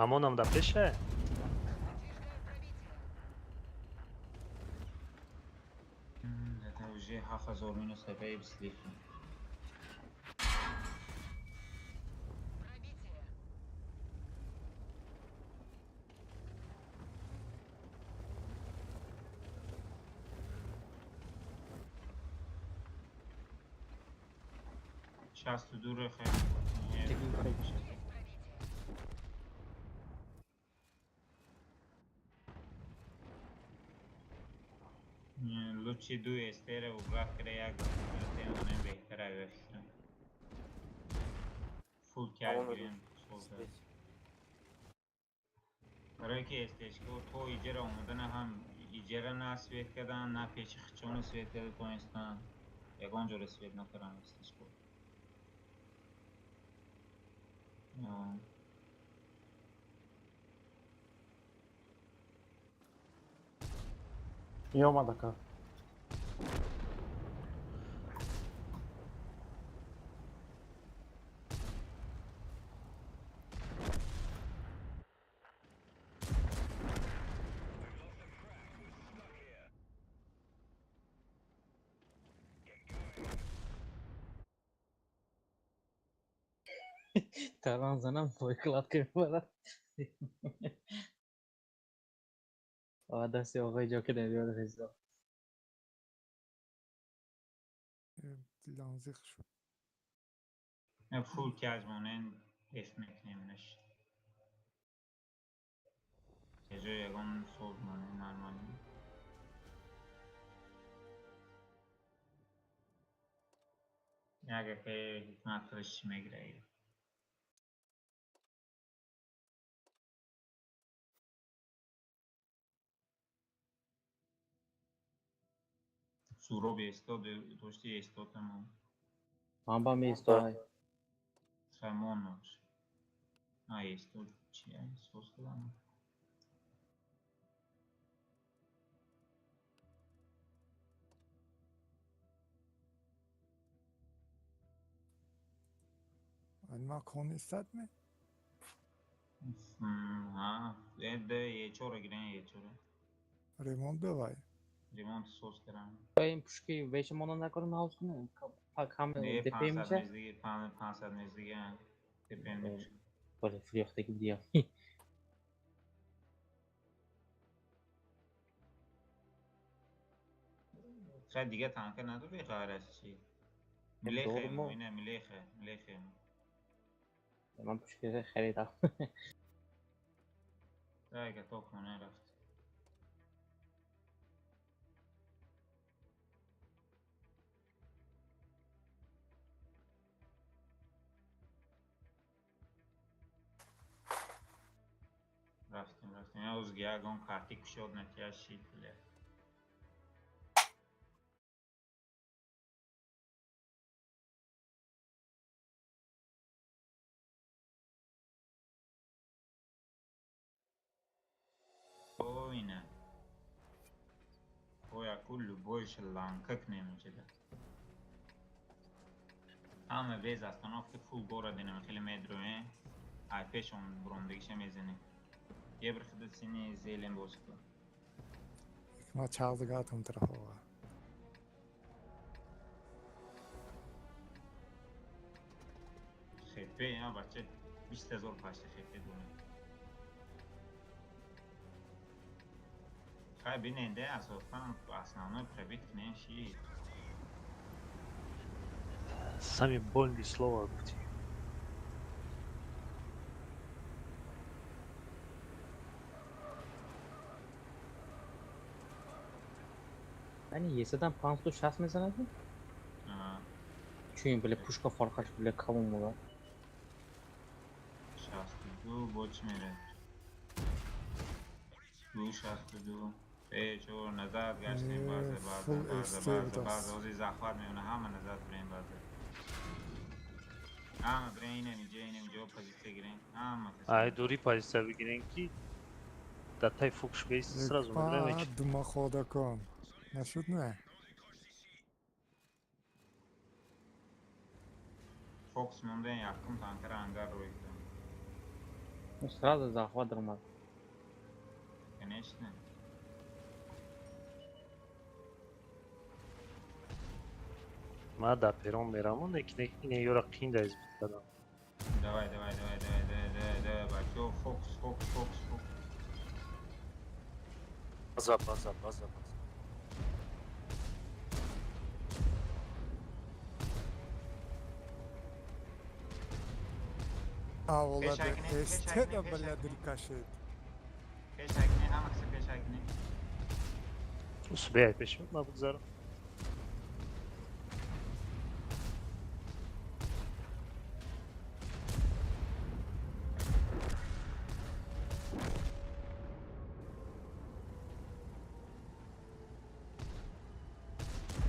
Speaker 5: Амонам да пеше?
Speaker 10: Это уже 7000 минус ҳп бислиф. 62 ро хеле. Лучи ду эстера убрат кара як темонем беҳтар ай фикрам. Фул кар гирем созда. Барои ки эстечко то иҷара омадана ҳам иҷара на свет кардан, на пеши хичони свет карда тонистан. Ягон ҷоро свет накардан эстечко.
Speaker 7: Омад ака.
Speaker 9: Талан занам выкладка мебарад. Дасти оғои ҷо ки намеёд хизо.
Speaker 2: Дилам зиқ шуд.
Speaker 10: Фул каж монен деф мекунем наш. Кежо ягон соз монен нормально. Яга ки ҳикмат худаш чӣ мегирад. Суроби истод дошти истодамон.
Speaker 9: Ман ба меистоай.
Speaker 10: Хаймон набошад. А истод чи ай соз кардам.
Speaker 2: Ан макон истад ме?
Speaker 10: Ҳа, де ечора гирен ечора.
Speaker 2: Ремонт бевай.
Speaker 10: Ремонт соз кардам.
Speaker 9: Ин пушки веша мона накардам ҳавз кунем. Кам депе меша?
Speaker 10: 500 мездиги депе меша.
Speaker 9: Бале, фирёхтаги будиям.
Speaker 10: Хай дига танка надори ғайр аз чи? Милехе, ина милехе, милехе.
Speaker 9: Ман пушки харидам.
Speaker 10: Дай то хона рафт. Рафтем, рафтем. Я узги ягон карти кушод натия шид, бля. О, ина. Ой, аку любойш ланка кнем инҷа. Ҳама без остановки фул гора динем, хеле медроем. Ай пешон бурондагиша мезанем. Ебр худат сини зелен бозӣ кун.
Speaker 2: Ма чалдигатум тарафова.
Speaker 10: Хепе, я бача 20 000 пашта хепе дорем. Хай биненде асосан основной пробит кунем ши.
Speaker 5: Сами больные слова гуфтӣ.
Speaker 9: Яъне есадан 560 мезанад? Чун биле пушка фарқаш биле калон була.
Speaker 10: 62 бо чӣ мерад? 2 62 чор назад гаштем баъзе баъзе баъзе баъзе баъзе ози захват меона ҳама назад бирем баъзе. Ҳама бирем инам иҷо инам иҷо позитсия гирем. Ҳама
Speaker 5: Ай дури позитсия бигирем ки дар тай фукш бейси сразу медроем.
Speaker 2: Дума ходакон. Нашуд не?
Speaker 10: Фокс монда якум танкара ангар рӯй кардам.
Speaker 9: Ну сразу захват даромад.
Speaker 10: Конечно.
Speaker 5: Ман дар перон меравам, лекин ин ёра қинда избит кардам.
Speaker 10: Давай, давай, давай, давай, давай, давай, давай, бачо, фокус, фокус, фокус, фокус.
Speaker 3: База, база, база, база.
Speaker 2: Аволада эстеда бля рикошет.
Speaker 10: Пешак не, ҳама киса пешак не.
Speaker 5: Усбеяй пеш ма бигзарам.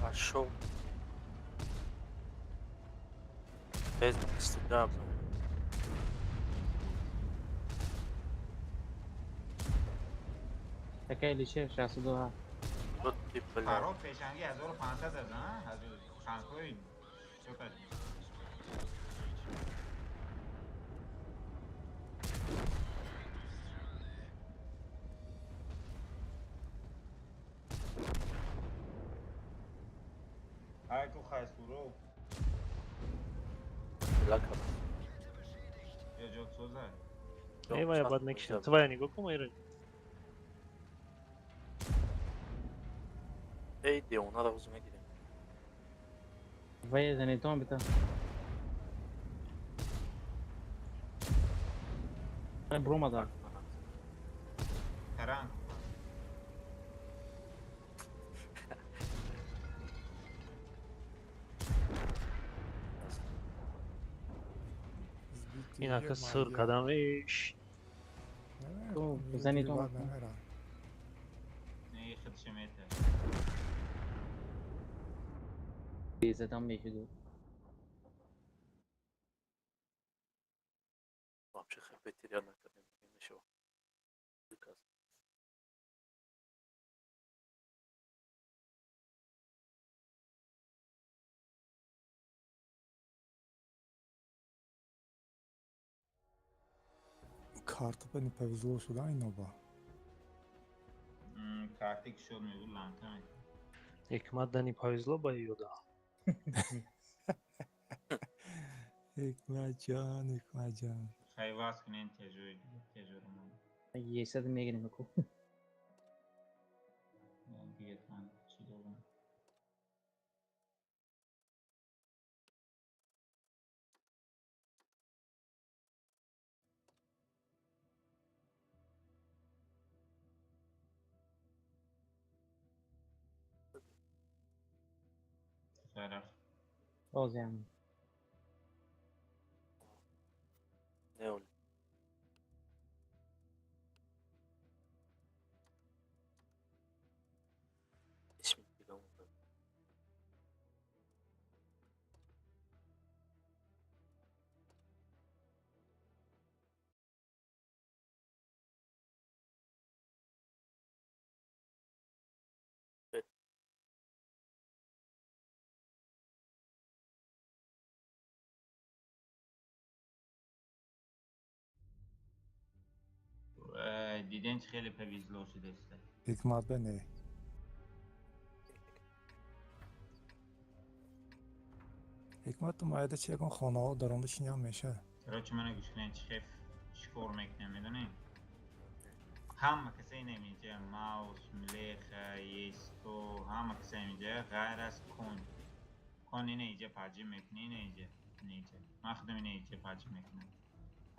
Speaker 3: Пошел. Без стыда.
Speaker 9: Такая лишь 62.
Speaker 3: Вот ты, блядь.
Speaker 10: Паро пешанги 1500 аз, а? Ханкои чота. Айку хайсуро.
Speaker 3: Лака.
Speaker 10: Я ҷо соза.
Speaker 5: Эй, вая бад мекишам. Ту вая нигоҳ кун, майра.
Speaker 3: Эй, девона ро мегирем.
Speaker 9: Вая занетон бита. Бромада.
Speaker 10: Таран.
Speaker 5: Инака сур кадам иш.
Speaker 9: Занетон.
Speaker 10: Не, худше мета.
Speaker 9: Безадам мешуду.
Speaker 3: Вообще хп терял накардем. Мешава.
Speaker 2: Карта ба не повезло сюда иноба.
Speaker 10: Карти ки шуд мегӯ ланка мекунад.
Speaker 5: Ҳикмат да не повезло ба ёда.
Speaker 2: Ҳикматҷон, Ҳикматҷон.
Speaker 10: Хай вас кунен тежои тежоро ман.
Speaker 9: Есад мегирем ку.
Speaker 10: Дига танк чӣ дорам? Хайрафт.
Speaker 9: Бозиам.
Speaker 3: Не оли. Исми дигам.
Speaker 10: Диден чӣ хеле повезло шудааст.
Speaker 2: Ҳикмат ба не. Ҳикмат ту майда чи ягон хонаҳо даромада чиниам мешавад.
Speaker 10: Короче, мана гӯш кунед, чӣ хел чӣ кор мекунем, медонед? Ҳама каса инаминҷа маус, млеха, есто, ҳама каса инҷа ғайр аз кон. Кон ина инҷа паҷӣ мекунӣ, ина инҷа, ина инҷа. Ман худам ина инҷа паҷӣ мекунам.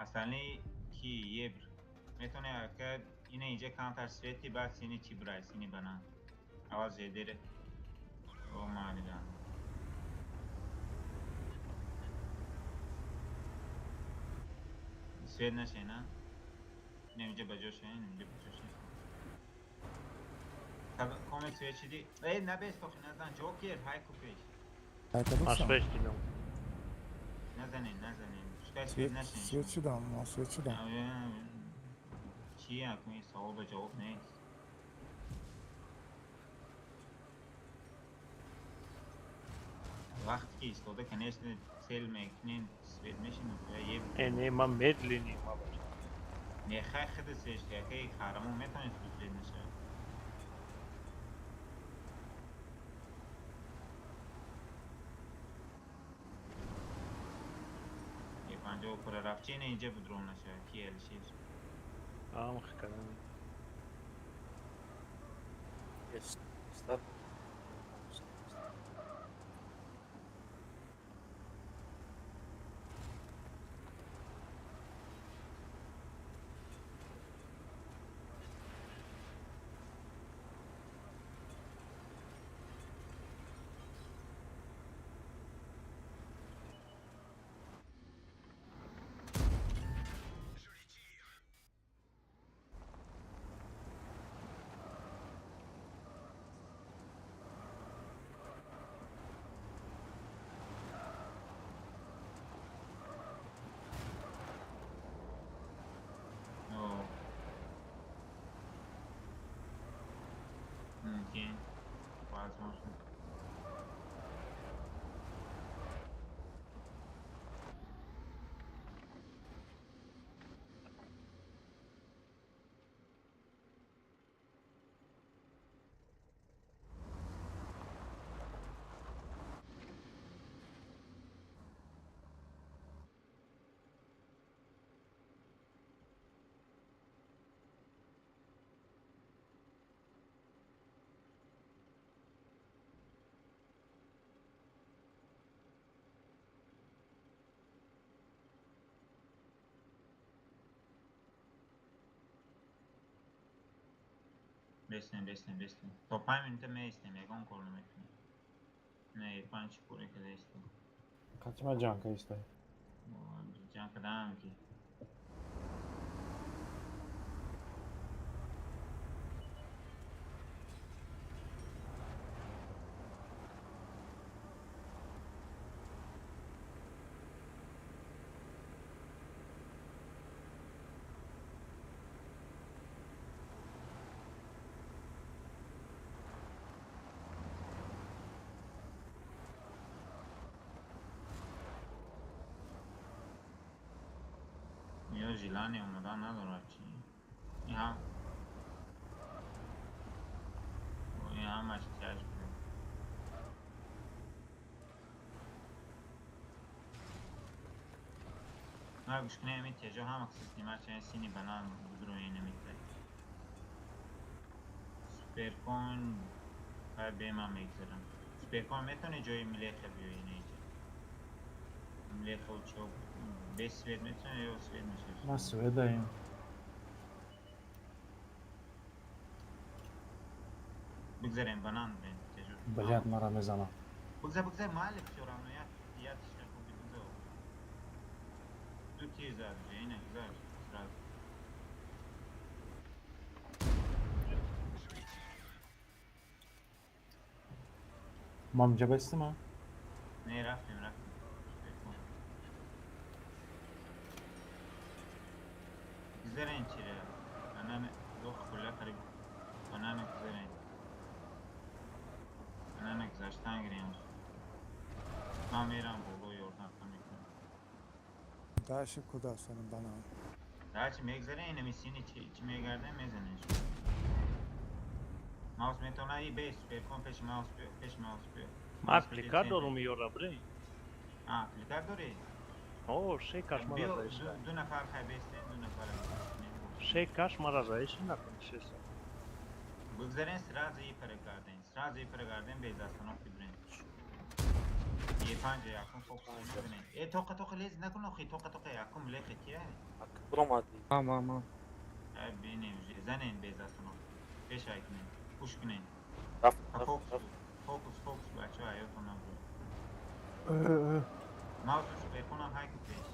Speaker 10: Остальные ки ебр. Метавонӣ ака ина инҷа камтар свети, баъд сини чӣ бирай, сини банан. Аввал зедере. О, маълиган. Свет наше, на? Ина инҷа ба ҷо шен, инҷа ба ҷо шен. Комик свет шиди. Эй, набес тохи назан, ҷокер, ҳайку пеш.
Speaker 5: Маш пеш дидам.
Speaker 10: Назанен, назанен. Пускай свет нашен.
Speaker 2: Свет шудам, ман свет шудам.
Speaker 10: Чӣ акун ин савол ба ҷавоб нест. Вақте ки истода, конечно, цел мекунем, свет мешинем, еб.
Speaker 5: Э, не, ман медленный ма бача.
Speaker 10: Не, хай худа свет шуд, якаи қаҳрамон метавонед ки свет нашавад. Е, панҷоҳу пура рафт. Чи ина инҷа буд ром нашавад? Ки Алишер?
Speaker 5: Ам хикарам.
Speaker 3: Есть. Стар.
Speaker 10: Бестем, бестем, бестем. То 5 минута меистем, ягон кор намекунем. Не, панҷ коре када истем.
Speaker 7: Качма ҷанг истай?
Speaker 10: Ҷанг кадаам ки. Ё желание омадан надорад чи? Ин ҳамаш тяж буд. Ма гӯш кунем, ҳамин тяжо ҳама каси снимать чан сини банан будрои намитад. Суперкон хай бема мегзарам. Суперкон метавони ҷои милеха биёи инҷа? Милеха чо без свет метавони ё свет мешавад?
Speaker 7: Ма свет даем.
Speaker 10: Бигзарем банан бен тяжо.
Speaker 7: Блядь, мара мезанам.
Speaker 10: Бигзар, бигзар, майли всё равно, я тишка хуби бигзар. Ду тир зад уже, ина гузар сразу.
Speaker 7: Мам ҷа бестима?
Speaker 10: Не, рафтем, рафтем. Гузарен чира. Банан дох кула қариб. Банан гузарен. Банан гузаштан гирем. Ман мерам боло ёрдам мекунам.
Speaker 2: Дальше куда сани банан?
Speaker 10: Дальше мегзарен, инами сини чи мегардем мезанеш. Маус метавона и бес суперкон пеши маус биё, пеши маус биё.
Speaker 5: Ман апликат дорум ёра бре.
Speaker 10: А, апликат дорӣ?
Speaker 5: О, ше каш мара заиша.
Speaker 10: Ду нафар хай бестен, ду нафар.
Speaker 5: Ше каш мара заиша накун шеса.
Speaker 10: Бигзарен сразу и перегарден, сразу и перегарден без остановки брен. Е панҷа якум фокус мезанем. Э тоқа тоқа лез накун охи, тоқа тоқа якум лехе кия?
Speaker 3: Бромадли.
Speaker 9: Ма ма.
Speaker 10: Э бинем, занен без остановки. Пешай кунем, пуш кунем. Фокус, фокус, фокус бачаҳо ҳаётон набуд. Маус суперконам ҳай ку пеш.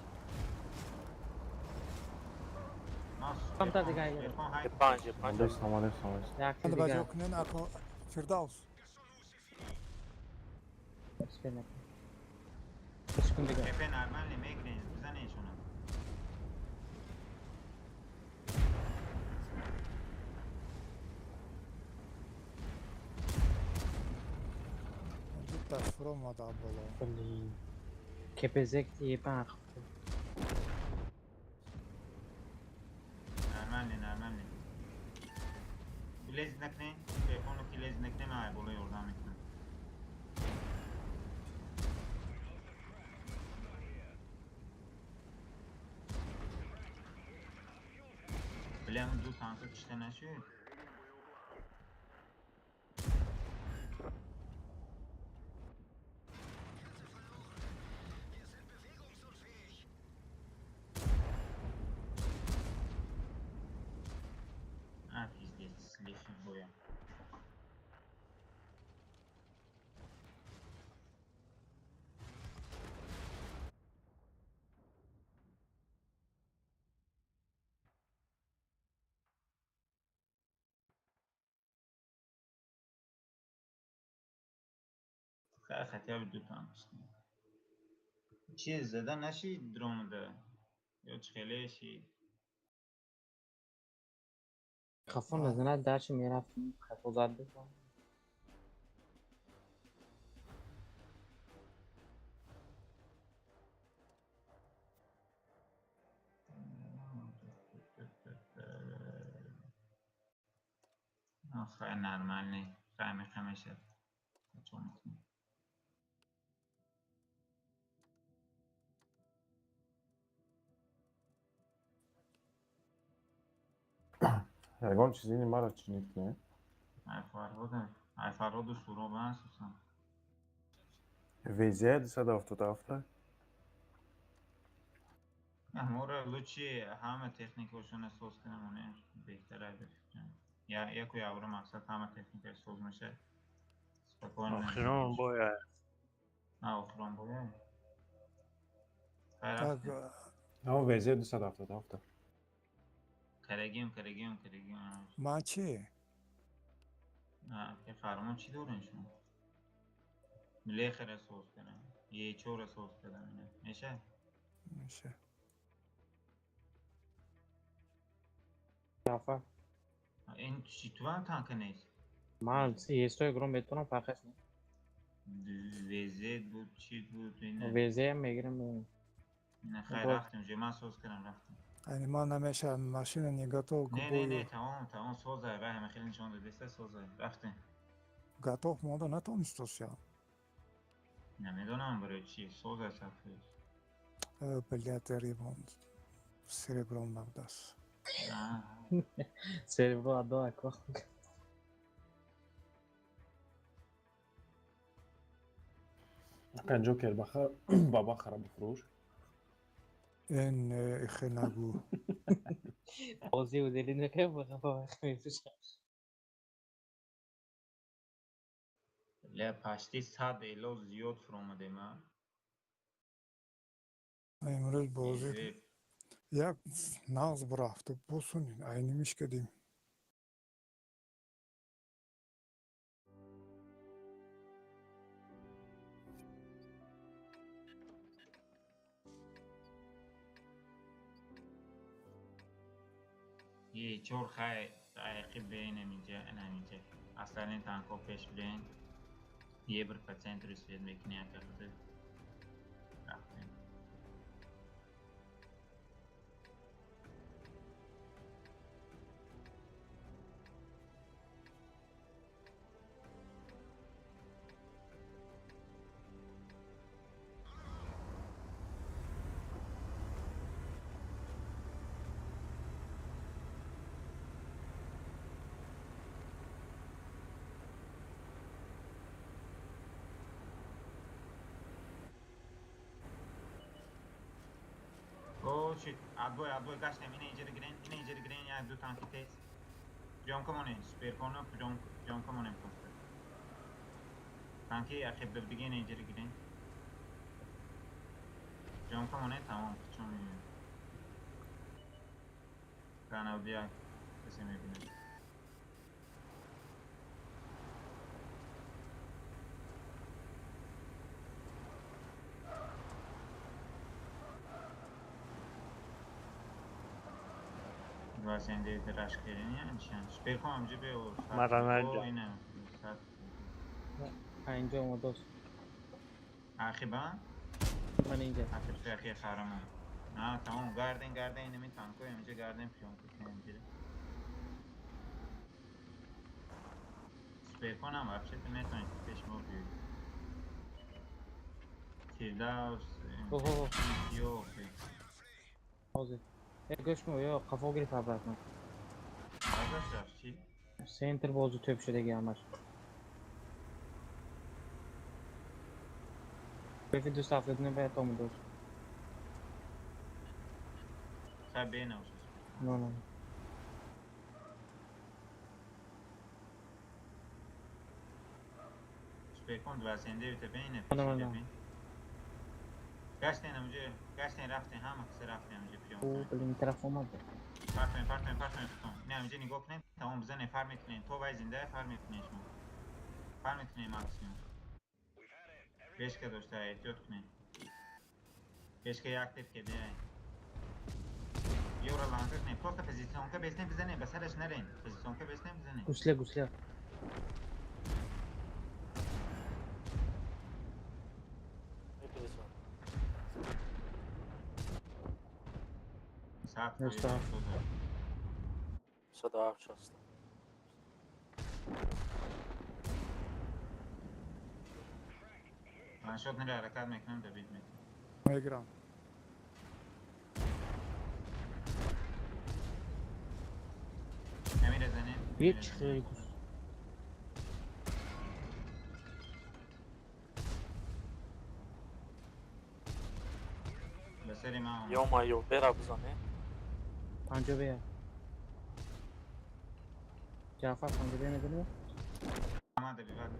Speaker 10: Маус суперкон ҳай ку.
Speaker 3: Панҷа, панҷа.
Speaker 7: Бестам, бестам, бестам.
Speaker 2: Баҷо кунен ако Фирдавс.
Speaker 10: Пепе нормально мегирен, бизанешона.
Speaker 2: Дута фуромада боло.
Speaker 9: Блин. КПЗ ебан.
Speaker 10: Нормально, нормально. Лез накне, телефону ки лез накне, ман боло ёрдам мекунам. Блям, ду танка кишта нашуд. А, пиздец, лишний боя. Хотя бы ду танк. Чиз зада наши дромда. Ё чхелеши.
Speaker 9: Хафон мезанад дарчи мерафт хафо зад бикун.
Speaker 10: Хай нормальный, хай мехамешад. Чо мекунем?
Speaker 7: Ягон чизини мара чинид кунем?
Speaker 10: Ай Фарҳода, ай Фарҳоду Суроба асосан.
Speaker 7: ВЗ 277.
Speaker 10: Моро лучи ҳама техникаошона соз кунам, онем беҳтар ай бификрам. Яку явро мақсад ҳама техникаш соз мешавад. Спокойно.
Speaker 5: Охирон бояд.
Speaker 10: Охирон бояд.
Speaker 2: Так.
Speaker 7: Ҳамон ВЗ 277.
Speaker 10: Карагим. Ман
Speaker 2: чӣ?
Speaker 10: Фармон чӣ дорен шумо? Млехера соз кардам. Е4 соз кардам. Мешавад?
Speaker 2: Мешавад.
Speaker 9: Рафа.
Speaker 10: Ин чӣ ту ҳам танка нест?
Speaker 9: Ман Е100 гром метавонам, фарқаш нест.
Speaker 10: ВЗ буд, чӣ буд?
Speaker 9: ВЗ ҳам мегирам.
Speaker 10: Не, хайр, рафтем, уже ман соз кардам, рафтем.
Speaker 2: Ани ман намешавад, машина не готова к бою.
Speaker 10: Не, тамом, созай, вай ҳама хеле нишон додеста, созай, рафтем.
Speaker 2: Готов монда натонистосям.
Speaker 10: Намедонам барои чӣ, созай сафир.
Speaker 2: Блядь, ремонт. Серебром набудааст.
Speaker 9: Серебро адо ако.
Speaker 7: Ака Ҷокер ба бахара бифурӯш.
Speaker 2: Ин ихе нагӯ.
Speaker 9: Бозӣ удели накард, ба мефурӯшам.
Speaker 10: Ля пашти 100 эло зиёд фуромадем, а?
Speaker 2: Имрӯз бозӣ як нағз бурафту босун айнимиш кардем.
Speaker 10: Е4 хай дақиқи бейнем инҷа, инам инҷа. Аслан танко пеш бирен. Ебр по центру свет мекунӣ ака худ. Рафтем. Shit, отбой, гаштем, ина инҷа гирен, як ду танки тез. Приёмка монем, суперкона приёмка монем просто. Танки ақиб дига ина инҷа гирен. Приёмка монем, тамом, чун мебинем. Канал як касе мебинем. Вазенде рашкерини анчан. Суперком амҷа бе о.
Speaker 5: Марананҷа.
Speaker 9: Инҷо омадост.
Speaker 10: Ақиба?
Speaker 9: Ман инҷа.
Speaker 10: Ақиб ақи харамон. На, тамом, гарден, инами танко инҷа гарден приёмка кунем инҷа. Суперкон ҳам вообще метавонед пеш мо биёед. Фирдавс.
Speaker 9: Оҳо.
Speaker 10: Ё.
Speaker 9: Ҳозир. Гӯш кун, ё қафо гирифт обратно.
Speaker 10: Бардошт рафт чӣ?
Speaker 9: Центр бозу тӯп шудаги ҳамаш. Бефи 279 бояд омадост.
Speaker 10: Хай бенавшас.
Speaker 9: Не.
Speaker 10: Суперкон 29 бейне.
Speaker 9: Не.
Speaker 10: Гаштен амҷа, гаштен рафтен, ҳама киса рафтен амҷа приём.
Speaker 9: О, блин, тараф омад.
Speaker 10: Партоем, хутон. Не, амҷа нигоҳ кунем, тамом бизанем, фар мекунем. То вай зинда фар мекунем шумо. Фар мекунем максимум. Бешка дошта, эҳтиёт кунем. Бешка як тир ке биай. Ёра ланга кунем, просто позиционка беснем бизанем, ба сараш нарем. Позиционка беснем бизанем.
Speaker 9: Гусля.
Speaker 10: Нестав.
Speaker 3: 107 60.
Speaker 10: Ваншот нера ҳаракат мекунам, добит мекунам.
Speaker 2: Мегирам.
Speaker 10: Амира занем.
Speaker 9: Ҳеч хеле гус.
Speaker 10: Ба сари ман омад.
Speaker 3: Ё-моё, бера бизане.
Speaker 9: 51. Ҷаъфар панҷаре медонӣ?
Speaker 10: Ма добивать.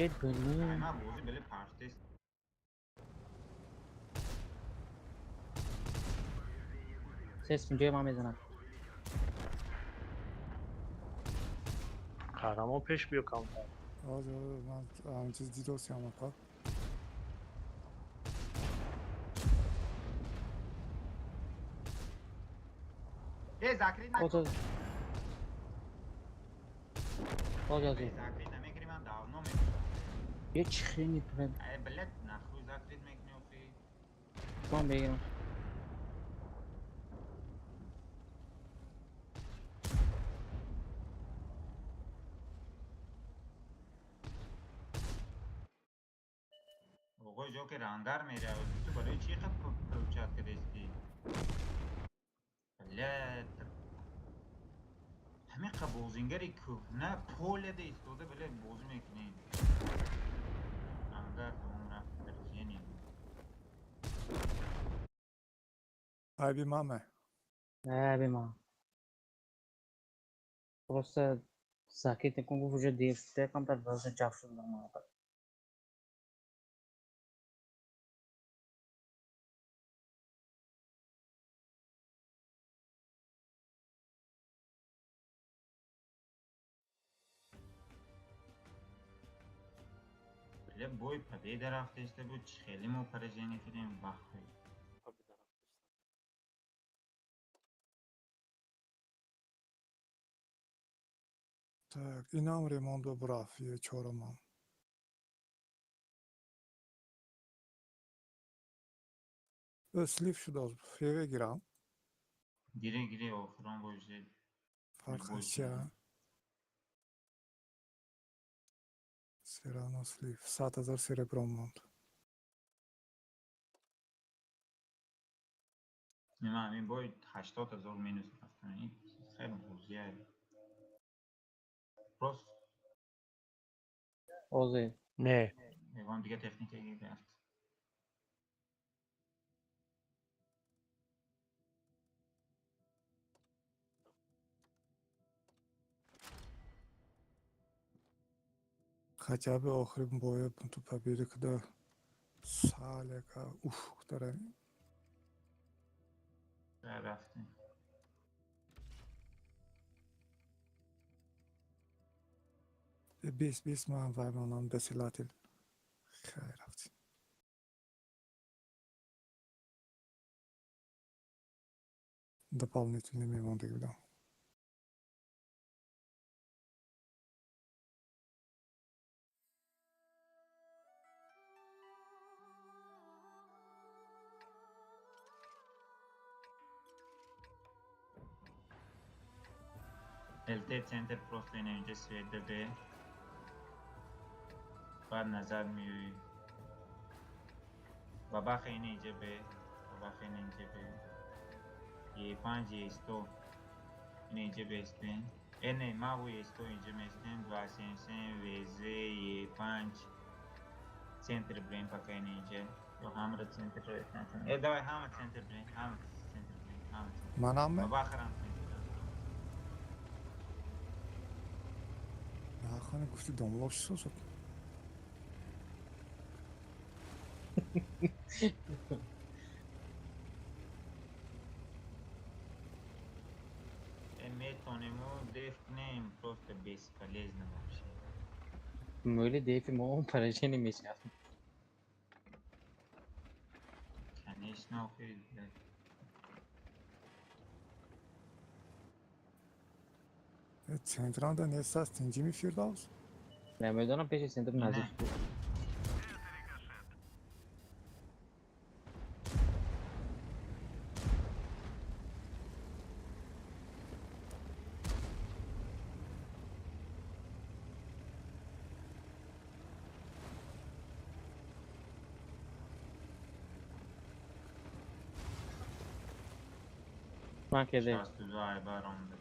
Speaker 9: Е, блин.
Speaker 10: Ай, ма бозӣ беле партест.
Speaker 9: Се синҷои ман мезанад.
Speaker 5: Қаҳрамон, пеш биё камтар.
Speaker 2: Ҳозир ман ҳамин чиз дидосиам, апа.
Speaker 10: Э, закрыть накун.
Speaker 9: Боз боз
Speaker 10: Э, закрыть намекунӣ, ман давно мекунам.
Speaker 9: Е, чӣ хеле прям.
Speaker 10: Э, блядь, нахуй закрыть мекунӣ охи?
Speaker 9: Ман бегирам.
Speaker 10: Оғои Ҷокер, ангар меравад. Ту барои чӣ қад получать кардести? Блядь. Ҳамин қа бозингари кӯҳна поледа истода, блядь, бозӣ мекунӣ. Ангар тамом рафт, поражение.
Speaker 2: Айби маме.
Speaker 9: Айби ман. Просто закрыть накун гуфт, уже дер шуда, камтар вазн ҷаф шуд ман.
Speaker 10: Бля, бой победа рафтеста буд, чӣ хеле мо поражение кардем, вахой.
Speaker 3: Победа рафтеста.
Speaker 2: Так, инам ремонт бурафт, е чорумам. Слив шудааст, феве гирам.
Speaker 10: Гире, гире, охирон бошед.
Speaker 2: Фарқаш чия? Всё равно слив. 100 000 серебро монд.
Speaker 10: Нима, ҳамин бой 80 000 минус рафтан. Ин хеле бозия. Просто
Speaker 9: Озӣ.
Speaker 5: Не.
Speaker 10: Ягон дига техника рафт.
Speaker 2: Хотя бы охири боя ту победа куда салека уф дарами.
Speaker 10: Рафтем.
Speaker 2: Бес бес, ман вай монам досилатель. Хайр, рафтем. Дополнительный мемондагӣ будам.
Speaker 10: ЛТ центр, просто ина инҷа свет даде. Баъд назад меоӣ. Бабаха ина инҷа бе. Бабаха ина инҷа бе. Е5 Е100. Ина инҷа бестен. Э, не, маву Е100 инҷа местен. 277 ВЗ Е5 центр брем пока ина инҷа. Ё ҳамра центр Э, давай ҳама центр брем, ҳама центр брем, ҳама центр.
Speaker 2: Манам?
Speaker 10: Бабахарам центр.
Speaker 2: Нахоне гуфти домлоб чӣ созад?
Speaker 10: Э, метонему деф кунем, просто бесполезно вообще.
Speaker 9: Мӯли дефи мо поражение мешавад.
Speaker 10: Конечно, охи, блядь.
Speaker 2: Центранда нест аст, инҷими Фирдавс?
Speaker 9: Намедонам, пеши центр наздик буд. Ман кеде.
Speaker 10: 62 айбар омда.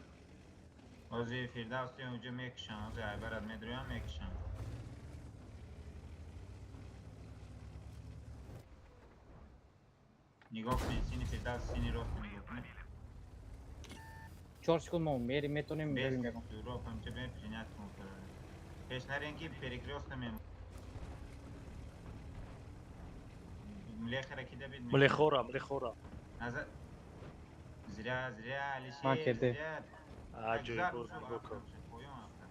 Speaker 10: Ҳозир Фирдавс ту инҷа мекушам, ҳозир айбарат медроям, мекушам. Нигоҳ кунед, сини Фирдавс, сини роста нигоҳ кунед.
Speaker 9: 4 секунд мо мерим, метонем
Speaker 10: Без
Speaker 9: мерим ягон.
Speaker 10: Суҳроб, ҳамча бе принять кун. Пеш нарен ки перекрёстка мем. Млехара ки дабид.
Speaker 5: Млехора, млехора.
Speaker 10: Назад. Зря, зря,
Speaker 9: Ман
Speaker 10: Алишер,
Speaker 9: кеде.
Speaker 10: зря.
Speaker 5: А, ҷои
Speaker 10: Гузар,
Speaker 5: боз
Speaker 10: шуд,
Speaker 5: нигоҳ кун.
Speaker 10: афтам, поён афтам.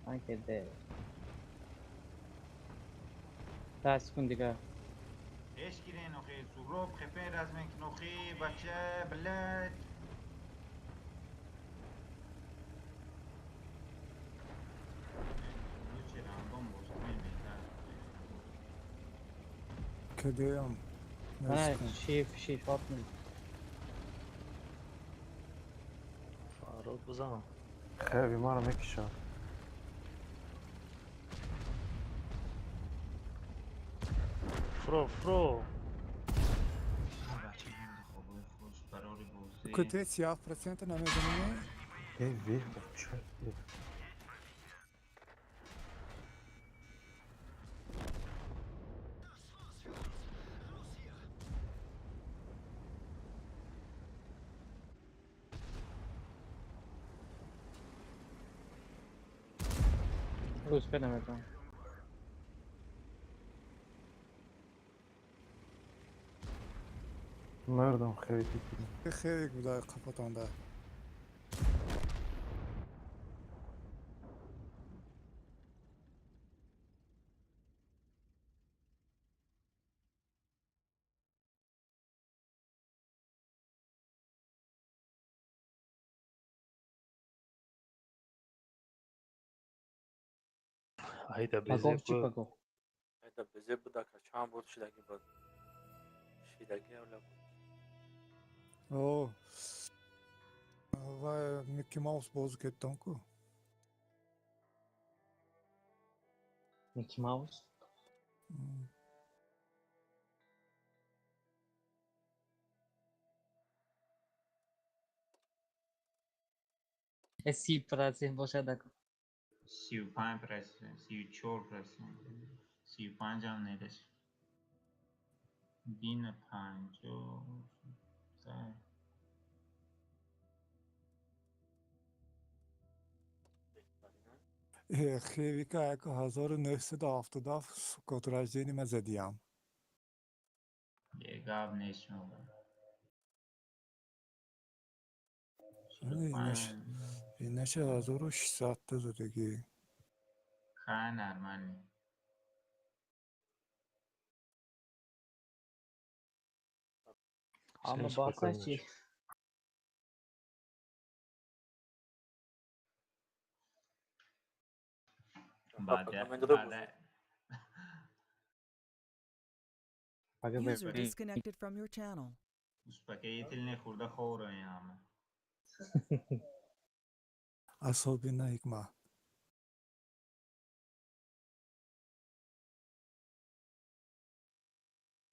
Speaker 9: Ман кеде. 10 секунд дигар.
Speaker 10: Пеш гирен, охи, Суҳроб, хепе размен кун, охи, бача, блядь. Лучше рандом боз кунем беҳтар.
Speaker 2: Кедеям.
Speaker 9: Мана шиф шиф отмин.
Speaker 5: Фарод бизан.
Speaker 7: Хеви маро мекишад.
Speaker 5: Фро, фро.
Speaker 10: Бача, хобои хуш, барори бозӣ.
Speaker 2: Куте 37% намезанем?
Speaker 7: Э, ве, бача.
Speaker 9: Успе наметонам.
Speaker 7: Мардам хеви дидим.
Speaker 2: Хеле буда қафатонда.
Speaker 5: Айда безе
Speaker 9: Пагоҳ чӣ
Speaker 5: бу.
Speaker 9: пагоҳ?
Speaker 3: Айда безе буда ка чанд бор шидаги буд. Шидаги авла буд.
Speaker 2: О. Ва Микки Маус боз кеттон ку.
Speaker 9: Микки Маус? Э 30% бошад ако.
Speaker 10: 35%, 34%, 35 ҳам нерасид. Дина 50.
Speaker 2: Хевика яко 1977 год рождения ма задиям.
Speaker 10: Е, гап нест шумо.
Speaker 2: Иначе 1600 задагӣ.
Speaker 10: Ха, нормально.
Speaker 9: Ама
Speaker 5: Всем
Speaker 9: баса
Speaker 5: спокойной
Speaker 9: чӣ?
Speaker 5: ночи.
Speaker 10: Баъда,
Speaker 3: Пага мендадо
Speaker 10: баъда.
Speaker 9: Пага
Speaker 6: User
Speaker 9: бе.
Speaker 6: disconnected from your channel.
Speaker 10: Успокоительное хӯрда ховроем ҳама.
Speaker 2: Особенно ҳикма.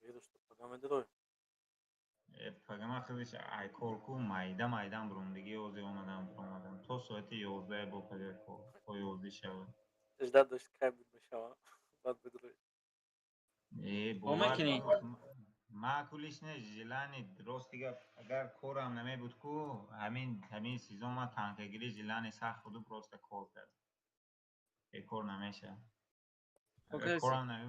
Speaker 3: Ведошто пага мендадо.
Speaker 10: Э, пага ман худиш ай кор ку майда майдан буромдагӣ озе омадам буромадам. То соати 11 бо пага кор, то 11 шава.
Speaker 3: Ждать дошт кай буд мешава. Баъд бидрои.
Speaker 10: Э,
Speaker 11: О
Speaker 10: бовар
Speaker 11: мекунӣ?
Speaker 10: Ма кулиш не желани рости гап агар корам намебуд ку ҳамин сезон ман танкагирӣ желани сахт буду просто кор кардам. Бекор намешавам. Агар
Speaker 11: Окей,
Speaker 10: корам намебуд.